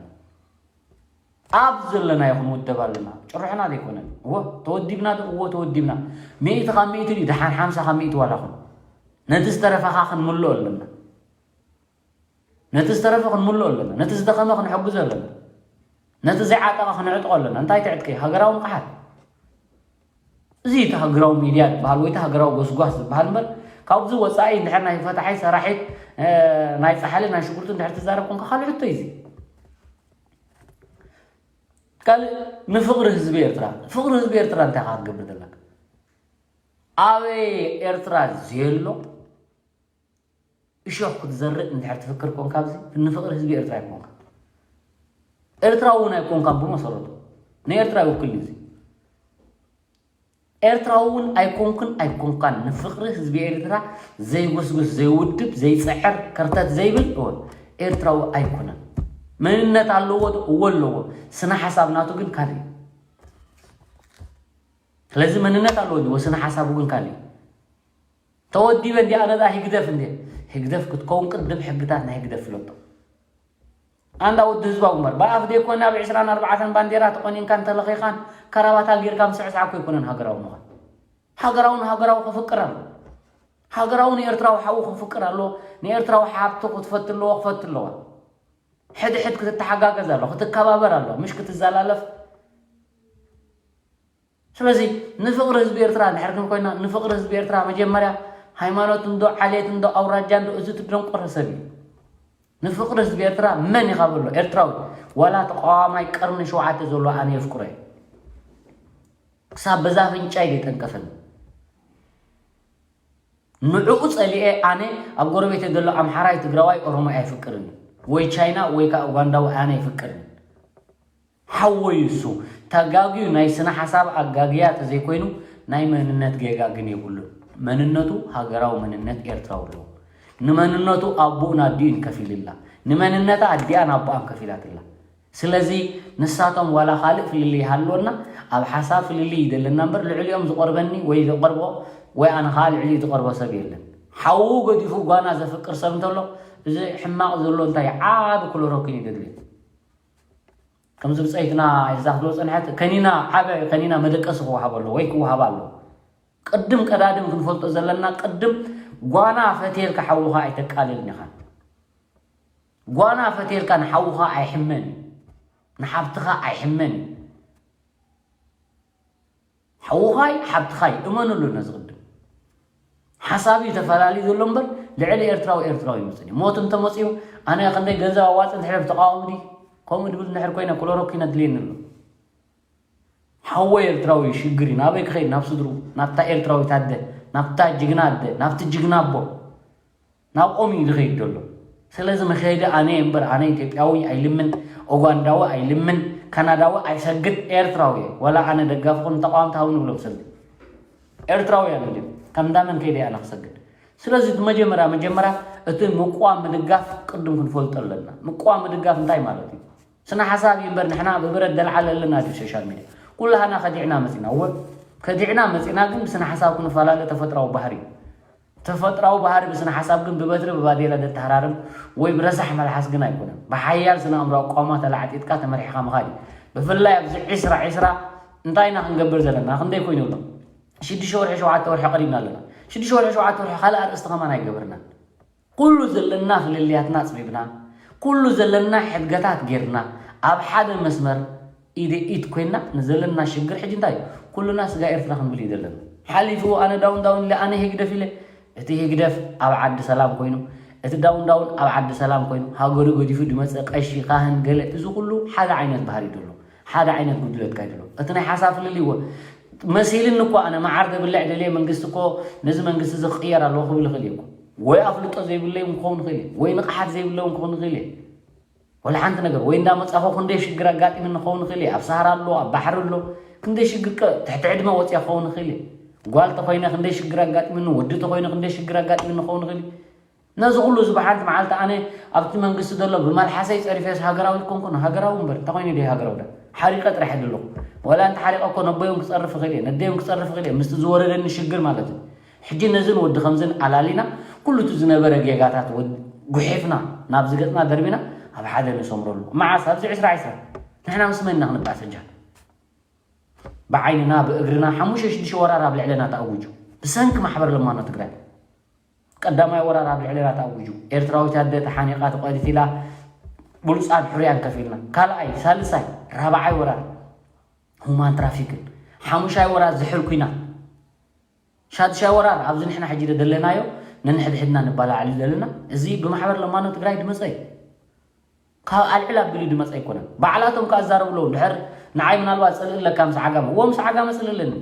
ኣብ ዘለናዮ ክንውደብ ኣለና። ጭርሖና ዘይኮነን። እወ ተወዲብና ዶ? እወ ተወዲብና። ሚእቲ ካብ ሚእቲ ድዩ? ደሓን ሓምሳ ካብ ሚእቲ ዋላ ኹን። ነቲ ዝተረፈኻ ክንምልኦ ኣለና። ነቲ ዝተረፈ ክንምልኦ ኣለና። ነቲ ዝደኸመ ክንሕግዞ ኣለና። ነቲ ዘይዓጠቐ ክንዕጥቖ ኣለና። እንታይ ትዕጥቂ? ሃገራዊ ንቕሓት። እዚ እቲ ሃገራዊ ሚድያ ዝበሃል ወይ እቲ ሃገራዊ ጎስጓስ ዝበሃል እምበር ካብዚ ወፃኢ እንድሕር ናይ ፈታሒ ሰራሒት እ፣ ናይ ፃሕሊ ናይ ሽጉርቲ እንድሕር ትዛረብ ኮንካ ካልእ ሕቶ እዩ እዚ። ካልእ ንፍቕሪ ህዝቢ ኤርትራ፣ ፍቕሪ ህዝቢ ኤርትራ እንታይ ኢኻ ክትገብር ዘለካ? ኣበይ ኤርትራ ዘየሎ እሾኽ ክትዘርእ እንድሕር ትፍክር ኮንካ ኣብዚ ንፍቕሪ ህዝቢ ኤርትራ ኣይኮንካ። ኤርትራዊ እውን ኣይኮንካን ብመሰረቱ። ንኤርትራ ይውክል እዩ እዚ። ኤርትራዊ እውን ኣይኮንክን ኣይኮንካን። ንፍቕሪ ህዝቢ ኤርትራ ዘይጉስጉስ፣ ዘይውድብ፣ ዘይጽዕር፣ ከርተት ዘይብል እወ ኤርትራዊ ኣይኮነን። መንነት ኣለዎ ዶ? እወ ኣለዎ። ስነ ሓሳብ ናቱ ግን ካልእ እዩ። ስለዚ መንነት ኣለዎ ዶ? ስነ ሓሳቡ ግን ካልእ እዩ። ተወዲበ እንዲ ኣነ ዳ ህግደፍ እንዲ ህግደፍ ክትከውን ቅድም ሕግታት ናይ ህግደፍ ፍለጦ። ኣንዳ ወዲ ህዝባዊ ግንባር ብኣፍ ደይኮነ ኣብ ዕስራን ኣርባዕተን ባንዴራ ተቆኒንካን ተለኺኻን ካራባታ ጌርካ ምስዕሳዕ እኮ ኣይኮነን ሃገራዊ ምዃን። ሃገራዊ ንሃገራዊ ከፍቅር ኣሎ። ሃገራዊ ንኤርትራዊ ሓዉ ከፍቅር ኣሎ። ንኤርትራዊ ሓብቱ ክትፈቱ ኣለዎ፣ ክፈቱ ኣለዋ። ሕድሕድ ክትተሓጋገዝ ኣሎ፣ ክትከባበር ኣሎ፣ ምሽ ክትዘላለፍ። ስለዚ ንፍቕሪ ህዝቢ ኤርትራ እንድሕር ግን ኮይና፣ ንፍቕሪ ህዝቢ ኤርትራ መጀመርያ ሃይማኖት እንዶ፣ ዓሌት እንዶ፣ ኣውራጃ እንዶ፣ እዚ ትደንቆረ ሰብ እዩ። ንፍቕሪ ህዝቢ ኤርትራ መን ኢኻ በሎ? ኤርትራዊ። ዋላ ተቃዋማይ ቀርኒ ሸውዓተ ዘሎ ኣነ የፍቅሮ እየ። ክሳብ በዛ ኣፍንጫይ ዘይጠንቀፈኒ። ንዕኡ ጸሊኤ ኣነ ኣብ ጎረቤተይ ዘሎ ኣምሓራይ፣ ትግራዋይ፣ ኦሮሞ ኣይፍቅርን እዩ። ወይ ቻይና ወይ ከኣ ኡጋንዳዊ ኣነ ኣይፍቅርን። ሓወይ እሱ ተጋግዩ ናይ ስነ ሓሳብ ኣጋግያ ተዘይኮይኑ ናይ መንነት ጌጋ ግን የብሉን። መንነቱ ሃገራዊ መንነት ኤርትራዊ ኣለዎ። ንመንነቱ ኣቦኡን ኣዲኡን ከፊልላ። ንመንነታ ኣዲኣን ኣቦኣን ከፊላትላ። ስለዚ ንሳቶም ዋላ ካልእ ፍልልይ ይሃልወና፣ ኣብ ሓሳብ ፍልልይ ይደለና እምበር ልዕሊኦም ዝቆርበኒ ወይ ዘቆርቦ ወይ ኣነ ከዓ ልዕሊኡ ዝቆርቦ ሰብ የለን። ሓዉ ገዲፉ ጓና ዘፍቅር ሰብ እንተሎ እዚ ሕማቕ ዘሎ እንታይ ዓቢ ክሎሮኪን እዩ ዘድልዮ። ከምዚ ብፀይትና እዛ ክትብሎ ፀንሐት ከኒና ዓበ ከኒና መደቀሲ ክወሃብ ኣሎ ወይ ክወሃብ ኣሎ። ቅድም ቀዳድም ክንፈልጦ ዘለና ቅድም ጓና ፈትየልካ ሓውኻ ኣይተቃልልን ኢኻ። ጓና ፈትየልካ ንሓውኻ ኣይሕመን እዩ። ንሓብትኻ ኣይሕመን እዩ። ሓውኻይ ሓብትኻይ እመኑሉ ነዚ ቅድም ሓሳብ እዩ ተፈላለዩ ዘሎ እምበር ልዕሊ ኤርትራዊ ኤርትራዊ ይመፅን እዩ። ሞት እንተመፅኡ ኣነ ክንደይ ገንዘብ ኣዋፅ እንድሕር ተቃወምቲ ከምኡ ድብል እንድሕር ኮይነ ክሎሮኪን ኣድልየኒ ኣሎ። ሓወይ ኤርትራዊ ሽግር እዩ። ናበይ ክኸይድ? ናብ ስድሩ፣ ናብታ ኤርትራዊት ኣደ፣ ናብታ ጅግና ኣደ፣ ናብቲ ጅግና ኣቦ፣ ናብኦም እዩ ዝኸይድ ዘሎ። ስለዚ መኸዲ ኣነ እምበር ኣነ ኢትዮጵያዊ ኣይልምን፣ ኦጓንዳዊ ኣይልምን፣ ካናዳዊ ኣይሰግድ፣ ኤርትራዊ እየ። ወላ ኣነ ደጋፊ ኩን ተቃዋምቲ ሃው ንብሎም ሰልዲ ኤርትራውያን እንድዮም። ከም እንዳመን ከይደ ኣነ ክሰግድ? ስለዚ እቲ መጀመርያ መጀመርያ እቲ ምቋም ምድጋፍ ቅድም ክንፈልጦ ኣለና። ምቋም ምድጋፍ እንታይ ማለት እዩ? ስነ ሓሳብ እዩ እምበር ንሕና ብብረት ደልዓል ኣለና ድዩ ሶሻል ሚድያ? ኩላህና ከዲዕና መፂና። እወ ከዲዕና መፂና ግን ብስነ ሓሳብ ክንፈላለ ተፈጥራዊ ባህሪ እዩ። ተፈጥራዊ ባህሪ ብስነ ሓሳብ ግን ብበትሪ ብባዴላ ደተሃራርም ወይ ብረሳሕ መልሓስ ግን ኣይኮነን። ብሓያል ስነ ኣእምራዊ ቋማ ተላዕጢጥካ ተመሪሕካ ምኻድ እዩ። ብፍላይ ኣብዚ ዒስራ ዒስራ እንታይ ኢና ክንገብር ዘለና? ክንደይ ኮይኑ ኣሎ? ሽዱሽተ ወርሒ ሸውዓተ ወርሒ ቀሪብና ኣለና። ሽዱሽተ ወርሒ ሸውዓተ ወርሒ ካልእ ኣርእስቲ ከማን ኣይገበርናን። ኩሉ ዘለና ፍልልያትና ኣፅቢብና፣ ኩሉ ዘለና ሕድገታት ጌርና ኣብ ሓደ መስመር ኢደ ኢድ ኮይና ንዘለና ሽግር ሕጂ እንታይ እዩ? ኩሉና ስጋ ኤርትራ ክንብል እዩ ዘለና። ሓሊፉ ኣነ ዳውን ዳውን ኢለ ኣነ ህግደፍ ኢለ እቲ ህግደፍ ኣብ ዓዲ ሰላም ኮይኑ እቲ ዳውን ዳውን ኣብ ዓዲ ሰላም ኮይኑ ሃገሩ ገዲፉ ድመፀ ቀሺ ካህን ገለ እዚ ኩሉ ሓደ ዓይነት ባህሪ ደሎ ሓደ ዓይነት ጉድለት ካይደሎ እቲ ናይ ሓሳብ ፍልልይ ወ መሲልኒ እኮ ኣነ መዓር ደብልዕ ደልየ መንግስቲ እኮ ነዚ መንግስቲ እዚ ክቅየር ኣለዎ ክብል ይኽእል እየ እኮ ወይ ኣፍልጦ ዘይብለይ እውን ክኸውን ይኽእል እየ ወይ ንቕሓት ዘይብለይ እውን ክኸውን ይኽእል እየ ወላ ሓንቲ ነገር ወይ እንዳመፃኹ ክንደይ ሽግር ኣጋጢምኒ ክኸውን ይኽእል እየ ኣብ ሳህራ ኣሎ ኣብ ባሕሪ ኣሎ ክንደይ ሽግር ከ ትሕቲ ዕድመ ወፅያ ክኸውን ይኽእል እየ ጓል ተኮይነ ክንደይ ሽግር ኣጋጢምኒ ወዲ ተኮይነ ክንደይ ሽግር ኣጋጢምኒ ክኸውን ይኽእል እየ ነዚ ኩሉ እዚ ብሓንቲ መዓልቲ ኣነ ኣብቲ መንግስቲ ዘሎ ብመልሓሰይ ፀሪፌስ ሃገራዊ ኣይኮንኩን ሃገራዊ እምበር እንታይ ኮይኑ ደይ ሃገራዊ ዳ ሓሪቀ ጥራሕ ኣለኹ ወላ እንተ ሓሪቀ እኮ ነቦዮም ክፀርፍ ይኽእል እየ ነደዮም ክፀርፍ ይኽእል እየ ምስቲ ዝወረደኒ ሽግር ማለት እዩ ሕጂ ነዝን ወዲ ከምዝን ኣላሊና ኩሉ እቲ ዝነበረ ጌጋታት ወድ- ጉሒፍና ናብዚ ገፅና ደርቢና ኣብ ሓደ ንሰምረሉ መዓስ ኣብዚ ዕስራ ዕስራ ንሕና ምስ መን ኢና ክንበኣስ ሕጃ ብዓይንና ብእግርና ሓሙሽተ ሽዱሽተ ወራር ኣብ ልዕለና ተኣውጁ ብሰንኪ ማሕበር ለማኖ ትግራይ ቀዳማይ ወራር ኣብ ልዕለና ተኣዊጁ። ኤርትራዊት ኣደ ተሓኒቓ ተቖዲት ኢላ ብሉጻን ሕሩያን ከፊልና። ካልኣይ፣ ሳልሳይ፣ ራብዓይ ወራር ሁማን ትራፊክን። ሓሙሻይ ወራር ዝሕል ኲናት። ሻድሻይ ወራር ኣብዚ ንሕና ሕጂ ደለናዮ ነንሕድሕድና ንባላዓሉ ዘለና እዚ ብማሕበር ለማኖ ትግራይ ድመጸ እዩ። ካብ ኣልዕል ኣቢሉ ድመጸ ኣይኮነን። ባዕላቶም ከኣ ዝዛረቡ ኣለዉ። ድሕር ንዓይ ምናልባት ጽልኢ ኣለካ ምስ ዓጋመ። እዎ ምስ ዓጋመ ጽልኢ ኣለኒ።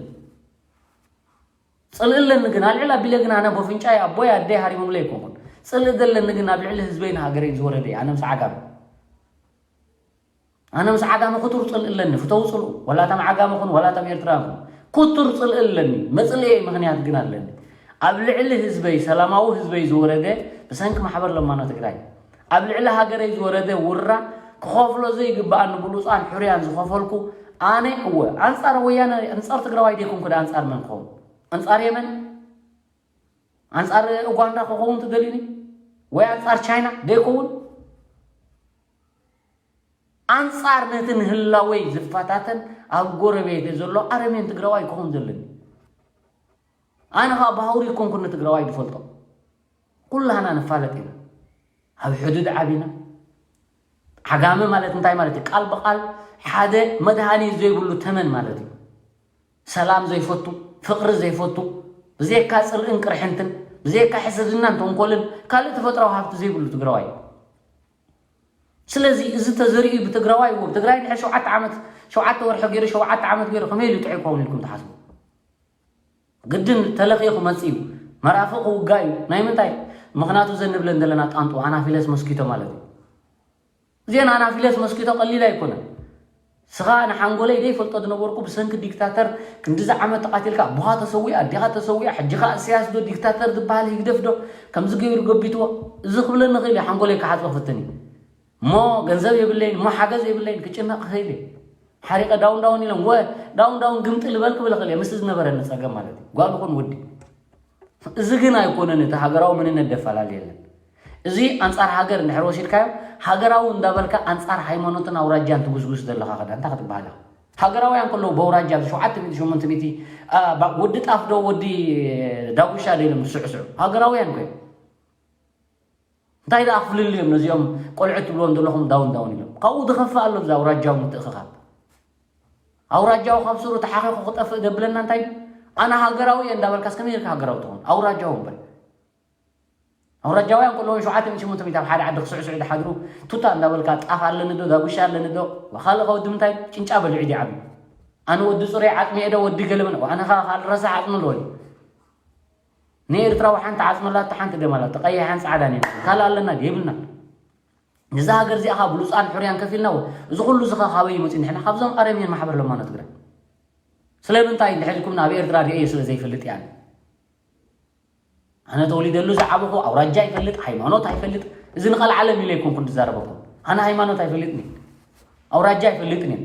ፅልኢ ኣለኒ ግን ኣልዕል ኣቢለ ግን ኣነ ቦፍንጫይ ኣቦይ ኣደይ ሃሪሞምለይ ኣይኮንኩን። ፅልኢ ዘለኒ ግን ኣብ ልዕሊ ህዝበይን ሃገረይን ዝወረደ እዩ። ኣነ ምስ ዓጋመ ኣነ ምስ ዓጋመ ክቱር ፅልኢ ኣለኒ። ፍተው ፅልኡ። ወላ እቶም ዓጋመ ኹን ወላ እቶም ኤርትራውያን ኹን ክቱር ፅልኢ ኣለኒ። መፅልኤ ምኽንያት ግን ኣለኒ። ኣብ ልዕሊ ህዝበይ ሰላማዊ ህዝበይ ዝወረደ ብሰንኪ ማሕበር ለማኖ ትግራይ ኣብ ልዕሊ ሃገረይ ዝወረደ ውራ ክኸፍሎ ዘይግበኣኒ ብሉፃን ሕሩያን ዝኸፈልኩ ኣነ እወ ኣንፃር ወያነ ኣንፃር ትግራዋይ ደይኮንኩ ዳ ኣንፃር መን ክኸውን ኣንፃር የመን ኣንፃር ኡጋንዳ ክኸውን ትደልዩኒ ወይ ኣንፃር ቻይና ደይከውን ኣንፃር ነቲ ንህላወይ ዝፈታተን ኣብ ጎረቤተ ዘሎ ኣረሜን ትግራዋይ ክኸውን ዘለኒ ኣነ ከዓ ብሃውሪ ይኮንኩ ንትግራዋይ ዝፈልጦ ኩላህና ንፋለጥ ኢና ኣብ ሕዱድ ዓቢና ዓጋመ ማለት እንታይ ማለት እዩ ቃል ብቃል ሓደ መድሃኒት ዘይብሉ ተመን ማለት እዩ ሰላም ዘይፈቱ ፍቅሪ ዘይፈቱ ብዘይካ ፅልእን ቅርሕንትን ብዘይካ ሕስድናን ተንኮልን ካልእ ተፈጥራዊ ሃብቲ ዘይብሉ ትግራዋይ እዩ ስለዚ እዚ ተዘሪኡ ብትግራዋይ እዎ ትግራይ ድሕሪ ሸውዓተ ዓመት ሸውዓተ ወርሒ ገይሩ ሸውዓተ ዓመት ገይሩ ከመይ ኢሉ ጥዑይ ክኸውን ኢልኩም ትሓስቡ ግድን ተለኺዩ ክመፅእ እዩ መራፊ ክውጋ እዩ ናይ ምንታይ ምክንያቱ ዘንብለን ዘለና ጣንጡ ኣናፊለስ መስኪቶ ማለት እዩ እዚአን ኣናፊለስ መስኪቶ ቀሊል ኣይኮነን ስኻ ንሓንጎለይ ዘይፈልጦ ዝነበርኩ ብሰንኪ ዲክታተር ክንድዚ ዓመት ተቃቲልካ ኣቦኻ ተሰዊኣ ኣዴኻ ተሰዊኣ ሕጂ ኸዓ እስያስ ዶ ዲክታተር ዝበሃል ህግደፍ ዶ ከምዚ ገይሩ ገቢትዎ እዚ ክብለኒ ኽእል እዩ ሓንጎለይ ክሓፅቦ ክፍትን እዩ እሞ ገንዘብ የብለይን እሞ ሓገዝ የብለይን ክጭነቕ ክኽእል እየ ሓሪቐ ዳውን ዳውን ኢሎም ወ ዳውን ዳውን ግምጢ ልበል ክብል እኽእል እየ ምስቲ ዝነበረኒ ፀገም ማለት እዩ ጓል ኹን ወዲ እዚ ግን ኣይኮነን እቲ ሃገራዊ መንነት ደፈላልየለን እዚ ኣንፃር ሃገር እንድሕር ወሲድካዮ ሃገራዊ እንዳበልካ ኣንፃር ሃይማኖትን ኣውራጃን ትጉስጉስ ዘለኻ ኸዳ እንታይ ክትበሃል ኢኻ ሃገራውያን ከለዉ በውራጃ ብ ሸውዓተ ሚእቲ ሸሞንተ ሚእቲ ወዲ ጣፍ ዶ ወዲ ዳጉሻ ዶ ኢሎም ዝስዕስዑ ሃገራውያን ኮዮም እንታይ ደኣ ክፍልልዮም ነዚኦም ቆልዑት ትብልዎም ዘለኹም ዳውን ዳውን ኢሎም ካብኡ ዝኸፍእ ኣሎ ብዛ ኣውራጃዊ ምትእኽኻብ ኣውራጃዊ ካብ ስሩ ተሓኺኹ ክጠፍእ ደብለና እንታይ ኣነ ሃገራዊ እየ እንዳበልካስ ከመይ ኢልካ ሃገራዊ ትኾን ኣውራጃዊ እምበር ኣውራጃውያን ከለዎም ሸውዓተ ሚእቲ ሸሞንተ ሚእቲ ኣብ ሓደ ዓዲ ክስዕስዑ ዝሓድሩ ቱታ እንዳበልካ ጣፍ ኣለኒ ዶ ዳጉሻ ኣለኒ ዶ ካልእ ከወዲ ምንታይ ጭንጫ በሊዑ ድዩ ዓብዩ ኣነ ወዲ ፅሩይ ዓፅሚ እየ ዶ ወዲ ገለመን ኣነ ከዓ ካልእ ረሳሕ ዓፅሚ ኣለዎ ንኤርትራዊ ሓንቲ ዓፅሚ ኣላቶ ሓንቲ ደም ኣላቶ ቀይሕን ፃዕዳን እየን ካልእ ኣለና ድዩ የብልናን ነዛ ሃገር እዚኣ ከዓ ብሉፃን ሕሩያን ከፊልና እዚ ኩሉ እዚ ከዓ ካበይ እዩ መፅኡ ንሕና ካብዞም ኣረምየን ማሕበር ለማኖ ትግራይ ስለምንታይ እንድሕር ኢልኩም ናብ ኤርትራ ርእየ ስለ ዘይፈልጥ እያ ኣነ ተወሊደሉ ዝዓበኹ ኣውራጃ ይፈልጥ ሃይማኖት ኣይፈልጥ እዚ ንቐልዓለም ኢለ ኣይኮንኩን ዝዛረበኩም ኣነ ሃይማኖት ኣይፈልጥን ኣውራጃ ኣይፈልጥን እየ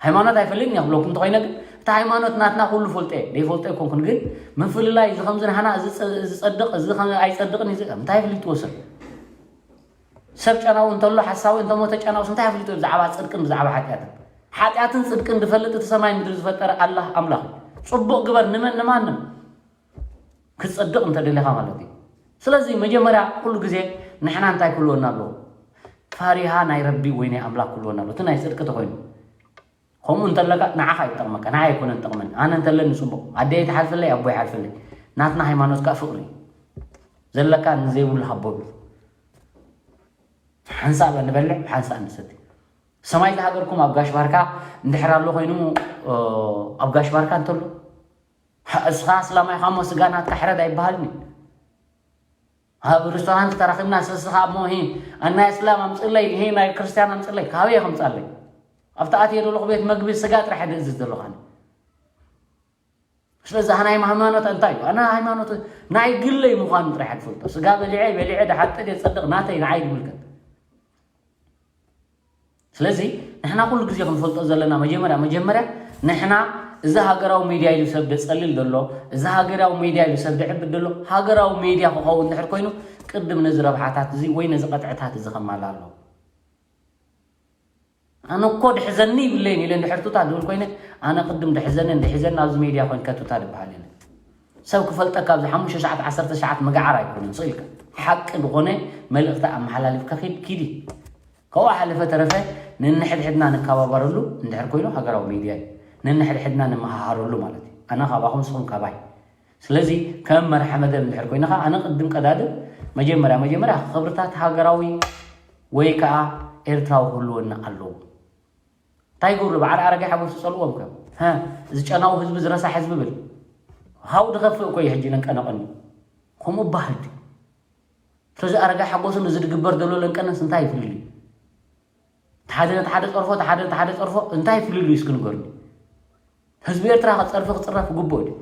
ሃይማኖት ኣይፈልጥን እየ ክብለኩም እንተኮይነ ግን እቲ እቲ ሃይማኖት ናትና ኩሉ ፈልጦ እየ ዘይፈልጦ ኣይኮንኩን፣ ግን ምፍልላይ እዚ ከምዚ ናህና እዚ ጸ- እዚ ጸድቕ እዚ ከ- ኣይጸድቕን እዩ ዝብል እንታይ ኣፍሊጥዎ ሰብ? ሰብ ጨናዊ እንተሎ ሓሳዊ እንተሞተ ጨናውስ እንታይ ኣፍሊጡ ብዛዕባ ጽድቅን ብዛዕባ ሓጢኣትን? ሓጢኣትን ጽድቅን ዝፈልጥ እቲ ሰማይ ምድሪ ዝፈጠረ ኣላህ ኣምላኽ እዩ። ጽቡቕ ግበር ንመን ንማንም ክትጸድቕ እንተደሊኻ ማለት እዩ። ስለዚ መጀመርያ ኩሉ ግዜ ንሕና እንታይ ክህልወና ኣለዎ? ፈሪሃ ናይ ረቢ ወይ ናይ ኣምላኽ ክህልወና ኣለዎ። እቲ ናይ ጽድቂ ተኾይኑ ከምኡ እንተለካ ንዓኻ ይጠቕመካ፣ ንዓይ ኣይኮነን ጠቕመኒ። ኣነ እንተለኒ ጽቡቕ፣ ኣደይ ትሓልፈለይ፣ ኣቦይ ይሓልፈለይ። ናትና ሃይማኖት ከኣ ፍቕሪ እዩ። ዘለካ ንዘይብሉ ሃቦ። ሓንሳእ ንበልዕ ሓንሳእ ንሰቲ። ሰማይ ዝሃገርኩም ኣብ ጋሽ ባርካ እንድሕር ኣሎ ኮይኑ ኣብ ጋሽ ባርካ እንተሎ እስኻ ኣስላማይ ኻሞ ስጋ ናትካ ሕረድ ኣይበሃልን እዩ። ኣብ ሬስቶራንት ተራኺብና ስስኻ እሞ ሂ ኣናይ እስላም ኣምፅለይ ሂ ናይ ክርስቲያን ኣምፅለይ ካበየ ከምፃለይ ኣብቲ ኣትየ ዘለኹ ቤት መግቢ ስጋ ጥራሕ ድእዝዝ ዘለኹ ኣነ። ስለዚ ኣናይ ሃይማኖት እንታይ እዩ ኣና ሃይማኖት ናይ ግለይ ምዃኑ ጥራሕ ትፈልጦ ስጋ በሊዐ በሊዐ ድሓጥድ የፀድቕ ናተይ ንዓይ ድምልከት። ስለዚ ንሕና ኩሉ ግዜ ክንፈልጦ ዘለና መጀመርያ መጀመርያ ንሕና እዚ ሃገራዊ ሜድያ ኢሉ ሰብ ደፀልል ዘሎ እዚ ሃገራዊ ሜድያ ኢሉ ሰብ ደዕብድ ዘሎ ሃገራዊ ሜድያ ክኸውን ድሕር ኮይኑ ቅድም ነዚ ረብሓታት እዚ ወይ ነዚ ቀጥዕታት እዚ ከማላ ኣለዎ። ኣነ እኮ ድሕዘኒ ይብለይን ኢለ እንድሕር ቱታ ድብል ኮይነ ኣነ ቅድም ድሕዘኒ እንድሕዘኒ ኣብዚ ሜድያ ኮይንካ ቱታ ድበሃል የለ። ሰብ ክፈልጠካ ኣብዚ ሓሙሽተ ሰዓት ዓሰርተ ሰዓት ምግዓር ኣይኮነን ስቕ ኢልካ ሓቂ ዝኾነ መልእኽቲ ኣመሓላሊፍካ ኪድ ኪዲ። ካብኡ ሓለፈ ተረፈ ነንሕድሕድና ንከባበረሉ እንድሕር ኮይኑ ሃገራዊ ሜድያ እዩ። ነንሕድሕድና ንመሃሃረሉ ማለት እዩ። ኣነ ካባኹም ንስኹም ካባይ። ስለዚ ከም መርሓ መደብ እንድሕር ኮይንኻ ኣነ ቅድም ቀዳድም መጀመርያ መጀመርያ ክብርታት ሃገራዊ ወይ ከዓ ኤርትራዊ ክህልወና ኣለዎ። እንታይ ይገብሩ በዓል ኣረጋይ ሓጎስ ዝፀልዎም ከ እዚ ጨናዊ ህዝቢ ዝረሳ ህዝቢ ብል ሃው ድኸፍእ እኮ እዩ ሕጂ ነንቀነቀኒ ከምኡ ባህል ድዩ? ስለዚ ኣረጋይ ሓጎስን እዚ ድግበር ዘሎ ለንቀነስ እንታይ ይፍልልዩ? ሓደ ነቲ ሓደ ፀርፎ እቲ ሓደ ነቲ ሓደ ፀርፎ እንታይ ይፍልልዩ እስኪ ንገሩኒ? ህዝቢ ኤርትራ ክፀርፊ ክፅረፍ ግቡእ ድዩ?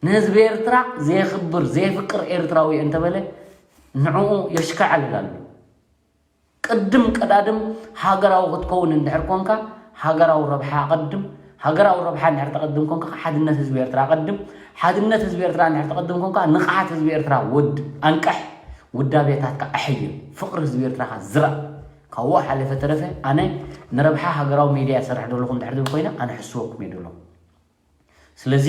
ንህዝቢ ኤርትራ ዘየኽብር ዘየፍቅር ኤርትራዊ እንተበለ ንዕኡ የሽካዕልል ኣሎ። ቅድም ቀዳድም ሃገራዊ ክትከውን እንድሕር ኮንካ ሃገራዊ ረብሓ ኣቐድም። ሃገራዊ ረብሓ እንድሕር ተቐድም ኮንካ ሓድነት ህዝቢ ኤርትራ ኣቐድም። ሓድነት ህዝቢ ኤርትራ እንድሕር ተቐድም ኮንካ ንቕሓት ህዝቢ ኤርትራ ወድ ኣንቅሕ። ውዳቤታትካ ኣሕይል። ፍቕሪ ህዝቢ ኤርትራኻ ዝራእ። ካብኡ ሓለፈ ተረፈ ኣነ ንረብሓ ሃገራዊ ሜድያ ይሰርሕ ዘለኹ እንድሕር ዝብል ኮይነ ኣነ ሕስወኩም እየ ዘለኹ። ስለዚ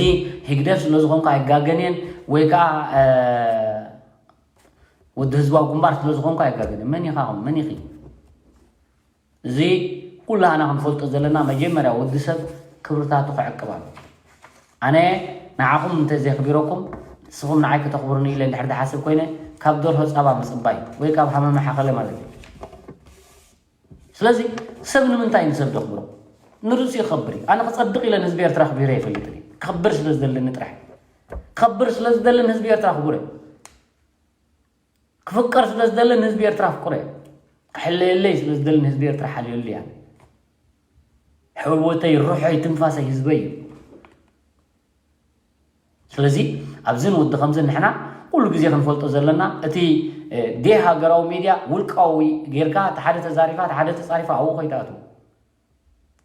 ህግደፍ ስለ ዝኾንኩ ኣይጋገንየን ወይ ከዓ ወዲ ህዝባዊ ግንባር ስለ ዝኾንኩ ኣይጋገንየን። መን ኢኻ መን ኢኺ? እዚ ኩላህና ክንፈልጦ ዘለና መጀመርያ ወዲ ሰብ ክብርታቱ ክዕቅብ ኣሎ። ኣነ ንዓኹም እንተዘየኽቢረኩም ንስኹም ንዓይ ከተኽብሩኒ ኢለ እንድሕር ዝሓስብ ኮይነ ካብ ደርሆ ፃባ ምፅባይ ወይ ካብ ሃመመ ሓኸለ ማለት እዩ። ስለዚ ሰብ ንምንታይ ንሰብ ደኽብሮ? ንርእሱ ይኸብር እዩ። ኣነ ክጸድቕ ኢለ ንህዝቢ ኤርትራ ኣኽቢረ ይፈልጥን እየ። ክኸብር ስለ ዝደለኒ ጥራሕ። ክኸብር ስለ ዝደሊ ንህዝቢ ኤርትራ ኣኽብረ። ክፍቀር ስለ ዝደሊ ንህዝቢ ኤርትራ ኣፍቅረ። ክሕለየለይ ስለ ዝደሊ ንህዝቢ ኤርትራ ሓልየሉ እያ። ሕወተይ፣ ሩሐይ፣ ትንፋሰይ ህዝበይ እዩ። ስለዚ ኣብዚ ንውዲ ከምዚ ንሕና ኩሉ ግዜ ክንፈልጦ ዘለና እቲ ደይ ሃገራዊ ሜድያ ውልቃዊ ጌርካ እቲ ሓደ ተዛሪፋ እቲ ሓደ ተፃሪፋ ኣብኡ ከይትኣትዉ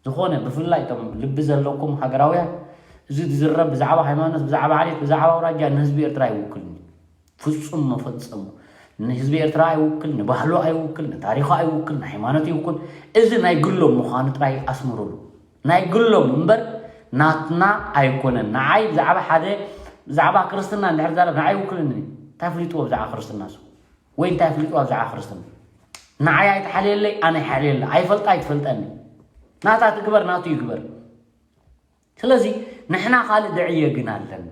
ዝኾነ ብፍላይ እቶም ልቢ ዘለኩም ሃገራውያን እዚ ዝዝረብ ብዛዕባ ሃይማኖት ብዛዕባ ዓሌት ብዛዕባ ኣውራጃ ንህዝቢ ኤርትራ ኣይውክልን ፍጹም መፈጸሙ ንህዝቢ ኤርትራ ኣይውክል ንባህሉ ኣይውክል ንታሪኹ ኣይውክል ንሃይማኖት ይውክል እዚ ናይ ግሎም ምዃኑ ጥራይ ኣስምሩሉ ናይ ግሎም እምበር ናትና ኣይኮነን። ንዓይ ብዛዕባ ሓደ ብዛዕባ ክርስትና እንድሕር ዛረብ ንዓይ ይውክልኒ እንታይ ፍሊጥዎ ብዛዕባ ክርስትና እሱ ወይ እንታይ ፍሊጥዋ ብዛዕባ ክርስትና ንዓይ ኣይትሓልየለይ ኣነ ይሓልየላ ኣይፈልጣ ኣይትፈልጠኒ ናታ ትግበር ናቱ ይግበር። ስለዚ ንሕና ካልእ ድዕየ ግን ኣለና።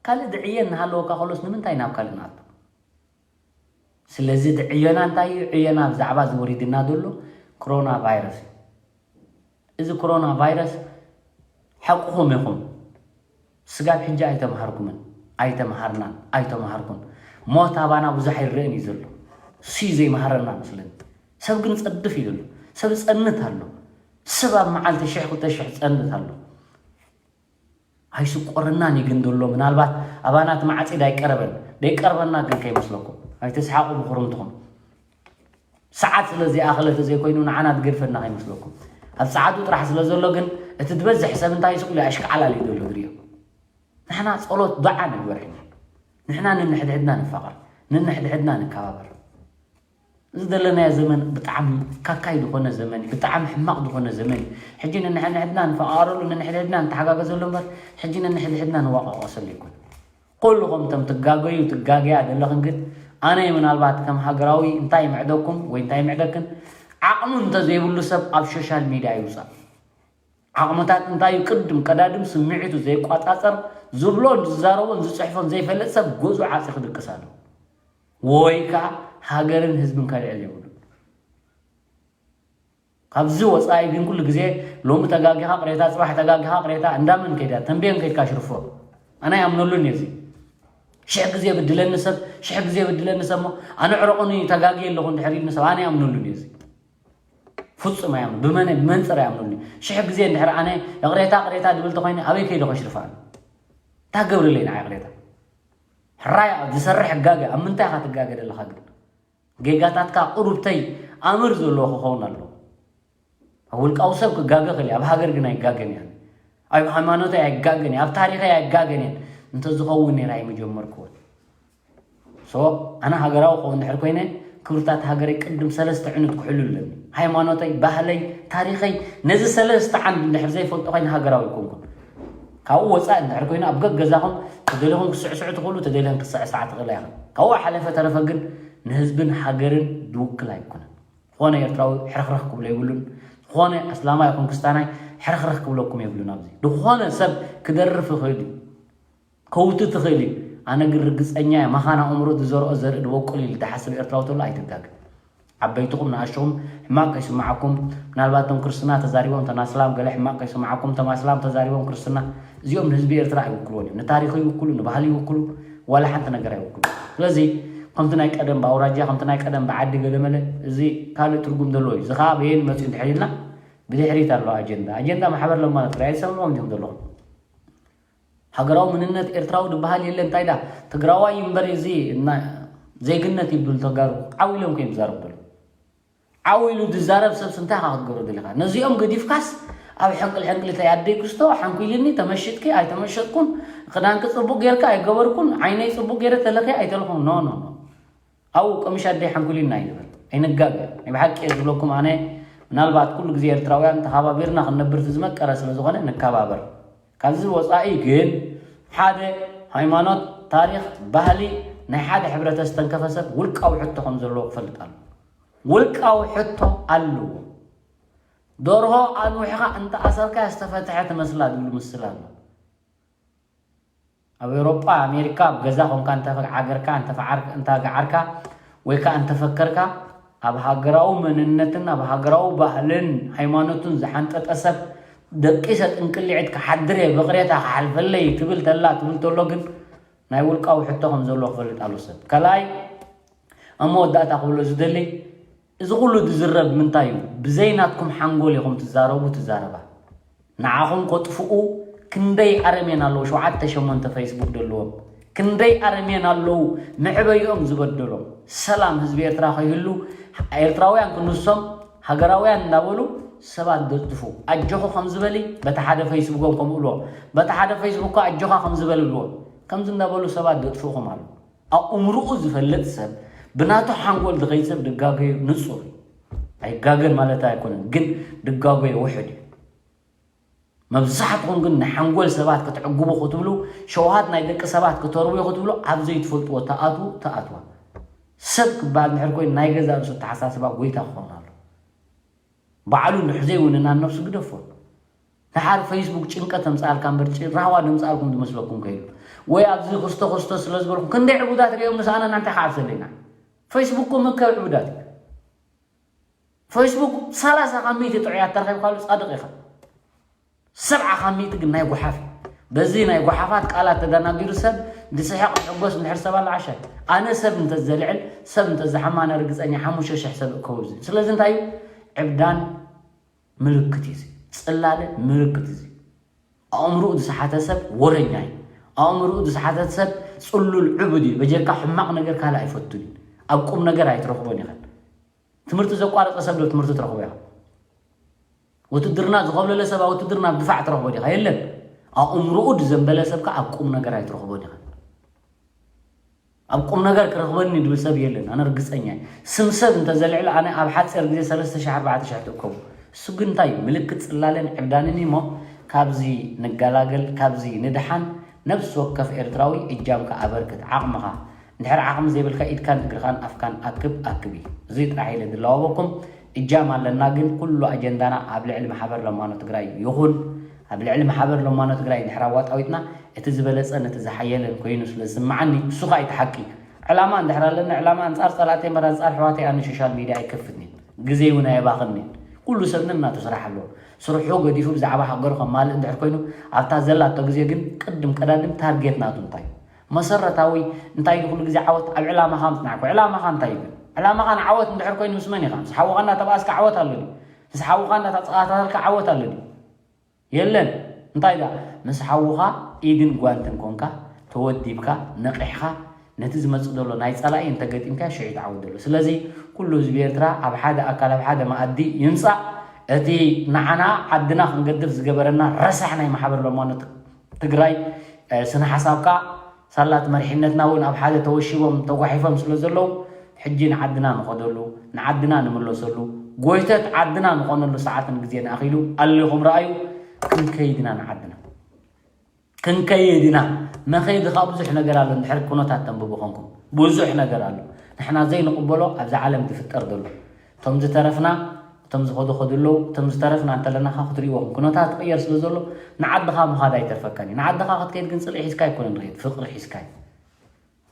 ካልእ ድዕየ እናሃለወካ ከሎስ ንምንታይ ናብ ካልእ ንኣቱ? ስለዚ ድዕዮና እንታይ እዩ? ዕዮና ብዛዕባ እዚ ወሪድና ዘሎ ክሮና ቫይረስ እዩ። እዚ ክሮና ቫይረስ ሓቅኹም ኢኹም። ስጋብ ሕጂ ኣይተምሃርኩምን፣ ኣይተምሃርናን፣ ኣይተምሃርኩን። ሞት ኣባና ብዙሕ ኣይረእን እዩ ዘሎ። እሱ እዩ ዘይምሃረና መስለኒ። ሰብ ግን ጸድፍ እዩ ዘሎ። ሰብ ጸንት ኣሎ። ሰብ ኣብ መዓልቲ ሽሕ ክልተ ሽሕ ጸንት ኣሎ። ኣይስቆረናን እዩ ግን ዘሎ ምናልባት ኣባና እቲ ማዕጺድ ኣይቀረበን ደይቀርበና ግን ከይመስለኩም ኣይተስሓቁ ብክርምትኹም ሰዓት ስለ ዘይኣኸለ ተዘይኮይኑ ንዓና ዝገድፈና ከይመስለኩም ኣብ ሰዓቱ ጥራሕ ስለ ዘሎ ግን እቲ ዝበዝሕ ሰብ እንታይ ስቕ ኢሉ ኣሽካዕላል እዩ ዘሎ ዝሪኦ። ንሕና ጸሎት ዱዓ ንግበር ሕጂ። ንሕና ንንሕድሕድና ንፋቐር፣ ንንሕድሕድና ንከባበር። እዚ ዘለናዮ ዘመን ብጣዕሚ ካካይ ዝኾነ ዘመን እዩ፣ ብጣዕሚ ሕማቕ ዝኾነ ዘመን እዩ። ሕጂ ንንሕድሕድና ንፈቓቐረሉ፣ ንንሕድሕድና ንተሓጋገዘሉ እምበር ሕጂ ንንሕድሕድና ንዋቃቆሰሉ ይኮን። ኩልኹም እቶም ትጋገዩ ትጋገያ ዘለኽን ግን ኣነ ምናልባት ከም ሃገራዊ እንታይ ምዕደኩም ወይ እንታይ ምዕደክን ዓቕሙ እንተዘይብሉ ሰብ ኣብ ሶሻል ሚድያ ይውፃእ። ዓቕምታት እንታይ እዩ? ቅድም ቀዳድም ስምዒቱ ዘይቋጻጸር ዝብሎን ዝዛረቦን ዝጽሕፎን ዘይፈልጥ ሰብ ገዝኡ ዓጺ ክድቅስ ኣለዎ። ወይ ከኣ ሃገርን ህዝብን ከልዕል የብሉን። ካብዚ ወጻኢ ግን ኩሉ ግዜ ሎሚ ተጋጊኻ ቅሬታ፣ ጽባሕ ተጋጊኻ ቅሬታ፣ እንዳመን ከይዳ ተንቤን ከይድካ ሽርፎ። ኣነ ኣይኣምነሉን እየ እዚ። ሽሕ ግዜ ብድለኒ ሰብ፣ ሽሕ ግዜ ብድለኒ ሰብ እሞ ኣነ ዕረቑኒ ተጋግየ ኣለኹ እንድሕር ኢሉኒ ሰብ ኣነ ኣይኣምነሉን እየ እዚ። ፍጹም ኣይኣምኑ። ብመነ-፣ ብመንጽር ኣይኣምኑኒ። ሽሕ ግዜ እንድሕር ኣነ ይቕሬታ፣ ቅሬታ ድብል ተኾይነ ኣበይ ከይደ ከሽርፋ? እንታይ ገብርለይ ንዓይ ይቕሬታ? ሕራይ ዝሰርሕ ጋገ፣ ኣብ ምንታይ ኢኻ ትጋገ ዘለኻ ግን? ጌጋታትካ ቁሩብተይ ኣምር ዘለዎ ክኸውን ኣለዎ። ኣብ ውልቃዊ ሰብ ክጋገ ክእል፣ ኣብ ሃገር ግን ኣይጋገን እየ። ኣብ ሃይማኖተይ ኣይጋገን እየ፣ ኣብ ታሪኸይ ኣይጋገን እየ። እንተዝኸውን ነይረ ኣይምጀመርክዎን። ሶ ኣነ ሃገራዊ ክኸውን እንድሕር ኮይነ ክብርታት ሃገረይ ቅድም ሰለስተ ዕኑት ክሕሉ ኣለኒ። ሃይማኖተይ፣ ባህለይ፣ ታሪኸይ፣ ነዚ ሰለስተ ዓንድ እንድሕር ዘይፈልጦ ኮይነ ሃገራዊ ኣይኮንኩን። ካብኡ ወፃኢ እንድሕር ኮይኑ ኣብ ገገዛኹም ተደሊኹም ክስዕስዑ ትኽእሉ፣ ተደሊኹም ክትስዕስዓ ትኽእላ ኢኹም። ካብኡ ሓለፈ ተረፈ ግን ንህዝብን ሃገርን ድውክል ኣይኮነን። ዝኾነ ኤርትራዊ ሕርኽርኽ ክብሎ የብሉን። ዝኾነ ኣስላማይ ይኹን ክስታናይ ሕርኽርኽ ክብለኩም የብሉን። ኣብዚ ዝኾነ ሰብ ክደርፍ ይኽእል እዩ፣ ከውቲ ትኽእል እዩ። ኣነ ግን ርግፀኛ እየ፣ መኻን ኣእምሮ ዝዘርኦ ዘርኢ ድበቁል ኢሉ ዝሓስብ ኤርትራዊ ተሎ ኣይትጋገ። ዓበይትኹም ንኣሽኹም ሕማቕ ከይስምዓኩም፣ ምናልባት እቶም ክርስትና ተዛሪቦም እቶም ኣስላም ገለ ሕማቕ ከይስምዓኩም፣ እቶም ኣስላም ተዛሪቦም ክርስትና፣ እዚኦም ንህዝቢ ኤርትራ ኣይውክልዎን እዮም። ንታሪኹ ይውክሉ፣ ንባህሊ ይውክሉ፣ ዋላ ሓንቲ ነገር ኣይውክሉ። ስለዚ ከምቲ ናይ ቀደም ብኣውራጃ፣ ከምቲ ናይ ቀደም ብዓዲ ገለመለ፣ እዚ ካልእ ትርጉም ዘለዎ እዩ። እዚ ከዓ በየን መፅኡ እንድሕር ኢልና ብድሕሪት ኣሎ ኣጀንዳ። ኣጀንዳ ማሕበር ለማኖ ትግራይ ዝሰምዕዎም እዮም ዘለኹም። ሃገራዊ መንነት ኤርትራዊ ዝበሃል የለ። እንታይ ዳ ትግራዋይ እዩ እምበር እዚ እና-፣ ዜግነት ይብሉ ተጋሩ ዓው ኢሎም ከዮም ዝዛረቡ ዘለዉ። ዓው ኢሉ ዝዛረብ ሰብስ እንታይ ኢኻ ክትገብሮ ደሊኻ? ነዚኦም ገዲፍካስ ኣብ ሕንቅል ሕንቅል ተይ ኣደይ ክስቶ ሓንኩ ኢልኒ፣ ተመሽጥኪ ኣይተመሸጥኩን፣ ክዳንኪ ጽቡቅ ጌርካ ኣይገበርኩን፣ ዓይነይ ጽቡቅ ጌረ ተለኺ ኣይተለኹን። ኖ፣ ኖ፣ ኖ። ኣብኡ ቀምሽ ኣደይ ሓንኩ ኢልኒ ኣይንበል። ኣይንጋገ። ናይ ብሓቂ እየ ዝብለኩም ኣነ፣ ምናልባት ኩሉ ግዜ ኤርትራውያን ተኻባቢርና ክንነብር እቲ ዝመቀረ ስለ ዝኾነ ንከባበር። ካብዚ ወጻኢ ግን ሓደ ሃይማኖት፣ ታሪኽ፣ ባህሊ ናይ ሓደ ሕብረተ ዝተንከፈ ሰብ ውልቃዊ ሕቶ ከም ዘለዎ ክፈልጥ ኣለዎ። ውልቃዊ ሕቶ ኣለዎ። ደርሆ ኣንዊሕኻ እንተ ኣሰርካያ ዝተፈትሐ ትመስላ ዝብሉ ምስላ ኣሎ። ኣብ ኤውሮጳ፣ ኣሜሪካ፣ ኣብ ገዛ ኾንካ እንተ ዓገርካ፣ እንተ ፈዓር-፣ እንተ ገዓርካ ወይ ከኣ እንተ ፈከርካ፣ ኣብ ሃገራዊ መንነትን ኣብ ሃገራዊ ባህልን ሃይማኖትን ዝሓንጠጠ ሰብ ደቂሰ ጥንቅሊዕት ክሓድር እየ፣ ብቕሬታ ክሓልፈለይ ትብል ተላ፣ ትብል ተሎ ግን ናይ ውልቃዊ ሕቶ ከም ዘሎ ክፈልጥ ኣሎ ሰብ። ካልኣይ፣ ኣብ መወዳእታ ክብሎ ዝደሊ፣ እዚ ኩሉ ዝዝረብ ምንታይ እዩ? ብዘይ ናትኩም ሓንጎል ኢኹም ትዛረቡ ትዛረባ። ንዓኹም ከጥፍኡ ክንደይ ኣረሜን ኣለዉ፣ ሸውዓተ ሸሞንተ ፌስቡክ ዘለዎም። ክንደይ ኣረሜን ኣለዉ፣ መዕበይኦም ዝበደሎም። ሰላም ህዝቢ ኤርትራ ከይህሉ፣ ኤርትራውያን ክንሶም፣ ሃገራውያን እንዳበሉ ሰባት ዘጥፍኡ። ኣጆኹ ከም ዝበሊ፣ በቲ ሓደ ፌስቡኮም ከምኡ ኢልዎ። በቲ ሓደ ፌስቡክ ኣጆኻ ከም ዝበል ኢልዎ። ከምዚ እንዳበሉ ሰባት ዘጥፍኡኹም ኣለዉ። ኣእምርኡ ዝፈልጥ ሰብ፣ ብናቱ ሓንጎል ዝኸይድ ሰብ ድጋገዩ ንጹር እዩ። ኣይጋገን ማለት ኣይኮነን፣ ግን ድጋገዩ ውሑድ እዩ። መብዛሕትኹም ግን ንሓንጎል ሰባት ክትዕግቡ ክትብሉ፣ ሸውሃት ናይ ደቂ ሰባት ክተርውዩ ክትብሉ፣ ኣብ ዘይትፈልጥዎ ተኣትዉ፣ ተኣትዋ። ሰብ ክበሃል እንድሕር ኮይኑ ናይ ገዛእ ርእሱ ኣተሓሳስባ ጎይታ ክኸውን ኣለዎ። ባዕሉ እንድሕር ዘይውንና ነብሱ ግደፎ። ደሓር ፌስቡክ ጭንቀት ተምጽኣልካ እምበር ጭ-፣ ራህዋ ደምጽኣልኩም ዝመስለኩም ከይዱ። ወይ ኣብዚ ክስቶ ክስቶ ስለ ዝበልኩም ክንደይ ዕቡዳት ሪኦም ንስኣና እናንታይ ክዓብሰለና። ፌስቡክ እኮ መከብ ዕቡዳት እዩ። ፌስቡክ ሰላሳ ካብ ሚእቲ ጥዑያት ተረኺብካሉ ጻድቕ ኢኻ። ሰብዓ ካብ ሚእቲ ግን ናይ ጓሓፍ እዩ። በዚ ናይ ጓሓፋት ቃላት ተደናጊሩ ሰብ ዝስሕቕ ዝሕጎስ እንድሕር ሰብ ኣሎ ዓሻ እዩ። ኣነ ሰብ እንተዘልዕል፣ ሰብ እንተዝሓማ ኣነ ርግጸኛ ሓሙሽተ ሽሕ ሰብ እከውብ ዝብል። ስለዚ እንታይ እዩ? ዕብዳን ምልክት እዩ እዚ። ጽላለ ምልክት እዩ እዚ። ኣእምርኡ ዝሰሓተ ሰብ ወረኛ እዩ። ኣእምርኡ ዝሰሓተ ሰብ ጽሉል ዕቡድ እዩ። በጀካ ሕማቕ ነገር ካልእ ኣይፈቱን እዩ። ኣብ ቁም ነገር ኣይትረኽቦን ኢኻ። ትምህርቲ ዘቋረጸ ሰብ ዶ ትምህርቲ ትረኽቦ ኢኻ? ውትድርና ዝኸብለለ ሰብ ኣብ ውትድርና ኣብ ድፋዕ ትረኽቦ ዲኻ? የለን። ኣእምሮኡ ዝዘንበለ ሰብ ከ ኣብ ቁም ነገር ኣይትረኽቦን ኢኻ። ኣብ ቁም ነገር ክረኽበኒ ድብል ሰብ የለን። ኣነ ርግጸኛ እየ። ስም ሰብ እንተዘልዕሉ ኣነ ኣብ ሓጺር ግዜ ሰለስተ ሺሕ ኣርባዕተ ሺሕ ትእከቡ። እሱ ግን እንታይ እዩ? ምልክት ጽላለን ዕብዳንን እዩ እሞ ካብዚ ንገላገል፣ ካብዚ ንድሓን። ነፍሲ ወከፍ ኤርትራዊ እጃምካ ኣበርክት። ዓቕምኻ እንድሕር ዓቕሚ ዘይብልካ ኢድካን እግርኻን ኣፍካን ኣክብ ኣክብ እዩ። እዚ ጥራሕ ኢለ ድለዋወኩም። እጃም ኣለና ግን ኩሉ ኣጀንዳና ኣብ ልዕሊ ማሕበር ለማኖ ትግራይ ይኹን። ኣብ ልዕሊ ማሕበር ለማኖ ትግራይ እንድሕር ኣዋጣዊጥና እቲ ዝበለጸን እቲ ዝሓየለን ኮይኑ ስለ ዝስምዓኒ እሱ ኸኣ እቲ ሓቂ። ዕላማ እንድሕር ኣለና ዕላማ ኣንጻር ጸላእተይ እምበር ኣንጻር ኣሕዋተይ ኣነ ሶሻል ሚድያ ኣይከፍትንን። ግዜ እውን ኣየባኽንን። ኩሉ ሰብ ነናቱ ስራሕ ኣለዎ። ስርሑ ገዲፉ ብዛዕባ ሃገሩ ከማልእ እንድሕር ኮይኑ ኣብታ ዘላቶ ግዜ ግን ቅድም ቀዳድም ታርጌት ናቱ እንታይ እዩ? መሰረታዊ እንታይ እዩ? ኩሉ ግዜ ዓወት ኣብ ዕላማኻ ምጽናዕኩ። ዕላማኻ እንታይ እዩ ግን? ዕላማኻ ንዓወት እንድሕር ኮይኑ ምስ መን ኢኻ? ምስ ሓውኻ እናተባኣስካ ዓወት ኣሎ ድዩ? ምስ ሓውኻ እናተጻታተልካ ዓወት ኣሎ ድዩ? የለን። እንታይ ደኣ? ምስ ሓውኻ ኢድን ጓንትን ኮንካ፣ ተወዲብካ፣ ነቒሕኻ፣ ነቲ ዝመጽእ ዘሎ ናይ ጸላኢ እንተገጢምካዮ ሽዑ እዩ ትዓወት ዘሎ። ስለዚ ኩሉ ህዝቢ ኤርትራ ኣብ ሓደ ኣካል ኣብ ሓደ መኣዲ ይምጻእ። እቲ ንዓና ዓድና ክንገድፍ ዝገበረና ረሳሕ ናይ ማሕበር ለማኖ ትግራይ ስነ ሓሳብ ከኣ ሳላት መሪሕነትና እውን ኣብ ሓደ ተወሺቦም ተጓሒፎም ስለ ዘለዉ ሕጂ ንዓድና ንኸደሉ ንዓድና ንመለሰሉ ጎይተት ዓድና ንኾነሉ ሰዓትን ግዜን ኣኺሉ ኣሊኹም ረኣዩ። ክንከይድ ኢና ንዓድና። ክንከይድ ኢና። መኸይዲ ካብ ብዙሕ ነገር ኣሎ። እንድሕር ኩነታት ተንብቡ ኾንኩም ብዙሕ ነገር ኣሎ። ንሕና ዘይንቕበሎ ኣብዛ ዓለም ዝፍጠር ዘሎ። እቶም ዝተረፍና እቶም ዝኸዱ ኸዱ ኣለዉ። እቶም ዝተረፍና እንተለና ኸዓ ክትርእይዎ ኹም ኩነታት ትቕየር ስለ ዘሎ ንዓድኻ ምኻድ ኣይተርፈካን እዩ። ንዓድኻ ክትከይድ ግን ጽልኢ ሒዝካ ኣይኮነን ንኸይድ ፍቕሪ ሒዝካ እዩ።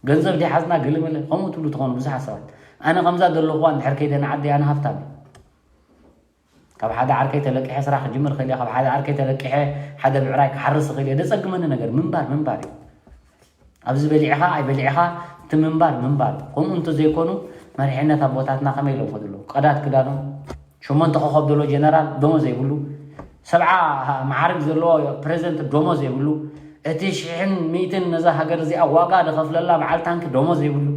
ገንዘብ ዘይሓዝና ገለመለ ከምኡ ትብሉ ትኾኑ ብዙሓት ሰባት። ኣነ ከምዛ ዘለኹዋ እንድሕር ከይደ ንዓደይ ኣነ ሃብታም እየ። ካብ ሓደ ዓርከይ ተለቂሐ ስራሕ ክጅምር እኽእል እየ። ካብ ሓደ ዓርከይ ተለቂሐ ሓደ ብዕራይ ክሓርስ እኽእል እየ። ደጸግመኒ ነገር ምንባር ምንባር እዩ። ኣብዚ በሊዕኻ ኣይበሊዕኻ እቲ ምንባር ምንባር። ከምኡ እንተዘይኮኑ መሪሕነት ኣቦታትና ከመይ ኢሎም ከድሉ ቀዳት ክዳኖም ሸሞንተ ኮኸብ ዘሎ ጀነራል ደሞዝ ዘይብሉ ሰብዓ መዓርግ ዘለዎ ፕሬዚደንት ደሞዝ ዘይብሉ እቲ ሽሕን ሚእትን ነዛ ሃገር እዚኣ ዋጋ ዝኸፍለላ በዓል ታንኪ ደሞዝ ዘይብሉ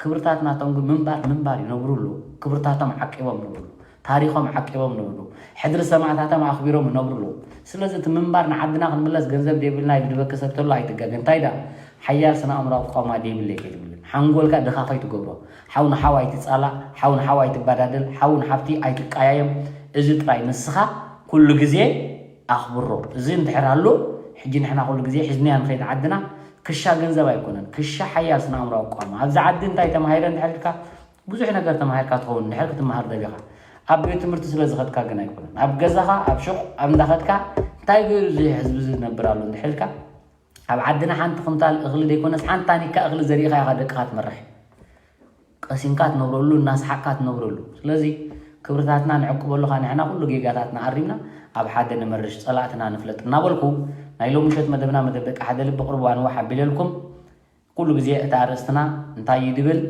ክብርታት ናቶም ግን ምንባር ምንባር ይነብሩ ኣለዉ። ክብርታቶም ዓቂቦም ነብሩ ኣለዉ። ታሪኾም ዓቂቦም ነብሩ ኣለዉ። ሕድሪ ሰማእታቶም ኣኽቢሮም ይነብሩ ኣለዉ። ስለዚ እቲ ምንባር ንዓድና ክንምለስ ገንዘብ ደይብልና ኢሉ ድበኪ ሰብ ተሎ ኣይትጋገ። እንታይ ደኣ ሓያል ስነ ኣእምራዊ ቋማ ደይብለይ ከይትብልን ሓንጎልካ ድኻ ከይትገብሮ። ሓው ንሓው ኣይትጻላእ፣ ሓው ንሓው ኣይትባዳደል፣ ሓው ንሓብቲ ኣይትቀያየም። እዚ ጥራይ ንስኻ ኩሉ ግዜ ኣኽብሮ። እዚ እንድሕር ኣሎ ሕጂ ንሕና ኩሉ ግዜ ሒዝናያ ንኸይድ ዓድና ክሻ ገንዘብ ኣይኮነን፣ ክሻ ሓያል ስነ ኣእምራዊ ቋማ። ኣብዚ ዓዲ እንታይ ተማሂረ እንድሕር ኢልካ ብዙሕ ነገር ተማሂርካ ትኸውን እንድሕር ክትመሃር ደሊኻ። ኣብ ቤት ትምህርቲ ስለ ዝኸድካ ግን ኣይኮነን። ኣብ ገዛኻ፣ ኣብ ሹቕ፣ ኣብ እንዳኸድካ እንታይ ገይሩ እዚ ህዝቢ እዚ ዝነብር ኣሎ እንድሕር ኢልካ ኣብ ዓድና ሓንቲ ኩንታል እኽሊ ዘይኮነስ ሓንቲ ታኒካ እኽሊ ዘሪእኻ ኢኻ ደቅኻ ትመርሕ። ቀሲንካ ትነብረሉ እናሰሓቅካ ትነብረሉ። ስለዚ ክብርታትና ንዕቅበሉ ኻ ንሕና ኩሉ ጌጋታትና ኣሪምና ኣብ ሓደ ንመርሽ ጸላእትና ንፍለጥ እናበልኩ ናይ ሎሚ ምሸት መደብና መደብ ደቂ ሓደ ልቢ ቅርቡ ኣንዋሕ ኣቢለልኩም። ኩሉ ግዜ እቲ ኣርእስትና እንታይ እዩ ድብል?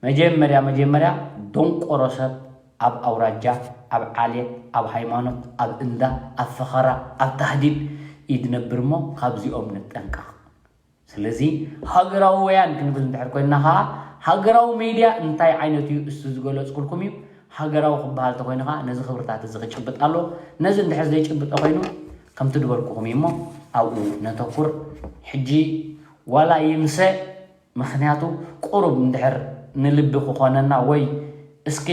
መጀመርያ መጀመርያ ደንቆሮ ሰብ ኣብ ኣውራጃ፣ ኣብ ዓሌት፣ ኣብ ሃይማኖት፣ ኣብ እንዳ፣ ኣብ ፈኸራ፣ ኣብ ታህዲድ እዩ ድነብር እሞ ካብዚኦም ንጠንቀቕ። ስለዚ ሃገራዊ ወያን ክንብል እንድሕር ኮይንና ኸዓ ሃገራዊ ሚድያ እንታይ ዓይነት እዩ እሱ ዝገለፅኩልኩም እዩ። ሃገራዊ ክበሃል ተኮይኑ ኸዓ ነዚ ክብርታት እዚ ክጭብጥ ኣሎ። ነዚ እንድሕር ዘይጭብጦ ኮይኑ ከምቲ ድበልኩኹም እዩ እሞ ኣብኡ ነተኩር። ሕጂ ዋላ ይምሰ ምኽንያቱ ቁሩብ እንድሕር ንልቢ ክኾነና ወይ እስኪ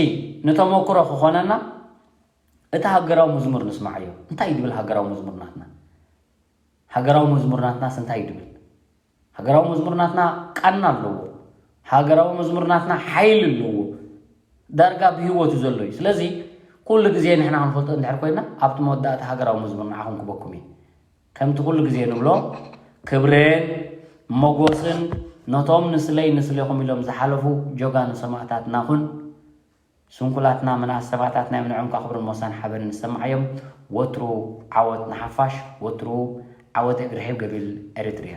ንተመክሮ ክኾነና እቲ ሃገራዊ መዝሙር ንስማዓዮ። እንታይ እዩ ድብል ሃገራዊ መዝሙር ናትና? ሃገራዊ መዝሙር ናትናስ እንታይ እዩ ድብል? ሃገራዊ መዝሙር ናትና ቃና ኣለዎ። ሃገራዊ መዝሙር ናትና ሓይሊ ኣለዎ። ዳርጋ ብህይወቱ ዘሎ እዩ። ስለዚ ኩሉ ግዜ ንሕና ክንፈልጦ እንድሕር ኮይና ኣብቲ መወዳእታ ሃገራዊ መዝሙር ንዓኹም ክበኩም እዩ። ከምቲ ኩሉ ግዜ ንብሎ ክብርን ሞጎስን ነቶም ንስለይ ንስሌኹም ኢሎም ዝሓለፉ ጀጋኑ ሰማእታትና ኹን። ስንኩላትና ምንኣስ ሰማእታትና እዮም፣ ንዕኦም ከኣ ክብርን ሞሳን ሓበንን ንሰማዓዮም። ወትሩ ዓወት ንሓፋሽ፣ ወትሩ ዓወት እግሪ ርሒብ ገቢል ኤሪትሪያ።